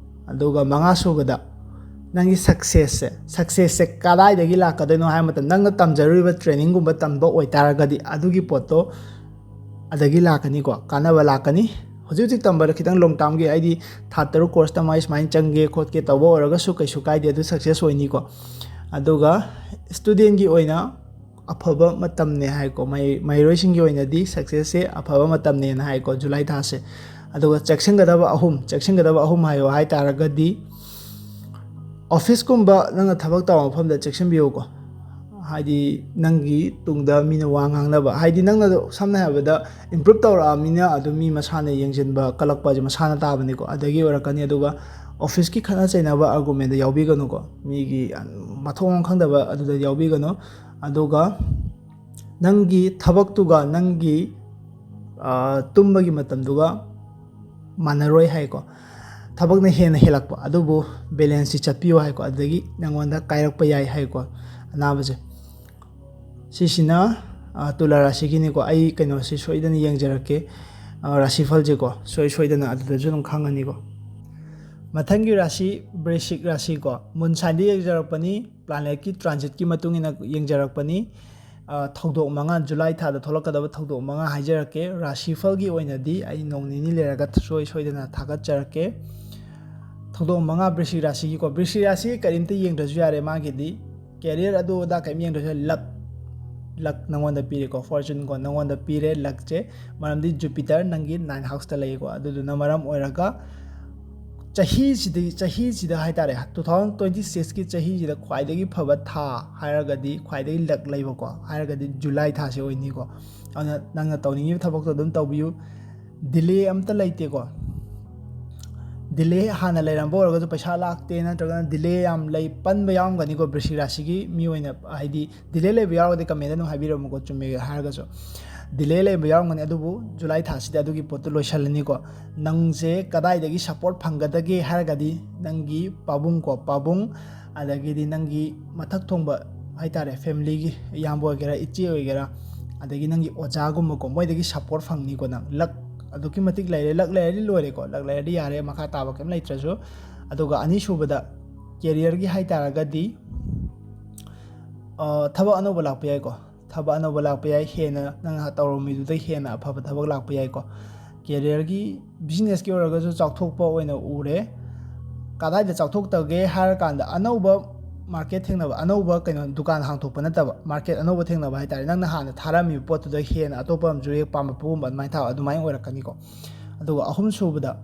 ꯑꯗꯨꯒ ꯃꯉꯥ ꯁꯨꯕꯗ, ꯅꯪꯒꯤ ꯁꯛꯁꯦꯁꯁꯦ, ꯁꯛꯁꯦꯁꯁꯦ ꯀꯗꯥꯏꯗꯒꯤ ꯂꯥꯛꯀꯗꯣꯏꯅꯣ ꯍꯥꯏꯕ ꯃꯇꯝꯗ, ꯅꯪꯅ ꯇꯝꯖꯔꯨꯔꯤꯕ ꯇ꯭ꯔꯦꯅꯤꯡꯒꯨꯝꯕ ꯇꯝꯕ ꯑꯣꯏꯇꯥꯔꯒꯗꯤ, ꯑꯗꯨꯒꯤ ꯄꯣꯠꯇꯣ ꯑꯗꯒꯤ ꯂꯥꯛꯀꯅꯤꯀꯣ, ꯀꯥꯟꯅꯕ ꯂꯥꯛꯀꯅꯤ꯫ ꯍꯧꯖꯤꯛ ꯍꯧꯖꯤꯛ ꯇꯝꯕꯗ ꯈꯤꯇꯪ ꯂꯣꯡ ꯇꯥꯝꯒꯤ, ꯍꯥꯏꯗꯤ ꯊꯥ ꯇꯔꯨꯛ ꯀꯣꯔꯁ ꯇꯝꯃꯒ ꯁꯨꯃꯥꯏꯅ ꯆꯪꯒꯦ ꯈꯣꯠꯀꯦ ꯇꯧꯕ ꯑꯣꯏꯔꯒꯁꯨ ꯀꯩꯁꯨ ꯀꯥꯏꯗꯦ, ꯑꯗꯨ ꯁꯛꯁꯦꯁ ꯑꯣꯏꯅꯤꯀꯣ꯫ ꯑꯗꯨꯒ ꯁ꯭ꯇꯨꯗꯦꯟꯒꯤ ꯑꯣꯏꯅ ꯑꯐꯕ ꯃꯇꯝꯅꯦ ꯍꯥꯏꯀꯣ꯫ ꯃꯍꯩ-, ꯃꯍꯩꯔꯣꯏꯁꯤꯡꯒꯤ ꯑꯣꯏꯅꯗꯤ ꯁꯛꯁꯦꯁꯁꯦ ꯑꯐꯕ ꯃꯇꯝꯅꯦꯅ ꯍꯥꯏꯀꯣ, ꯖꯨꯂꯥꯏ ꯊꯥꯁꯦ꯫ ꯑꯗꯨꯒ ꯆꯦꯛꯁꯤꯟꯒꯗꯕ ꯑꯍꯨꯝ, ꯆꯦꯛꯁꯤꯟꯒꯗꯕ ꯑꯍꯨꯝ ꯍꯥꯏꯌꯣ ꯍꯥꯏ ꯇꯥꯔꯒꯗꯤ, ꯑꯣꯐꯤꯁꯀꯨꯝꯕ ꯅꯪꯅ ꯊꯕꯛ ꯇꯧꯕ ꯃꯐꯝꯗ ꯆꯦꯛꯁꯤꯟꯕꯤꯌꯨꯀꯣ꯫ ꯍꯥꯏꯗꯤ ꯅꯪꯒꯤ ꯇꯨꯡꯗ ꯃꯤꯅ ꯋꯥ ꯉꯥꯡꯅꯕ, ꯍꯥꯏꯗꯤ ꯅꯪꯅ ꯁꯝꯅ ꯍꯥꯏꯔꯕꯗ ꯏꯝꯄ꯭ꯔꯨꯞ ꯇꯧꯔꯛꯑꯃꯤꯅ ꯑꯗꯨꯝ ꯃꯤ ꯃꯁꯥꯅ ꯌꯦꯡꯁꯤꯟꯕ ꯀꯜꯂꯛꯄ ꯍꯥꯏꯁꯦ ꯃꯁꯥꯅ ꯇꯥꯕꯅꯤꯀꯣ꯫ ꯑꯗꯒꯤ ꯑꯣꯏꯔꯛꯀꯅꯤ꯫ ꯑꯗꯨꯒ ꯑꯣꯐꯤꯁꯀꯤ ꯈꯠꯅ ꯆꯩꯅꯕ ꯑꯥꯔꯒꯨꯃꯦꯟꯗ ꯌꯥꯎꯕꯤꯒꯅꯨꯀꯣ, ꯃꯤꯒꯤ ꯃꯊꯣꯡ ꯃꯔꯝ ꯈꯪꯗꯕ ꯑꯗꯨꯗ ꯌꯥꯎꯕꯤꯒꯅꯨ꯫ ꯑꯗꯨꯒ ꯅꯪꯒꯤ ꯊꯕꯛꯇꯨꯒ ꯅꯪꯒꯤ, ꯑ, ꯇꯨꯝꯕꯒꯤ ꯃꯇꯝꯗꯨꯒ ꯃꯥꯟꯅꯔꯣꯏ ꯍꯥꯏꯀꯣ꯫ ꯊꯕꯛꯅ ꯍꯦꯟꯅ ꯍꯦꯜꯂꯛꯄ, ꯑꯗꯨꯕꯨ ꯕꯦꯂꯦꯟꯁꯁꯤ ꯆꯠꯄꯤꯌꯨ ꯍꯥꯏꯀꯣ, ꯑꯗꯒꯤ ꯅꯪꯉꯣꯟꯗ ꯀꯥꯏꯔꯛꯄ ꯌꯥꯏ ꯍꯥꯏꯀꯣ, ꯑꯅꯥꯕꯁꯦ꯫ ꯁꯤꯁꯤꯅ, ꯑ, ꯇꯨꯂꯥ ꯔꯥꯁꯤꯒꯤꯅꯤꯀꯣ꯫ ꯑꯩ ꯀꯩꯅꯣꯁꯤ ꯁꯣꯏꯗꯅ ꯌꯦꯡꯖꯔꯛꯀꯦ, ꯑ, ꯔꯥꯁꯤꯐꯜꯁꯦꯀꯣ, ꯁꯣꯏ ꯁꯣꯏꯗꯅ ꯑꯗꯨꯗꯁꯨ ꯑꯗꯨꯝ ꯈꯪꯉꯅꯤꯀꯣ꯫ ꯃꯊꯪꯒꯤ ꯔꯥꯁꯤ ꯕ꯭ꯔꯤꯁꯤꯛ ꯔꯥꯁꯤꯀꯣ, ꯃꯨꯟ ꯁꯥꯏꯟꯗ ꯌꯦꯡꯖꯔꯛꯄꯅꯤ, ꯄ꯭ꯂꯥꯅꯦꯠꯀꯤ ꯇ꯭ꯔꯥꯟꯖꯤꯠꯀꯤ ꯃꯇꯨꯡ ꯏꯟꯅ ꯌꯦꯡꯖꯔꯛꯄꯅꯤ꯫ ꯑ, ꯊꯧꯗꯣꯛ ꯃꯉꯥ, ꯖꯨꯂꯥꯏ ꯊꯥꯗ ꯊꯣꯛꯂꯛꯀꯗꯕ ꯊꯧꯗꯣꯛ ꯃꯉꯥ ꯍꯥꯏꯖꯔꯛꯀꯦ꯫ ꯔꯥꯁꯤꯐꯜꯒꯤ ꯑꯣꯏꯅꯗꯤ ꯑꯩ ꯅꯣꯡ ꯅꯤꯅꯤ ꯂꯩꯔꯒ ꯁꯣꯏ ꯁꯣꯏꯗꯅ ꯊꯥꯒꯠꯆꯔꯛꯀꯦ꯫ ꯊꯧꯗꯣꯛ ꯃꯉꯥ ꯕ꯭ꯔꯤꯁꯤꯛ ꯔꯥꯁꯤꯒꯤꯀꯣ, ꯕ꯭ꯔꯤꯁꯤꯛ ꯔꯥꯁꯤ ꯀꯔꯤꯝꯇ ꯌꯦꯡꯗ꯭ꯔꯁꯨ ꯌꯥꯔꯦ, ꯃꯥꯒꯤꯗꯤ ꯀꯦꯔꯤꯌꯔ ꯑꯗꯨ ꯑꯗꯥ ꯀꯔꯤꯝ ꯌꯦꯡꯗ꯭ꯔꯁꯨ ꯌꯥꯔꯦ꯫ ꯂꯛ, ꯂꯛ ꯅꯪꯉꯣꯟꯗ ꯄꯤꯔꯦꯀꯣ, ꯐꯣꯔꯆꯨꯟꯀꯣ ꯅꯪꯉꯣꯟꯗ ꯄꯤꯔꯦ ꯂꯛꯁꯦ, ꯃꯔꯝꯗꯤ ꯖꯨꯄꯤꯇꯔ ꯅꯪꯒꯤ ꯅꯥꯏꯟ ꯍꯥꯎꯁꯇ ꯂꯩꯀꯣ꯫ ꯑꯗꯨꯗꯨꯅ ꯃꯔꯝ ꯑꯣꯏꯔꯒ ꯆꯍꯤꯁꯤꯗꯒꯤ, ꯆꯍꯤꯁꯤꯗ ꯍꯥꯏꯇꯥꯔꯦ, ꯇꯨ ꯊꯥꯎꯖꯟ ꯇ꯭ꯋꯦꯟꯇꯤ ꯁꯤꯛꯁꯀꯤ ꯆꯍꯤꯁꯤꯗ ꯈ꯭ꯋꯥꯏꯗꯒꯤ ꯐꯕ ꯊꯥ ꯍꯥꯏꯔꯒꯗꯤ, ꯈ꯭ꯋꯥꯏꯗꯒꯤ ꯂꯛ ꯂꯩꯕꯀꯣ ꯍꯥꯏꯔꯒꯗꯤ ꯖꯨꯂꯥꯏ ꯊꯥꯁꯤ ꯑꯣꯏꯅꯤꯀꯣ꯫ ꯑꯗꯨꯅ ꯅꯪꯅ ꯇꯧꯅꯤꯡꯉꯤꯕ ꯊꯕꯛꯇꯣ ꯑꯗꯨꯝ ꯇꯧꯕꯤꯌꯨ, ꯗꯤꯂꯦ ꯑꯝꯇ ꯂꯩꯇꯦꯀꯣ꯫ ꯗꯤꯂꯦ ꯍꯥꯟꯅ ꯂꯩꯔꯝꯕ ꯑꯣꯏꯔꯒꯁꯨ ꯄꯩꯁꯥ ꯂꯥꯛꯇꯦ, ꯅꯠꯇ꯭ꯔꯒꯅ ꯗꯤꯂꯦ ꯌꯥꯝ ꯂꯩ, ꯄꯟꯕ ꯌꯥꯎꯔꯝꯒꯅꯤꯀꯣ ꯕ꯭ꯔꯤꯁꯤꯛ ꯔꯥꯁꯤꯒꯤ ꯃꯤꯑꯣꯏꯅ, ꯍꯥꯏꯗꯤ ꯗꯤꯂꯦ ꯂꯩꯕ ꯌꯥꯎꯔꯒꯗꯤ ꯀꯃꯦꯟꯗ ꯑꯗꯨꯝ ꯍꯥꯏꯕꯤꯔꯝꯃꯨꯀꯣ, ꯆꯨꯝꯃꯦ ꯍꯥꯏꯔꯒꯁꯨ꯫ ꯗꯤꯂꯦ ꯂꯩꯕ ꯌꯥꯎꯔꯝꯒꯅꯤ, ꯑꯗꯨꯕꯨ ꯖꯨꯂꯥꯏ ꯊꯥꯁꯤꯗ ꯑꯗꯨꯒꯤ ꯄꯣꯠꯇꯨ ꯂꯣꯏꯁꯤꯜꯂꯅꯤꯀꯣ꯫ ꯅꯪꯁꯦ ꯀꯗꯥꯏꯗꯒꯤ ꯁꯞꯄꯣꯔꯠ ꯐꯪꯒꯗꯒꯦ ꯍꯥꯏꯔꯒꯗꯤ ꯅꯪꯒꯤ ꯄꯥꯕꯨꯡ ꯀꯣ, ꯄꯥꯕꯨꯡ, ꯑꯗꯒꯤꯗꯤ ꯅꯪꯒꯤ ꯃꯊꯛ ꯊꯣꯡꯕ ꯍꯥꯏꯇꯥꯔꯦ, ꯐꯦꯃꯤꯂꯤꯒꯤ ꯏꯌꯥꯝꯕ ꯑꯣꯏꯒꯦꯔꯥ, ꯏꯆꯦ ꯑꯣꯏꯒꯦꯔꯥ, ꯑꯗꯒꯤ ꯅꯪꯒꯤ ꯑꯣꯖꯥꯒꯨꯝꯕꯀꯣ, ꯃꯣꯏꯗꯒꯤ ꯁꯞꯄꯣꯔꯠ ꯐꯪꯅꯤꯀꯣ꯫ ꯅꯪ ꯂꯛ ꯑꯗꯨꯛꯀꯤ ꯃꯇꯤꯛ ꯂꯩꯔꯦ, ꯂꯛ ꯂꯩꯔꯗꯤ ꯂꯣꯏꯔꯦꯀꯣ, ꯂꯛ ꯂꯩꯔꯗꯤ ꯌꯥꯔꯦ, ꯃꯈꯥ ꯇꯥꯕ ꯀꯩꯝ ꯂꯩꯇ꯭ꯔꯁꯨ꯫ ꯑꯗꯨꯒ ꯑꯅꯤꯁꯨꯕꯗ ꯀꯦꯔꯤꯌꯔꯒꯤ ꯍꯥꯏꯇꯥꯔꯒꯗꯤ, ꯑ, ꯊꯕꯛ ꯑꯅꯧꯕ ꯂꯥꯛꯄ ꯌꯥꯏꯀꯣ꯫ ꯊꯕꯛ ꯑꯅꯧꯕ ꯂꯥꯛꯄ ꯌꯥꯏ, ꯍꯦꯟꯅ ꯅꯪꯅ ꯇꯧꯔꯝꯃꯤꯗꯨꯗꯩ ꯍꯦꯟꯅ ꯑꯐꯕ ꯊꯕꯛ ꯂꯥꯛꯄ ꯌꯥꯏꯀꯣ꯫ ꯀꯦꯔꯤꯌꯔꯒꯤ, ꯕꯤꯖꯤꯅꯦꯁꯀꯤ ꯑꯣꯏꯔꯒꯁꯨ ꯆꯥꯎꯊꯣꯛꯄ ꯑꯣꯏꯅ ꯎꯔꯦ꯫ ꯀꯗꯥꯏꯗ ꯆꯥꯎꯊꯣꯛꯇꯒꯦ ꯍꯥꯏꯔꯀꯥꯟꯗ, ꯑꯅꯧꯕ ꯃꯥꯔꯀꯦꯠ ꯊꯦꯡꯅꯕ, ꯑꯅꯧꯕ ꯀꯩꯅꯣ, ꯗꯨꯀꯥꯟ ꯍꯥꯡꯇꯣꯛꯄ ꯅꯠꯇꯕ, ꯃꯥꯔꯀꯦꯠ ꯑꯅꯧꯕ ꯊꯦꯡꯅꯕ ꯍꯥꯏꯇꯥꯔꯦ꯫ ꯅꯪꯅ ꯍꯥꯟꯅ ꯊꯥꯔꯝꯃꯤꯕ ꯄꯣꯠꯇꯨꯗ ꯍꯦꯟꯅ ꯑꯇꯣꯞꯄ ꯑꯃꯁꯨ ꯍꯦꯛ ꯄꯥꯝꯃꯛꯄꯒꯨꯝꯕ ꯑꯗꯨꯃꯥꯏꯅ ꯊꯥ-, ꯑꯗꯨꯃꯥꯏꯅ ꯑꯣꯏꯔꯛꯀꯅꯤꯀꯣ꯫ ꯑꯗꯨꯒ ꯑꯍꯨꯝꯁꯨꯕꯗ,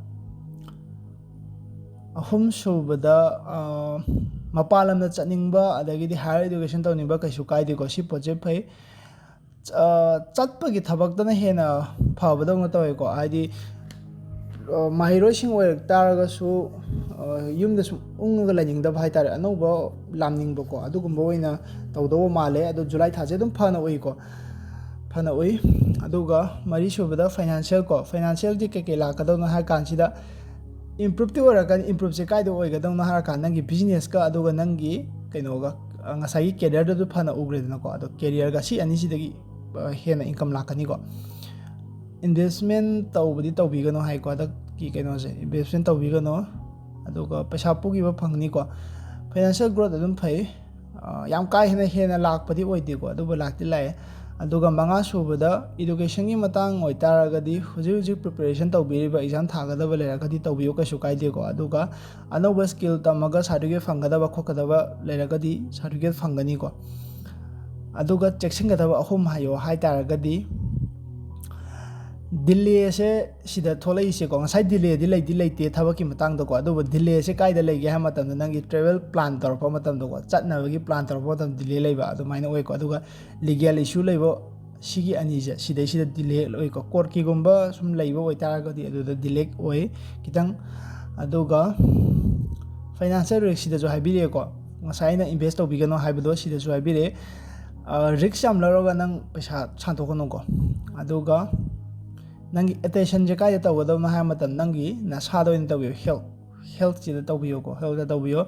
ꯑꯍꯨꯝꯁꯨꯕꯗ, ꯑ, ꯃꯄꯥꯟ ꯂꯝꯗ ꯆꯠꯅꯤꯡꯕ, ꯑꯗꯒꯤꯗꯤ higher education ꯇꯧꯅꯤꯡꯕ, ꯀꯩꯁꯨ ꯀꯥꯏꯗꯦꯀꯣ, ꯁꯤ ꯄꯣꯠꯁꯦ ꯐꯩ꯫ ꯑ, ꯆꯠꯄꯒꯤ ꯊꯕꯛꯇꯅ ꯍꯦꯟꯅ ꯐꯕꯗꯧꯅ ꯇꯧꯋꯦꯀꯣ, ꯍꯥꯏꯗꯤ, ꯑ, ꯃꯍꯩꯔꯣꯏꯁꯤꯡ ꯑꯣꯏꯔꯛ ꯇꯥꯔꯒꯁꯨ, ꯑ, ꯌꯨꯝꯗ ꯁꯨꯝ ꯎꯪꯉꯒ ꯂꯩꯅꯤꯡꯗꯕ ꯍꯥꯏꯇꯥꯔꯦ, ꯑꯅꯧꯕ ꯂꯥꯝꯅꯤꯡꯕꯀꯣ, ꯑꯗꯨꯒꯨꯝꯕ ꯑꯣꯏꯅ ꯇꯧꯗꯧꯕ ꯃꯥꯜꯂꯦ꯫ ꯑꯗꯣ ꯖꯨꯂꯥꯏ ꯊꯥꯁꯦ ꯑꯗꯨꯝ ꯐꯅ ꯎꯏꯀꯣ, ꯐꯅ ꯎꯏ꯫ ꯑꯗꯨꯒ ꯃꯔꯤꯁꯨꯕꯗ financial ꯀꯣ, financialꯗꯤ ꯀꯩꯀꯩ ꯂꯥꯛꯀꯗꯧꯅꯣ ꯍꯥꯏ ꯀꯥꯟꯁꯤꯗ, ꯏꯝꯄ꯭ꯔꯨꯞꯇꯤ ꯑꯣꯏꯔꯛꯀꯅꯤ꯫ ꯏꯝꯄ꯭ꯔꯨꯞꯁꯦ ꯀꯥꯏꯗ ꯑꯣꯏꯒꯗꯧꯅꯣ ꯍꯥꯏꯔꯀꯥꯟꯗ, ꯅꯪꯒꯤ ꯕꯤꯖꯤꯅꯦꯁꯀ ꯑꯗꯨꯒ ꯅꯪꯒꯤ ꯀꯩꯅꯣꯒ, ꯑ, ꯉꯁꯥꯏꯒꯤ ꯀꯦꯔꯤꯌꯔꯗꯨ ꯐꯅ ꯎꯈ꯭ꯔꯦꯗꯅꯀꯣ, ꯑꯗꯣ ꯀꯦꯔꯤꯌꯔꯒ ꯁꯤ ꯑꯅꯤꯁꯤꯗꯒꯤ, ꯑ, ꯍꯦꯟꯅ ꯏꯟꯀꯝ ꯂꯥꯛꯀꯅꯤꯀꯣ꯫ ꯏꯟꯚꯦꯁꯃꯦꯟ ꯇꯧꯕꯗꯤ ꯇꯧꯕꯤꯒꯅꯨ ꯍꯥꯏꯀꯣ, ꯍꯟꯗꯛꯀꯤ ꯀꯩꯅꯣꯁꯦ, ꯏꯟꯚꯦꯁꯃꯦꯟ ꯇꯧꯕꯤꯒꯅꯨ꯫ ꯑꯗꯨꯒ ꯄꯩꯁꯥ ꯄꯨꯈꯤꯕ ꯐꯪꯅꯤꯀꯣ꯫ Financial growth ꯑꯗꯨꯝ ꯐꯩ, ꯑ, ꯌꯥꯝ ꯀꯥ ꯍꯦꯟꯅ, ꯍꯦꯟꯅ ꯂꯥꯛꯄꯗꯤ ꯑꯣꯏꯗꯦꯀꯣ, ꯑꯗꯨꯕꯨ ꯂꯥꯛꯇꯤ ꯂꯥꯛꯑꯦ꯫ ꯑꯗꯨꯒ ꯃꯉꯥ ꯁꯨꯕꯗ educationꯒꯤ ꯃꯇꯥꯡ ꯑꯣꯏꯇꯥꯔꯒꯗꯤ, ꯍꯧꯖꯤꯛ ꯍꯧꯖꯤꯛ preparation ꯇꯧꯕꯤꯔꯤꯕ, exam ꯊꯥꯒꯗꯕ ꯂꯩꯔꯒꯗꯤ ꯇꯧꯕꯤꯌꯨ, ꯀꯩꯁꯨ ꯀꯥꯏꯗꯦꯀꯣ꯫ ꯑꯗꯨꯒ ꯑꯅꯧꯕ skill ꯇꯝꯃꯒ certificate ꯐꯪꯒꯗꯕ ꯈꯣꯠꯀꯗꯕ ꯂꯩꯔꯒꯗꯤ certificate ꯐꯪꯒꯅꯤꯀꯣ꯫ ꯑꯗꯨꯒ ꯆꯦꯛꯁꯤꯟꯒꯗꯕ ꯑꯍꯨꯝ ꯍꯥꯏꯌꯣ ꯍꯥꯏ ꯇꯥꯔꯒꯗꯤ, delay ꯁꯦ ꯁꯤꯗ ꯊꯣꯛꯂꯛꯏꯁꯦꯀꯣ, ꯉꯁꯥꯏ delay ꯗꯤ ꯂꯩꯗꯤ ꯂꯩꯇꯦ ꯊꯕꯛꯀꯤ ꯃꯇꯥꯡꯗꯀꯣ, ꯑꯗꯨꯕꯨ delay ꯁꯦ ꯀꯥꯏꯗ ꯂꯩꯒꯦ ꯍꯥꯏꯕ ꯃꯇꯝꯗ, ꯅꯪꯒꯤ travel plan ꯇꯧꯔꯛꯄ ꯃꯇꯝꯗꯀꯣ, ꯆꯠꯅꯕꯒꯤ plan ꯇꯧꯔꯛꯄ ꯃꯇꯝꯗ delay ꯂꯩꯕ ꯑꯗꯨꯃꯥꯏꯅ ꯑꯣꯏꯀꯣ꯫ ꯑꯗꯨꯒ legal issue ꯂꯩꯕ, ꯁꯤꯒꯤ ꯑꯅꯤꯁꯦ ꯁꯤꯗꯩꯁꯤꯗ delay ꯑꯣꯏꯀꯣ꯫ Court ꯀꯤꯒꯨꯝꯕ ꯁꯨꯝ ꯂꯩꯕ ꯑꯣꯏꯇꯥꯔꯒꯗꯤ ꯑꯗꯨꯗ delay ꯑꯣꯏ ꯈꯤꯇꯪ꯫ ꯑꯗꯨꯒ financial risk ꯁꯤꯗꯁꯨ ꯍꯥꯏꯕꯤꯔꯛꯑꯦꯀꯣ, ꯉꯁꯥꯏ ꯑꯩꯅ invest ꯇꯧꯕꯤꯒꯅꯣ ꯍꯥꯏꯕꯗꯣ ꯁꯤꯗꯁꯨ ꯍꯥꯏꯕꯤꯔꯛꯑꯦ꯫ Risk ꯌꯥꯝ ꯂꯧꯔꯒ ꯅꯪ ꯄꯩꯁꯥ ꯁꯥꯟꯗꯣꯛꯀꯅꯨꯀꯣ꯫ ꯑꯗꯨꯒ ꯅꯪꯒꯤ attention ꯁꯦ ꯀꯥꯏꯗ ꯇꯧꯒꯗꯕꯅꯣ ꯍꯥꯏꯕ ꯃꯇꯝꯗ ꯅꯪꯒꯤ ꯅꯁꯥꯗ ꯑꯣꯏꯅ ꯇꯧꯕꯤꯌꯨ꯫ Health, health ꯁꯤꯗ ꯇꯧꯕꯤꯌꯨꯀꯣ, health ꯇ ꯇꯧꯕꯤꯌꯨ꯫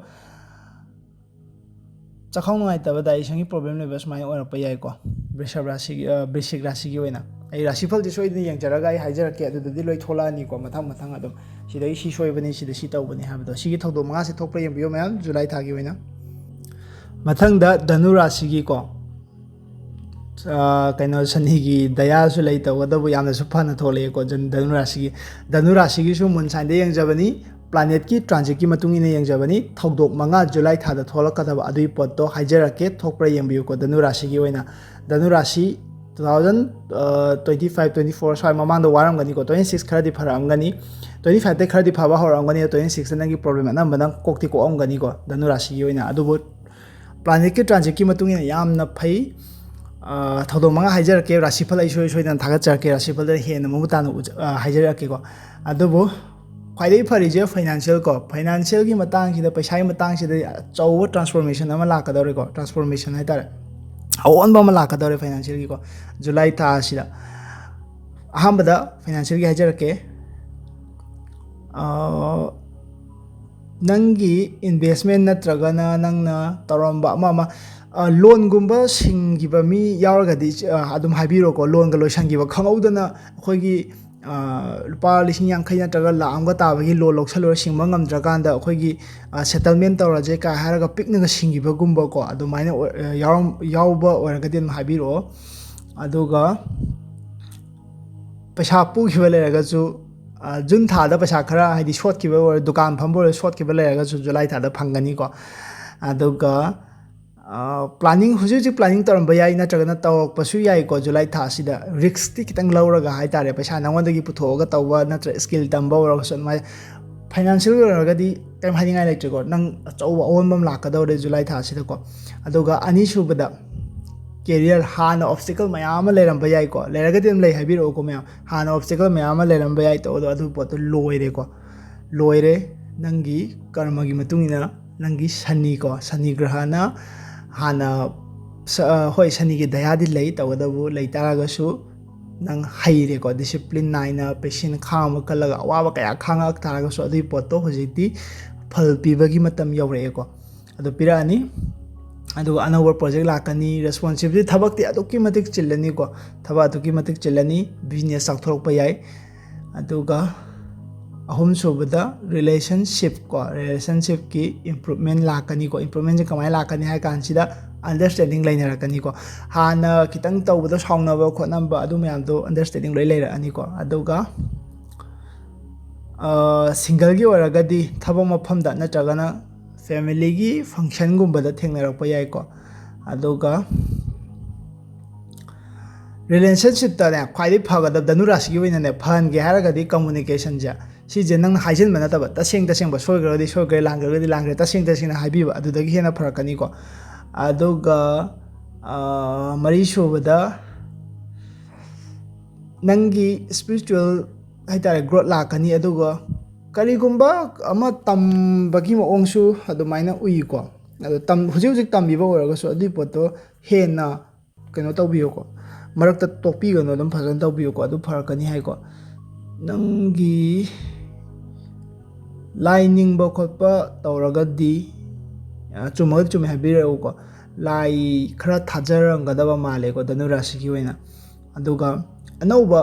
ꯆꯥꯛꯈꯥꯎ ꯅꯨꯡꯉꯥꯏꯇꯕ, digestion ꯒꯤ problem ꯂꯩꯕ ꯁꯨꯃꯥꯏꯅ ꯑꯣꯏꯔꯛꯄ ꯌꯥꯏꯀꯣ꯫ ꯕ꯭ꯔꯤꯁꯚ ꯔꯥꯁꯤꯒꯤ, ꯑ, ꯕ꯭ꯔꯤꯁꯤꯛ ꯔꯥꯁꯤꯒꯤ ꯑꯣꯏꯅ꯫ ꯑꯩ ꯔꯥꯁꯤꯐꯜꯗꯤ ꯁꯣꯏꯗꯅ ꯌꯦꯡꯖꯔꯒ ꯑꯩ ꯍꯥꯏꯖꯔꯛꯀꯦ, ꯑꯗꯨꯗꯗꯤ ꯂꯣꯏ ꯊꯣꯛꯂꯛꯑꯅꯤꯀꯣ, ꯃꯊꯪ ꯃꯊꯪ ꯑꯗꯨꯝ꯫ ꯁꯤꯗꯩ ꯁꯤ ꯁꯣꯏꯕꯅꯤ, ꯁꯤꯗ ꯁꯤ ꯇꯧꯕꯅꯤ ꯍꯥꯏꯕꯗꯣ꯫ ꯁꯤꯒꯤ ꯊꯧꯗꯣꯛ ꯃꯉꯥꯁꯦ ꯊꯣꯛꯄ꯭ꯔꯥ ꯌꯦꯡꯕꯤꯌꯨ ꯃꯌꯥꯝ, ꯖꯨꯂꯥꯏ ꯊꯥꯒꯤ ꯑꯣꯏꯅ꯫ ꯃꯊꯪꯗ ꯙꯅꯨ ꯔꯥꯁꯤꯒꯤꯀꯣ꯫ ꯑ, ꯀꯩꯅꯣ, ꯁꯅꯤꯒꯤ ꯗꯌꯥꯁꯨ ꯂꯩ, ꯇꯧꯕꯇꯕꯨ ꯌꯥꯝꯅꯁꯨ ꯐꯅ ꯊꯣꯛꯂꯛꯑꯦꯀꯣ꯫ ꯖꯟ-, ꯙꯅꯨ ꯔꯥꯁꯤꯒꯤ, ꯙꯅꯨ ꯔꯥꯁꯤꯒꯤꯁꯨ moon sign ꯗ ꯌꯦꯡꯖꯕꯅꯤ, planet ꯀꯤ transit ꯀꯤ ꯃꯇꯨꯡ ꯏꯟꯅ ꯌꯦꯡꯖꯕꯅꯤ꯫ ꯊꯧꯗꯣꯛ ꯃꯉꯥ ꯖꯨꯂꯥꯏ ꯊꯥꯗ ꯊꯣꯛꯂꯛꯀꯗꯕ ꯑꯗꯨꯒꯤ ꯄꯣꯠꯇꯣ ꯍꯥꯏꯖꯔꯛꯀꯦ, ꯊꯣꯛꯄ꯭ꯔꯥ ꯌꯦꯡꯕꯤꯌꯨꯀꯣ꯫ ꯙꯅꯨ ꯔꯥꯁꯤꯒꯤ ꯑꯣꯏꯅ, ꯙꯅꯨ ꯔꯥꯁꯤ two thousand, ꯑ, twenty five, twenty four ꯁ꯭ꯋꯥꯏ ꯃꯃꯥꯡꯗ ꯋꯥꯔꯝꯒꯅꯤꯀꯣ꯫ Twenty six ꯈꯔꯗꯤ ꯐꯔꯛꯑꯝꯒꯅꯤ, twenty five ꯇꯩ ꯈꯔꯗꯤ ꯐꯕ ꯍꯧꯔꯛꯑꯝꯒꯅꯤ꯫ Twenty six ꯇ ꯅꯪꯒꯤ problem ꯑꯅꯝꯕꯅ ꯀꯣꯛꯇꯤ ꯀꯣꯛꯑꯝꯒꯅꯤꯀꯣ, ꯙꯅꯨ ꯔꯥꯁꯤꯒꯤ ꯑꯣꯏꯅ꯫ ꯑꯗꯨꯕꯨ planet ꯀꯤ transit ꯀꯤ ꯃꯇꯨꯡ ꯏꯟꯅ ꯌꯥꯝꯅ ꯐꯩ꯫ ꯑ, ꯊꯧꯗꯣꯛ ꯃꯉꯥ ꯍꯥꯏꯖꯔꯛꯀꯦ, ꯔꯥꯁꯤꯐꯜ ꯑꯩ ꯁꯣꯏ ꯁꯣꯏꯗꯅ ꯊꯥꯒꯠꯆꯔꯛꯀꯦ, ꯔꯥꯁꯤꯐꯜꯗ ꯍꯦꯟꯅ ꯃꯃꯨꯠ ꯇꯥꯅ ꯎꯖ-, ꯑ, ꯍꯥꯏꯖꯔꯛꯀꯦꯀꯣ꯫ ꯑꯗꯨꯕꯨ ꯈ꯭ꯋꯥꯏꯗꯒꯤ ꯐꯔꯤꯁꯦ financial ꯀꯣ, financial ꯒꯤ ꯃꯇꯥꯡꯁꯤꯗ, ꯄꯩꯁꯥꯒꯤ ꯃꯇꯥꯡꯁꯤꯗ ꯑꯆꯧꯕ transformation ꯑꯃ ꯂꯥꯛꯀꯗꯧꯔꯦꯀꯣ, transformation ꯍꯥꯏꯇꯥꯔꯦ, ꯑꯑꯣꯟꯕ ꯑꯃ ꯂꯥꯛꯀꯗꯧꯔꯦ financial ꯒꯤꯀꯣ, ꯖꯨꯂꯥꯏ ꯊꯥ ꯑꯁꯤꯗ꯫ ꯑꯍꯥꯟꯕꯗ financial ꯒꯤ ꯍꯥꯏꯖꯔꯛꯀꯦ꯫ ꯑ, ꯅꯪꯒꯤ investment ꯅꯠꯇ꯭ꯔꯒꯅ ꯅꯪꯅ ꯇꯧꯔꯝꯕ ꯑꯃ ꯑꯃ, ꯑ, loan ꯒꯨꯝꯕ ꯁꯤꯡꯈꯤꯕ ꯃꯤ ꯌꯥꯎꯔꯒꯗꯤ, ꯑ, ꯑꯗꯨꯝ ꯍꯥꯏꯕꯤꯔꯣꯀꯣ꯫ Loan ꯒ ꯂꯣꯏꯁꯤꯟꯈꯤꯕ ꯈꯪꯍꯧꯗꯅ ꯑꯩꯈꯣꯏꯒꯤ, ꯑ, ꯂꯨꯄꯥ ꯂꯤꯁꯤꯡ ꯌꯥꯡꯈꯩ ꯅꯠꯇ꯭ꯔꯒ ꯂꯥꯈ ꯑꯃꯒ ꯇꯥꯕꯒꯤ loan ꯂꯧꯁꯜꯂꯨꯔ ꯁꯤꯡꯕ ꯉꯝꯗ꯭ꯔꯀꯥꯟꯗ ꯑꯩꯈꯣꯏꯒꯤ, ꯑ, settlement ꯇꯧꯔꯁꯦ ꯀꯥꯏ ꯍꯥꯏꯔꯒ ꯄꯤꯛꯅꯒ ꯁꯤꯡꯈꯤꯕꯒꯨꯝꯕꯀꯣ, ꯑꯗꯨꯃꯥꯏꯅ ꯑꯣꯏ-, ꯑ, ꯌꯥꯎꯔꯝ-, ꯌꯥꯎꯕ ꯑꯣꯏꯔꯒꯗꯤ ꯑꯗꯨꯝ ꯍꯥꯏꯕꯤꯔꯛꯑꯣ꯫ ꯑꯗꯨꯒ ꯄꯩꯁꯥ ꯄꯨꯈꯤꯕ ꯂꯩꯔꯒꯁꯨ, ꯑ, ꯖꯨꯟ ꯊꯥꯗ ꯄꯩꯁꯥ ꯈꯔ, ꯍꯥꯏꯗꯤ, ꯁꯣꯠꯈꯤꯕ ꯑꯣꯏꯔꯣ, ꯗꯨꯀꯥꯟ ꯐꯝꯕ ꯑꯣꯏꯔꯣ, ꯁꯣꯠꯈꯤꯕ ꯂꯩꯔꯒꯁꯨ ꯖꯨꯂꯥꯏ ꯊꯥꯗ ꯐꯪꯒꯅꯤꯀꯣ꯫ ꯑꯗꯨꯒ, ꯑ, planning, ꯍꯧꯖꯤꯛ ꯍꯧꯖꯤꯛ planning ꯇꯧꯔꯝꯕ ꯌꯥꯏ, ꯅꯠꯇ꯭ꯔꯒꯅ ꯇꯧꯔꯛꯄꯁꯨ ꯌꯥꯏꯀꯣ꯫ ꯖꯨꯂꯥꯏ ꯊꯥ ꯑꯁꯤꯗ risk ꯇꯤ ꯈꯤꯇꯪ ꯂꯧꯔꯒ ꯍꯥꯏꯇꯥꯔꯦ, ꯄꯩꯁꯥ ꯅꯉꯣꯟꯗꯒꯤ ꯄꯨꯊꯣꯛꯑꯒ ꯇꯧꯕ ꯅꯠꯇ꯭ꯔ skill ꯇꯝꯕ ꯑꯣꯏꯔꯒꯁꯨ ꯑꯗꯨꯃꯥꯏꯅ꯫ Financial ꯑꯣꯏꯔꯒꯗꯤ ꯀꯩꯝ ꯍꯥꯏꯅꯤꯡꯉꯥꯏ ꯂꯩꯇ꯭ꯔꯦꯀꯣ, ꯅꯪ ꯑꯆꯧꯕ ꯑꯑꯣꯟꯕ ꯑꯃ ꯂꯥꯛꯀꯗꯧꯔꯦ ꯖꯨꯂꯥꯏ ꯊꯥ ꯑꯁꯤꯗꯀꯣ꯫ ꯑꯗꯨꯒ ꯑꯅꯤꯁꯨꯕꯗ career, ꯍꯥꯟꯅ obstacle ꯃꯌꯥꯝ ꯑꯃ ꯂꯩꯔꯝꯕ ꯌꯥꯏꯀꯣ, ꯂꯩꯔꯒꯗꯤ ꯑꯗꯨꯝ ꯂꯩ ꯍꯥꯏꯕꯤꯔꯛꯎꯀꯣ ꯃꯌꯥꯝ꯫ ꯍꯥꯟꯅ obstacle ꯃꯌꯥꯝ ꯑꯃ ꯂꯩꯔꯝꯕ ꯌꯥꯏ, ꯇꯧꯕꯗꯣ ꯑꯗꯨ ꯄꯣꯠꯇꯣ ꯂꯣꯏꯔꯦꯀꯣ꯫ ꯂꯣꯏꯔꯦ꯫ ꯅꯪꯒꯤ ꯀꯔꯃꯒꯤ ꯃꯇꯨꯡ ꯏꯟꯅ ꯅꯪꯒꯤ ꯁꯅꯤꯀꯣ, ꯁꯅꯤ ꯒ꯭ꯔꯍꯅ ꯍꯥꯟꯅ ꯁ-, ꯑ, ꯍꯣꯏ, ꯁꯅꯤꯒꯤ ꯗꯌꯥꯗꯤ ꯂꯩ, ꯇꯧꯕꯇꯕꯨ ꯂꯩ ꯇꯥꯔꯒꯁꯨ ꯅꯪ ꯍꯩꯔꯦꯀꯣ, ꯗꯤꯁꯤꯄ꯭ꯂꯤꯟ ꯅꯥꯏꯅ ꯄꯦꯁꯦꯟ ꯈꯥꯡꯕ ꯀꯜꯂꯒ ꯑꯋꯥꯕ ꯀꯌꯥ ꯈꯥꯡꯉꯛ ꯇꯥꯔꯒꯁꯨ ꯑꯗꯨꯒꯤ ꯄꯣꯠꯇꯣ ꯍꯧꯖꯤꯛꯇꯤ ꯐꯜ ꯄꯤꯕꯒꯤ ꯃꯇꯝ ꯌꯧꯔꯛꯑꯦꯀꯣ꯫ ꯑꯗꯨ ꯄꯤꯔꯛꯑꯅꯤ꯫ ꯑꯗꯨꯒ ꯑꯅꯧꯕ ꯄ꯭ꯔꯣꯖꯦꯛ ꯂꯥꯛꯀꯅꯤ, ꯔꯦꯁꯄꯣꯟꯁꯤꯕꯤꯂꯤꯇꯤ, ꯊꯕꯛꯇꯤ ꯑꯗꯨꯛꯀꯤ ꯃꯇꯤꯛ ꯆꯤꯜꯂꯅꯤꯀꯣ, ꯊꯕꯛ ꯑꯗꯨꯛꯀꯤ ꯃꯇꯤꯛ ꯆꯤꯜꯂꯅꯤ, ꯕꯤꯖꯤꯅꯦꯁ ꯆꯥꯎꯊꯣꯔꯛꯄ ꯌꯥꯏ꯫ ꯑꯗꯨꯒ ꯑꯍꯨꯝꯁꯨꯕꯗ ꯔꯤꯂꯦꯁꯟꯁꯤꯞ ꯀꯣ, ꯔꯤꯂꯦꯁꯟꯁꯤꯞꯀꯤ ꯏꯝꯄ꯭ꯔꯨꯞꯃꯦꯟ ꯂꯥꯛꯀꯅꯤꯀꯣ꯫ ꯏꯝꯄ꯭ꯔꯨꯞꯃꯦꯟꯁꯦ ꯀꯃꯥꯏꯅ ꯂꯥꯛꯀꯅꯤ ꯍꯥꯏ ꯀꯥꯟꯁꯤꯗ, ꯑꯟꯗꯔꯁ꯭ꯇꯦꯟꯗꯤꯡ ꯂꯩꯅꯔꯛꯀꯅꯤꯀꯣ꯫ ꯍꯥꯟꯅ ꯈꯤꯇꯪ ꯇꯧꯕꯗ ꯁꯥꯎꯅꯕ ꯈꯣꯠꯅꯕ ꯑꯗꯨ ꯃꯌꯥꯝꯗꯣ ꯑꯟꯗꯔꯁ꯭ꯇꯦꯟꯗꯤꯡ ꯂꯣꯏ ꯂꯩꯔꯛꯑꯅꯤꯀꯣ꯫ ꯑꯗꯨꯒ ꯁꯤꯡꯒꯜꯒꯤ ꯑꯣꯏꯔꯒꯗꯤ ꯊꯕꯛ ꯃꯐꯝꯗ ꯅꯠꯇ꯭ꯔꯒꯅ ꯐꯦꯃꯤꯂꯤꯒꯤ ꯐꯪꯁꯟꯒꯨꯝꯕꯗ ꯊꯦꯡꯅꯔꯛꯄ ꯌꯥꯏꯀꯣ꯫ ꯑꯗꯨꯒ ꯔꯤꯂꯦꯁꯟꯁꯤꯞꯇꯅꯦ ꯈ꯭ꯋꯥꯏꯗꯒꯤ ꯐꯒꯗꯕ, ꯙꯅꯨ ꯔꯥꯁꯤꯒꯤ ꯑꯣꯏꯅꯅꯦ ꯐꯍꯟꯒꯦ ꯍꯥꯏꯔꯒꯗꯤ ꯀꯝꯃꯨꯅꯤꯀꯦꯁꯟꯁꯦ, ꯁꯤꯁꯦ ꯅꯪꯅ ꯍꯥꯏꯖꯤꯟꯕ ꯅꯠꯇꯕ, ꯇꯁꯦꯡ ꯇꯁꯦꯡꯕ, ꯁꯣꯏꯈ꯭ꯔꯒꯗꯤ ꯁꯣꯏꯈ꯭ꯔꯦ, ꯂꯥꯟꯈ꯭ꯔꯒꯗꯤ ꯂꯥꯟꯈ꯭ꯔꯦ, ꯇꯁꯦꯡ ꯇꯁꯦꯡꯅ ꯍꯥꯏꯕꯤꯕ, ꯑꯗꯨꯗꯒꯤ ꯍꯦꯟꯅ ꯐꯔꯛꯀꯅꯤꯀꯣ꯫ ꯑꯗꯨꯒ ꯑ, ꯃꯔꯤꯁꯨꯕꯗ ꯅꯪꯒꯤ ꯏꯁꯄꯤꯔꯤꯆꯨꯋꯦꯜ ꯍꯥꯏꯇꯥꯔꯦ, ꯒ꯭ꯔꯣꯠ ꯂꯥꯛꯀꯅꯤ꯫ ꯑꯗꯨꯒ ꯀꯔꯤꯒꯨꯝꯕ ꯑꯃ ꯇꯝꯕꯒꯤ ꯃꯑꯣꯡꯁꯨ ꯑꯗꯨꯃꯥꯏꯅ ꯎꯏꯀꯣ꯫ ꯑꯗꯣ ꯇꯝ-, ꯍꯧꯖꯤꯛ ꯍꯧꯖꯤꯛ ꯇꯝꯕꯤꯕ ꯑꯣꯏꯔꯒꯁꯨ ꯑꯗꯨꯒꯤ ꯄꯣꯠꯇꯣ ꯍꯦꯟꯅ ꯀꯩꯅꯣ ꯇꯧꯕꯤꯌꯨꯀꯣ, ꯃꯔꯛꯇ ꯇꯣꯛꯄꯤꯒꯅꯨ, ꯑꯗꯨꯝ ꯐꯖꯅ ꯇꯧꯕꯤꯌꯨꯀꯣ, ꯑꯗꯨ ꯐꯔꯛꯀꯅꯤ ꯍꯥꯏꯀꯣ꯫ ꯅꯪꯒꯤ ꯂꯥꯏ ꯅꯤꯡꯕ ꯈꯣꯠꯄ ꯇꯧꯔꯒꯗꯤ, ꯑ, ꯆꯨꯝꯃꯒꯗꯤ ꯆꯨꯝꯃꯦ ꯍꯥꯏꯕꯤꯔꯛꯎꯀꯣ, ꯂꯥꯏ ꯈꯔ ꯊꯥꯖꯔꯝꯒꯗꯕ ꯃꯥꯜꯂꯦꯀꯣ, ꯙꯅꯨ ꯔꯥꯁꯤꯒꯤ ꯑꯣꯏꯅ꯫ ꯑꯗꯨꯒ ꯑꯅꯧꯕ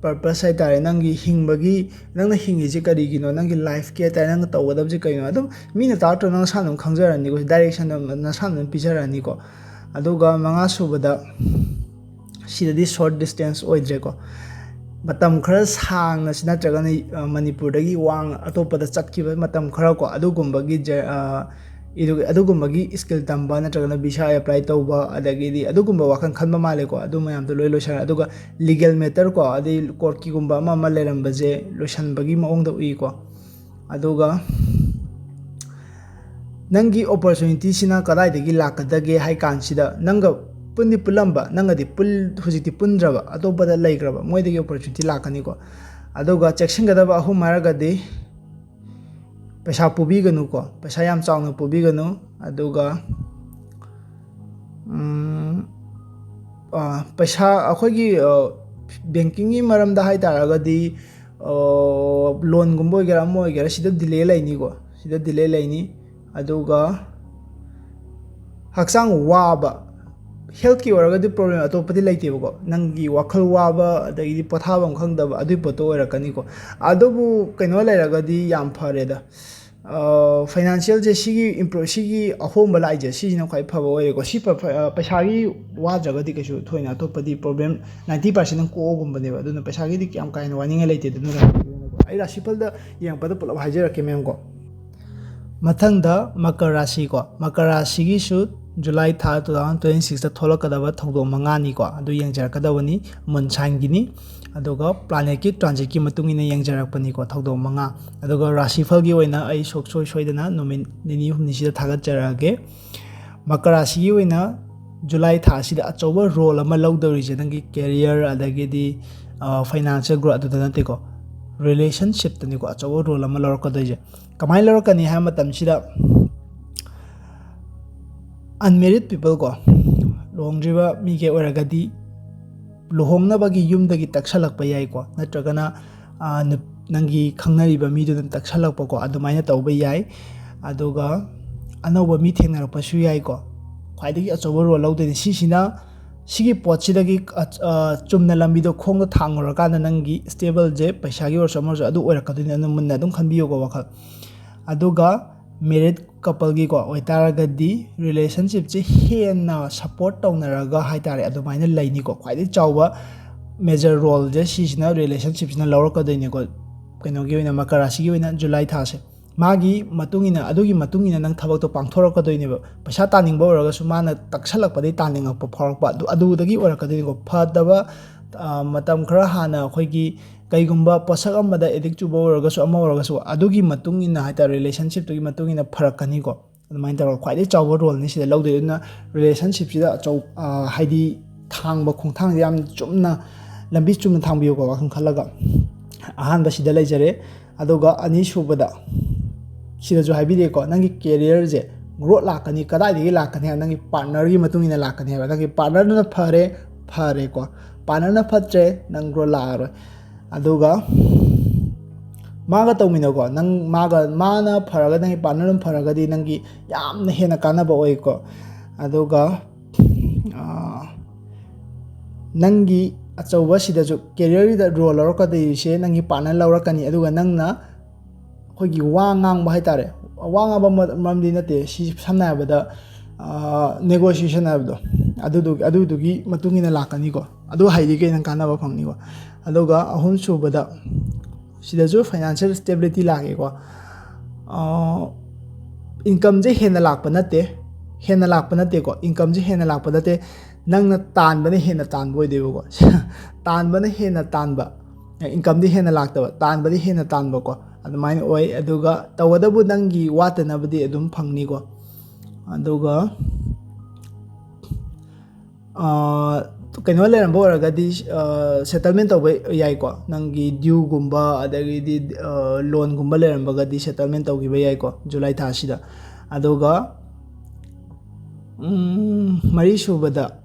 ꯄꯔꯄꯁ ꯍꯥꯏꯇꯥꯔꯦ, ꯅꯪꯒꯤ ꯍꯤꯡꯕꯒꯤ, ꯅꯪꯅ ꯍꯤꯡꯉꯤꯁꯦ ꯀꯔꯤꯒꯤꯅꯣ, ꯅꯪꯒꯤ ꯂꯥꯏꯐꯀꯤ ꯍꯥꯏꯇꯥꯔꯦ, ꯅꯪꯅ ꯇꯧꯒꯗꯕꯁꯦ ꯀꯩꯅꯣ, ꯑꯗꯨꯝ ꯃꯤꯅ ꯇꯥꯛꯇ꯭ꯔꯣ, ꯅꯪ ꯅꯁꯥꯅ ꯑꯗꯨꯝ ꯈꯪꯖꯔꯅꯤꯀꯣ, ꯗꯥꯏꯔꯦꯛꯁꯟ ꯅꯁꯥꯅ ꯑꯗꯨꯝ ꯄꯤꯖꯔꯛꯑꯅꯤꯀꯣ꯫ ꯑꯗꯨꯒ ꯃꯉꯥ ꯁꯨꯕꯗ, ꯁꯤꯗꯗꯤ ꯁꯣꯔꯠ ꯗꯤꯁꯇꯦꯟꯁ ꯑꯣꯏꯗ꯭ꯔꯦꯀꯣ, ꯃꯇꯝ ꯈꯔ ꯁꯥꯡꯅ ꯁꯤ ꯅꯠꯇ꯭ꯔꯒꯅ, ꯑ, ꯃꯅꯤꯄꯨꯔꯗꯒꯤ ꯋꯥꯡ ꯑꯇꯣꯞꯄꯗ ꯆꯠꯈꯤꯕ ꯃꯇꯝ ꯈꯔ ꯀꯣ, ꯑꯗꯨꯒꯨꯝꯕꯒꯤ ꯖ-, ꯑ, ꯏꯗꯨ-, ꯑꯗꯨꯒꯨꯝꯕꯒꯤ ꯁ꯭ꯀꯤꯜ ꯇꯝꯕ ꯅꯠꯇ꯭ꯔꯒꯅ ꯚꯤꯁꯥ ꯑꯦꯄ꯭ꯂꯥꯏ ꯇꯧꯕ, ꯑꯗꯒꯤꯗꯤ ꯑꯗꯨꯒꯨꯝꯕ ꯋꯥꯈꯜ ꯈꯟꯕ ꯃꯥꯜꯂꯦꯀꯣ꯫ ꯑꯗꯨ ꯃꯌꯥꯝꯗꯣ ꯂꯣꯏ ꯂꯣꯏꯁꯟꯅꯔꯦ꯫ ꯑꯗꯨꯒ ꯂꯤꯒꯦꯜ ꯃꯦꯇꯔ ꯀꯣ, ꯑꯗꯩ ꯀꯣꯔꯠꯀꯤꯒꯨꯝꯕ ꯑꯃ ꯑꯃ ꯂꯩꯔꯝꯕꯁꯦ ꯂꯣꯏꯁꯟꯕꯒꯤ ꯃꯑꯣꯡꯗ ꯎꯏꯀꯣ꯫ ꯑꯗꯨꯒ ꯅꯪꯒꯤ ꯑꯣꯄꯣꯔꯆꯨꯅꯤꯇꯤꯁꯤꯅ ꯀꯗꯥꯏꯗꯒꯤ ꯂꯥꯛꯀꯗꯒꯦ ꯍꯥꯏ ꯀꯥꯟꯁꯤꯗ, ꯅꯪꯒ ꯄꯨꯟꯗꯤ ꯄꯨꯜꯂꯝꯕ, ꯅꯪꯒꯗꯤ ꯄꯨꯜ-, ꯍꯧꯖꯤꯛꯇꯤ ꯄꯨꯟꯗ꯭ꯔꯕ, ꯑꯇꯣꯞꯄꯗ ꯂꯩꯈ꯭ꯔꯕ, ꯃꯣꯏꯗꯒꯤ ꯑꯣꯄꯣꯔꯆꯨꯅꯤꯇꯤ ꯂꯥꯛꯀꯅꯤꯀꯣ꯫ ꯑꯗꯨꯒ ꯆꯦꯛꯁꯤꯟꯒꯗꯕ ꯑꯍꯨꯝ ꯍꯥꯏꯔꯒꯗꯤ, ꯄꯩꯁꯥ ꯄꯨꯕꯤꯒꯅꯨꯀꯣ, ꯄꯩꯁꯥ ꯌꯥꯝ ꯆꯥꯎꯅ ꯄꯨꯕꯤꯒꯅꯨ꯫ ꯑꯗꯨꯒ ꯎꯝ, ꯑ, ꯄꯩꯁꯥ ꯑꯩꯈꯣꯏꯒꯤ, ꯑ, ꯕꯦꯡꯀꯤꯡꯒꯤ ꯃꯔꯝꯗ ꯍꯥꯏ ꯇꯥꯔꯒꯗꯤ, ꯑ, ꯂꯣꯟꯒꯨꯝꯕ ꯑꯣꯏꯒꯦꯔꯥ ꯑꯃ ꯑꯣꯏꯒꯦꯔꯥ, ꯁꯤꯗ ꯗꯤꯂꯦ ꯂꯩꯅꯤꯀꯣ, ꯁꯤꯗ ꯗꯤꯂꯦ ꯂꯩꯅꯤ꯫ ꯑꯗꯨꯒ ꯍꯛꯆꯥꯡ ꯋꯥꯕ, ꯍꯦꯜꯠꯀꯤ ꯑꯣꯏꯔꯒꯗꯤ ꯄ꯭ꯔꯣꯕ꯭ꯂꯦꯝ ꯑꯇꯣꯞꯄꯗꯤ ꯂꯩꯇꯦꯕꯀꯣ, ꯅꯪꯒꯤ ꯋꯥꯈꯜ ꯋꯥꯕ ꯑꯗꯒꯤꯗꯤ ꯄꯣꯊꯥꯐꯝ ꯈꯪꯗꯕ, ꯑꯗꯨꯏ ꯄꯣꯠꯇꯣ ꯑꯣꯏꯔꯛꯀꯅꯤꯀꯣ꯫ ꯑꯗꯨꯕꯨ ꯀꯩꯅꯣ ꯂꯩꯔꯒꯗꯤ ꯌꯥꯝ ꯐꯔꯦꯗ꯫ ꯐꯥꯏꯅꯥꯟꯁꯤꯌꯦꯜꯁꯦ ꯁꯤꯒꯤ ꯏꯝꯄ꯭ꯔꯨ-, ꯁꯤꯒꯤ ꯑꯍꯣꯡꯕ ꯂꯥꯛꯏꯁꯦ, ꯁꯤꯁꯤꯅ ꯈ꯭ꯋꯥꯏ ꯐꯕ ꯑꯣꯏꯔꯦꯀꯣ꯫ ꯁꯤ ꯄ-, ꯐ-, ꯑ, ꯄꯩꯁꯥꯒꯤ ꯋꯥꯗ꯭ꯔꯒꯗꯤ ꯀꯩꯁꯨ ꯊꯣꯏꯅ ꯑꯇꯣꯞꯄꯗꯤ ꯄ꯭ꯔꯣꯕ꯭ꯂꯦꯝ ꯅꯥꯏꯟꯇꯤ ꯄꯥꯔꯁꯦꯟ ꯑꯗꯨꯝ ꯀꯣꯛꯑꯒꯨꯝꯕꯅꯦꯕ꯫ ꯑꯗꯨꯅ ꯄꯩꯁꯥꯒꯤꯗꯤ ꯌꯥꯝ ꯀꯥ ꯍꯦꯟꯅ ꯋꯥꯅꯤꯡꯉꯥꯏ ꯂꯩꯇꯦ꯫ ꯑꯗꯨꯅ ꯑꯩ ꯔꯥꯁꯤꯐꯜꯗ ꯌꯦꯡꯉꯛꯄꯗ ꯄꯨꯂꯞ ꯍꯥꯏꯖꯔꯛꯀꯦ, ꯃꯦꯝ ꯀꯣ꯫ ꯃꯊꯪꯗ ꯃꯀꯔ ꯔꯥꯁꯤ ꯀꯣ꯫ ꯃꯀꯔ ꯔꯥꯁꯤꯒꯤꯁꯨ ꯖꯨꯂꯥꯏ ꯊꯥ ꯇꯨ ꯊꯥꯎꯖꯟ ꯇ꯭ꯋꯦꯟꯇꯤ ꯁꯤꯛꯁꯇ ꯊꯣꯛꯂꯛꯀꯗꯕ ꯊꯧꯗꯣꯛ ꯃꯉꯥꯅꯤꯀꯣ, ꯑꯗꯨ ꯌꯦꯡꯖꯔꯛꯀꯗꯕꯅꯤ꯫ ꯃꯨꯟ ꯁꯥꯏꯟꯒꯤꯅꯤ꯫ ꯑꯗꯨꯒ ꯄ꯭ꯂꯥꯅꯦꯠꯀꯤ ꯇ꯭ꯔꯥꯟꯖꯤꯠꯀꯤ ꯃꯇꯨꯡ ꯏꯟꯅ ꯌꯦꯡꯖꯔꯛꯄꯅꯤꯀꯣ, ꯊꯧꯗꯣꯛ ꯃꯉꯥ꯫ ꯑꯗꯨꯒ ꯔꯥꯁꯤꯐꯜꯒꯤ ꯑꯣꯏꯅ ꯑꯩ ꯁꯨꯡꯁꯣꯏ ꯁꯣꯏꯗꯅ ꯅꯨꯃꯤꯠ ꯅꯤꯅꯤ ꯍꯨꯝꯅꯤꯁꯤꯗ ꯊꯥꯒꯠꯆꯔꯛꯑꯒꯦ꯫ ꯃꯀꯔ ꯔꯥꯁꯤꯒꯤ ꯑꯣꯏꯅ ꯖꯨꯂꯥꯏ ꯊꯥ ꯑꯁꯤꯗ ꯑꯆꯧꯕ ꯔꯣꯜ ꯑꯃ ꯂꯧꯗꯧꯔꯤꯁꯦ ꯅꯪꯒꯤ ꯀꯦꯔꯤꯌꯔ ꯑꯗꯒꯤꯗꯤ, ꯑ, ꯐꯥꯏꯅꯥꯟꯁꯤꯌꯦꯜ ꯒ꯭ꯔꯣꯠ ꯑꯗꯨꯗ ꯅꯠꯇꯦꯀꯣ, ꯔꯤꯂꯦꯁꯟꯁꯤꯞꯇꯅꯤꯀꯣ ꯑꯆꯧꯕ ꯔꯣꯜ ꯑꯃ ꯂꯧꯔꯛꯀꯗꯣꯏꯁꯦ꯫ ꯀꯃꯥꯏꯅ ꯂꯧꯔꯛꯀꯅꯤ ꯍꯥꯏꯕ ꯃꯇꯝꯁꯤꯗ, ꯑꯟꯃꯦꯔꯤꯠ ꯄꯤꯄꯜ ꯀꯣ, ꯂꯨꯍꯣꯡꯗ꯭ꯔꯤꯕ ꯃꯤꯒꯤ ꯑꯣꯏꯔꯒꯗꯤ ꯂꯨꯍꯣꯡꯅꯕꯒꯤ ꯌꯨꯝꯗꯒꯤ ꯇꯛꯁꯜꯂꯛꯄ ꯌꯥꯏꯀꯣ, ꯅꯠꯇ꯭ꯔꯒꯅ, ꯑ, ꯅꯨꯞ-, ꯅꯪꯒꯤ ꯈꯪꯅꯔꯤꯕ ꯃꯤꯗꯨꯅ ꯇꯛꯁꯜꯂꯛꯄꯀꯣ, ꯑꯗꯨꯃꯥꯏꯅ ꯇꯧꯕ ꯌꯥꯏ꯫ ꯑꯗꯨꯒ ꯑꯅꯧꯕ ꯃꯤ ꯊꯦꯡꯅꯔꯛꯄꯁꯨ ꯌꯥꯏꯀꯣ꯫ ꯈ꯭ꯋꯥꯏꯗꯒꯤ ꯑꯆꯧꯕ ꯔꯣꯜ ꯂꯧꯗꯣꯏꯅꯤ꯫ ꯁꯤꯁꯤꯅ, ꯁꯤꯒꯤ ꯄꯣꯠꯁꯤꯗꯒꯤ, ꯑ, ꯑ, ꯆꯨꯝꯅ ꯂꯝꯕꯤꯗꯣ ꯈꯣꯡꯗ ꯊꯥꯡꯉꯨꯔꯀꯥꯟꯗ ꯅꯪꯒꯤ ꯁ꯭ꯇꯦꯕꯜꯁꯦ, ꯄꯩꯁꯥꯒꯤ ꯑꯣꯏꯔꯁꯨ ꯑꯃ ꯑꯣꯏꯔꯁꯨ, ꯑꯗꯨ ꯑꯣꯏꯔꯛꯀꯗꯣꯏꯅꯤ꯫ ꯑꯗꯨꯅ ꯃꯨꯟꯅ ꯑꯗꯨꯝ ꯈꯟꯕꯤꯌꯨꯀꯣ ꯋꯥꯈꯜ꯫ ꯑꯗꯨꯒ ꯃꯦꯔꯤꯠ ꯀꯄꯜꯒꯤꯀꯣ ꯑꯣꯏꯇꯥꯔꯒꯗꯤ ꯔꯤꯂꯦꯁꯟꯁꯤꯞꯁꯦ ꯍꯦꯟꯅ ꯁꯞꯄꯣꯔꯠ ꯇꯧꯅꯔꯒ ꯍꯥꯏꯇꯥꯔꯦ, ꯑꯗꯨꯃꯥꯏꯅ ꯂꯩꯅꯤꯀꯣ꯫ ꯈ꯭ꯋꯥꯏꯗꯒꯤ ꯆꯥꯎꯕ ꯃꯦꯖꯔ ꯔꯣꯜꯁꯦ ꯁꯤꯁꯤꯅ ꯔꯤꯂꯦꯁꯟꯁꯤꯞꯁꯤꯅ ꯂꯧꯔꯛꯀꯗꯣꯏꯅꯤꯀꯣ꯫ ꯀꯩꯅꯣꯒꯤ ꯑꯣꯏꯅ, ꯃꯀꯔ ꯔꯥꯁꯤꯒꯤ ꯑꯣꯏꯅ ꯖꯨꯂꯥꯏ ꯊꯥꯁꯦ꯫ ꯃꯥꯒꯤ ꯃꯇꯨꯡ ꯏꯟꯅ, ꯑꯗꯨꯒꯤ ꯃꯇꯨꯡ ꯏꯟꯅ ꯅꯪ ꯊꯕꯛꯇꯣ ꯄꯥꯡꯊꯣꯔꯛꯀꯗꯣꯏꯅꯦꯕ꯫ ꯄꯩꯁꯥ ꯇꯥꯅꯤꯡꯕ ꯑꯣꯏꯔꯒꯁꯨ ꯃꯥꯅ ꯇꯛꯁꯜꯂꯛꯄꯗꯒꯤ ꯇꯥꯅꯤꯡꯉꯛꯄ ꯐꯥꯎꯔꯛꯄ, ꯑꯗꯨ, ꯑꯗꯨꯗꯒꯤ ꯑꯣꯏꯔꯛꯀꯗꯣꯏꯅꯤꯀꯣ꯫ ꯐꯗꯕ, ꯑ, ꯃꯇꯝ ꯈꯔ ꯍꯥꯟꯅ ꯑꯩꯈꯣꯏꯒꯤ ꯀꯩꯒꯨꯝꯕ ꯄꯣꯠꯁꯛ ꯑꯃꯗ ꯑꯦꯗꯤꯛ ꯆꯨꯕ ꯑꯣꯏꯔꯒꯁꯨ, ꯑꯃ ꯑꯣꯏꯔꯒꯁꯨ, ꯑꯗꯨꯒꯤ ꯃꯇꯨꯡ ꯏꯟꯅ ꯍꯥꯏꯇꯥꯔꯦ, ꯔꯤꯂꯦꯁꯟꯁꯤꯞꯇꯨꯒꯤ ꯃꯇꯨꯡ ꯏꯟꯅ ꯐꯔꯛꯀꯅꯤꯀꯣ꯫ ꯑꯗꯨꯃꯥꯏꯅ ꯇꯧꯔꯒ ꯈ꯭ꯋꯥꯏꯗꯒꯤ ꯆꯥꯎꯕ ꯔꯣꯜꯅꯤ ꯁꯤꯗ ꯂꯧꯗꯣꯏꯗꯨꯅ ꯔꯤꯂꯦꯁꯟꯁꯤꯞꯁꯤꯗ ꯑꯆꯧ-, ꯑ, ꯍꯥꯏꯗꯤ ꯊꯥꯡꯕ ꯈꯣꯡꯊꯥꯡꯁꯦ ꯌꯥꯝ ꯆꯨꯝꯅ, ꯂꯝꯕꯤ ꯆꯨꯝꯅ ꯊꯥꯡꯕꯤꯌꯨꯀꯣ, ꯋꯥꯈꯜ ꯈꯜꯂꯒ꯫ ꯑꯍꯥꯟꯕ ꯁꯤꯗ ꯂꯩꯖꯔꯦ꯫ ꯑꯗꯨꯒ ꯑꯅꯤꯁꯨꯕꯗ ꯁꯤꯗꯁꯨ ꯍꯥꯏꯕꯤꯔꯦꯀꯣ, ꯅꯪꯒꯤ career ꯁꯦ growth ꯂꯥꯛꯀꯅꯤ꯫ ꯀꯗꯥꯏꯗꯒꯤ ꯂꯥꯛꯀꯅꯤ ꯍꯥꯏꯕ? ꯅꯪꯒꯤ partner ꯒꯤ ꯃꯇꯨꯡ ꯏꯟꯅ ꯂꯥꯛꯀꯅꯤ ꯍꯥꯏꯕ꯫ ꯅꯪꯒꯤ partner ꯗꯨꯅ ꯐꯔꯦ, ꯐꯔꯦꯀꯣ꯫ Partner ꯅ ꯐꯠꯇ꯭ꯔꯦ, ꯅꯪ growth ꯂꯥꯛꯑꯔꯣꯏ꯫ ꯑꯗꯨꯒ ꯃꯥꯒ ꯇꯧꯃꯤꯟꯅꯧꯀꯣ꯫ ꯅꯪ ꯃꯥꯒ, ꯃꯥꯅ ꯐꯔꯒ ꯅꯪꯒꯤ partner ꯗꯨꯅ ꯐꯔꯒꯗꯤ ꯅꯪꯒꯤ ꯌꯥꯝꯅ ꯍꯦꯟꯅ ꯀꯥꯟꯅꯕ ꯑꯣꯏꯀꯣ꯫ ꯑꯗꯨꯒ, ꯑꯥ, ꯅꯪꯒꯤ ꯑꯆꯧꯕ ꯁꯤꯗꯁꯨ career ꯒꯤꯗ role ꯂꯧꯔꯛꯀꯗꯣꯏꯁꯦ ꯅꯪꯒꯤ partner ꯂꯧꯔꯛꯀꯅꯤ꯫ ꯑꯗꯨꯒ ꯅꯪꯅ ꯑꯩꯈꯣꯏꯒꯤ ꯋꯥ ꯉꯥꯡꯕ ꯍꯥꯏꯇꯥꯔꯦ, ꯋꯥ ꯉꯥꯡꯕ ꯃ-, ꯃꯔꯝꯗꯤ ꯅꯠꯇꯦ, ꯁꯤ ꯁꯝꯅ ꯍꯥꯏꯔꯕꯗ, ꯑꯥ, negotiation ꯍꯥꯏꯕꯗꯣ, ꯑꯗꯨꯗꯨꯒꯤ, ꯑꯗꯨꯗꯨꯒꯤ ꯃꯇꯨꯡ ꯏꯟꯅ ꯂꯥꯛꯀꯅꯤꯀꯣ꯫ ꯑꯗꯨ ꯍꯩꯔꯤꯈꯩ ꯅꯪ ꯀꯥꯟꯅꯕ ꯐꯪꯅꯤꯀꯣ꯫ ꯑꯗꯨꯒ ꯑꯍꯨꯝꯁꯨꯕꯗ, ꯁꯤꯗꯁꯨ financial stability ꯂꯥꯛꯀꯦꯀꯣ꯫ ꯑꯥ, income ꯁꯦ ꯍꯦꯟꯅ ꯂꯥꯛꯄ ꯅꯠꯇꯦ, ꯍꯦꯟꯅ ꯂꯥꯛꯄ ꯅꯠꯇꯦꯀꯣ, income ꯁꯦ ꯍꯦꯟꯅ ꯂꯥꯛꯄ ꯅꯠꯇꯦ, ꯅꯪꯅ ꯇꯥꯟꯕꯅ ꯍꯦꯟꯅ ꯇꯥꯟꯕ ꯑꯣꯏꯗꯣꯏꯕꯀꯣ꯫ ꯇꯥꯟꯕꯅ ꯍꯦꯟꯅ ꯇꯥꯟꯕ, income ꯗꯤ ꯍꯦꯟꯅ ꯂꯥꯛꯇꯕ, ꯇꯥꯟꯕꯗꯤ ꯍꯦꯟꯅ ꯇꯥꯟꯕꯀꯣ, ꯑꯗꯨꯃꯥꯏꯅ ꯑꯣꯏ꯫ ꯑꯗꯨꯒ ꯇꯧꯒꯗꯕꯨ ꯅꯪꯒꯤ ꯋꯥꯠꯇꯅꯕꯗꯤ ꯑꯗꯨꯝ ꯐꯪꯅꯤꯀꯣ꯫ ꯑꯗꯨꯒ, ꯑꯥ, ꯀꯩꯅꯣ ꯂꯩꯔꯝꯕ ꯑꯣꯏꯔꯒꯗꯤ, ꯑꯥ, settlement ꯇꯧꯕ ꯌꯥꯏꯀꯣ꯫ ꯅꯪꯒꯤ due ꯒꯨꯝꯕ, ꯑꯗꯒꯤꯗꯤ, ꯑꯥ, loan ꯒꯨꯝꯕ ꯂꯩꯔꯝꯕꯒꯗꯤ settlement ꯇꯧꯈꯤꯕ ꯌꯥꯏꯀꯣ, ꯖꯨꯂꯥꯏ ꯊꯥꯁꯤꯗ꯫ ꯑꯗꯨꯒ, ꯎꯝ, ꯃꯔꯤꯁꯨꯕꯗ,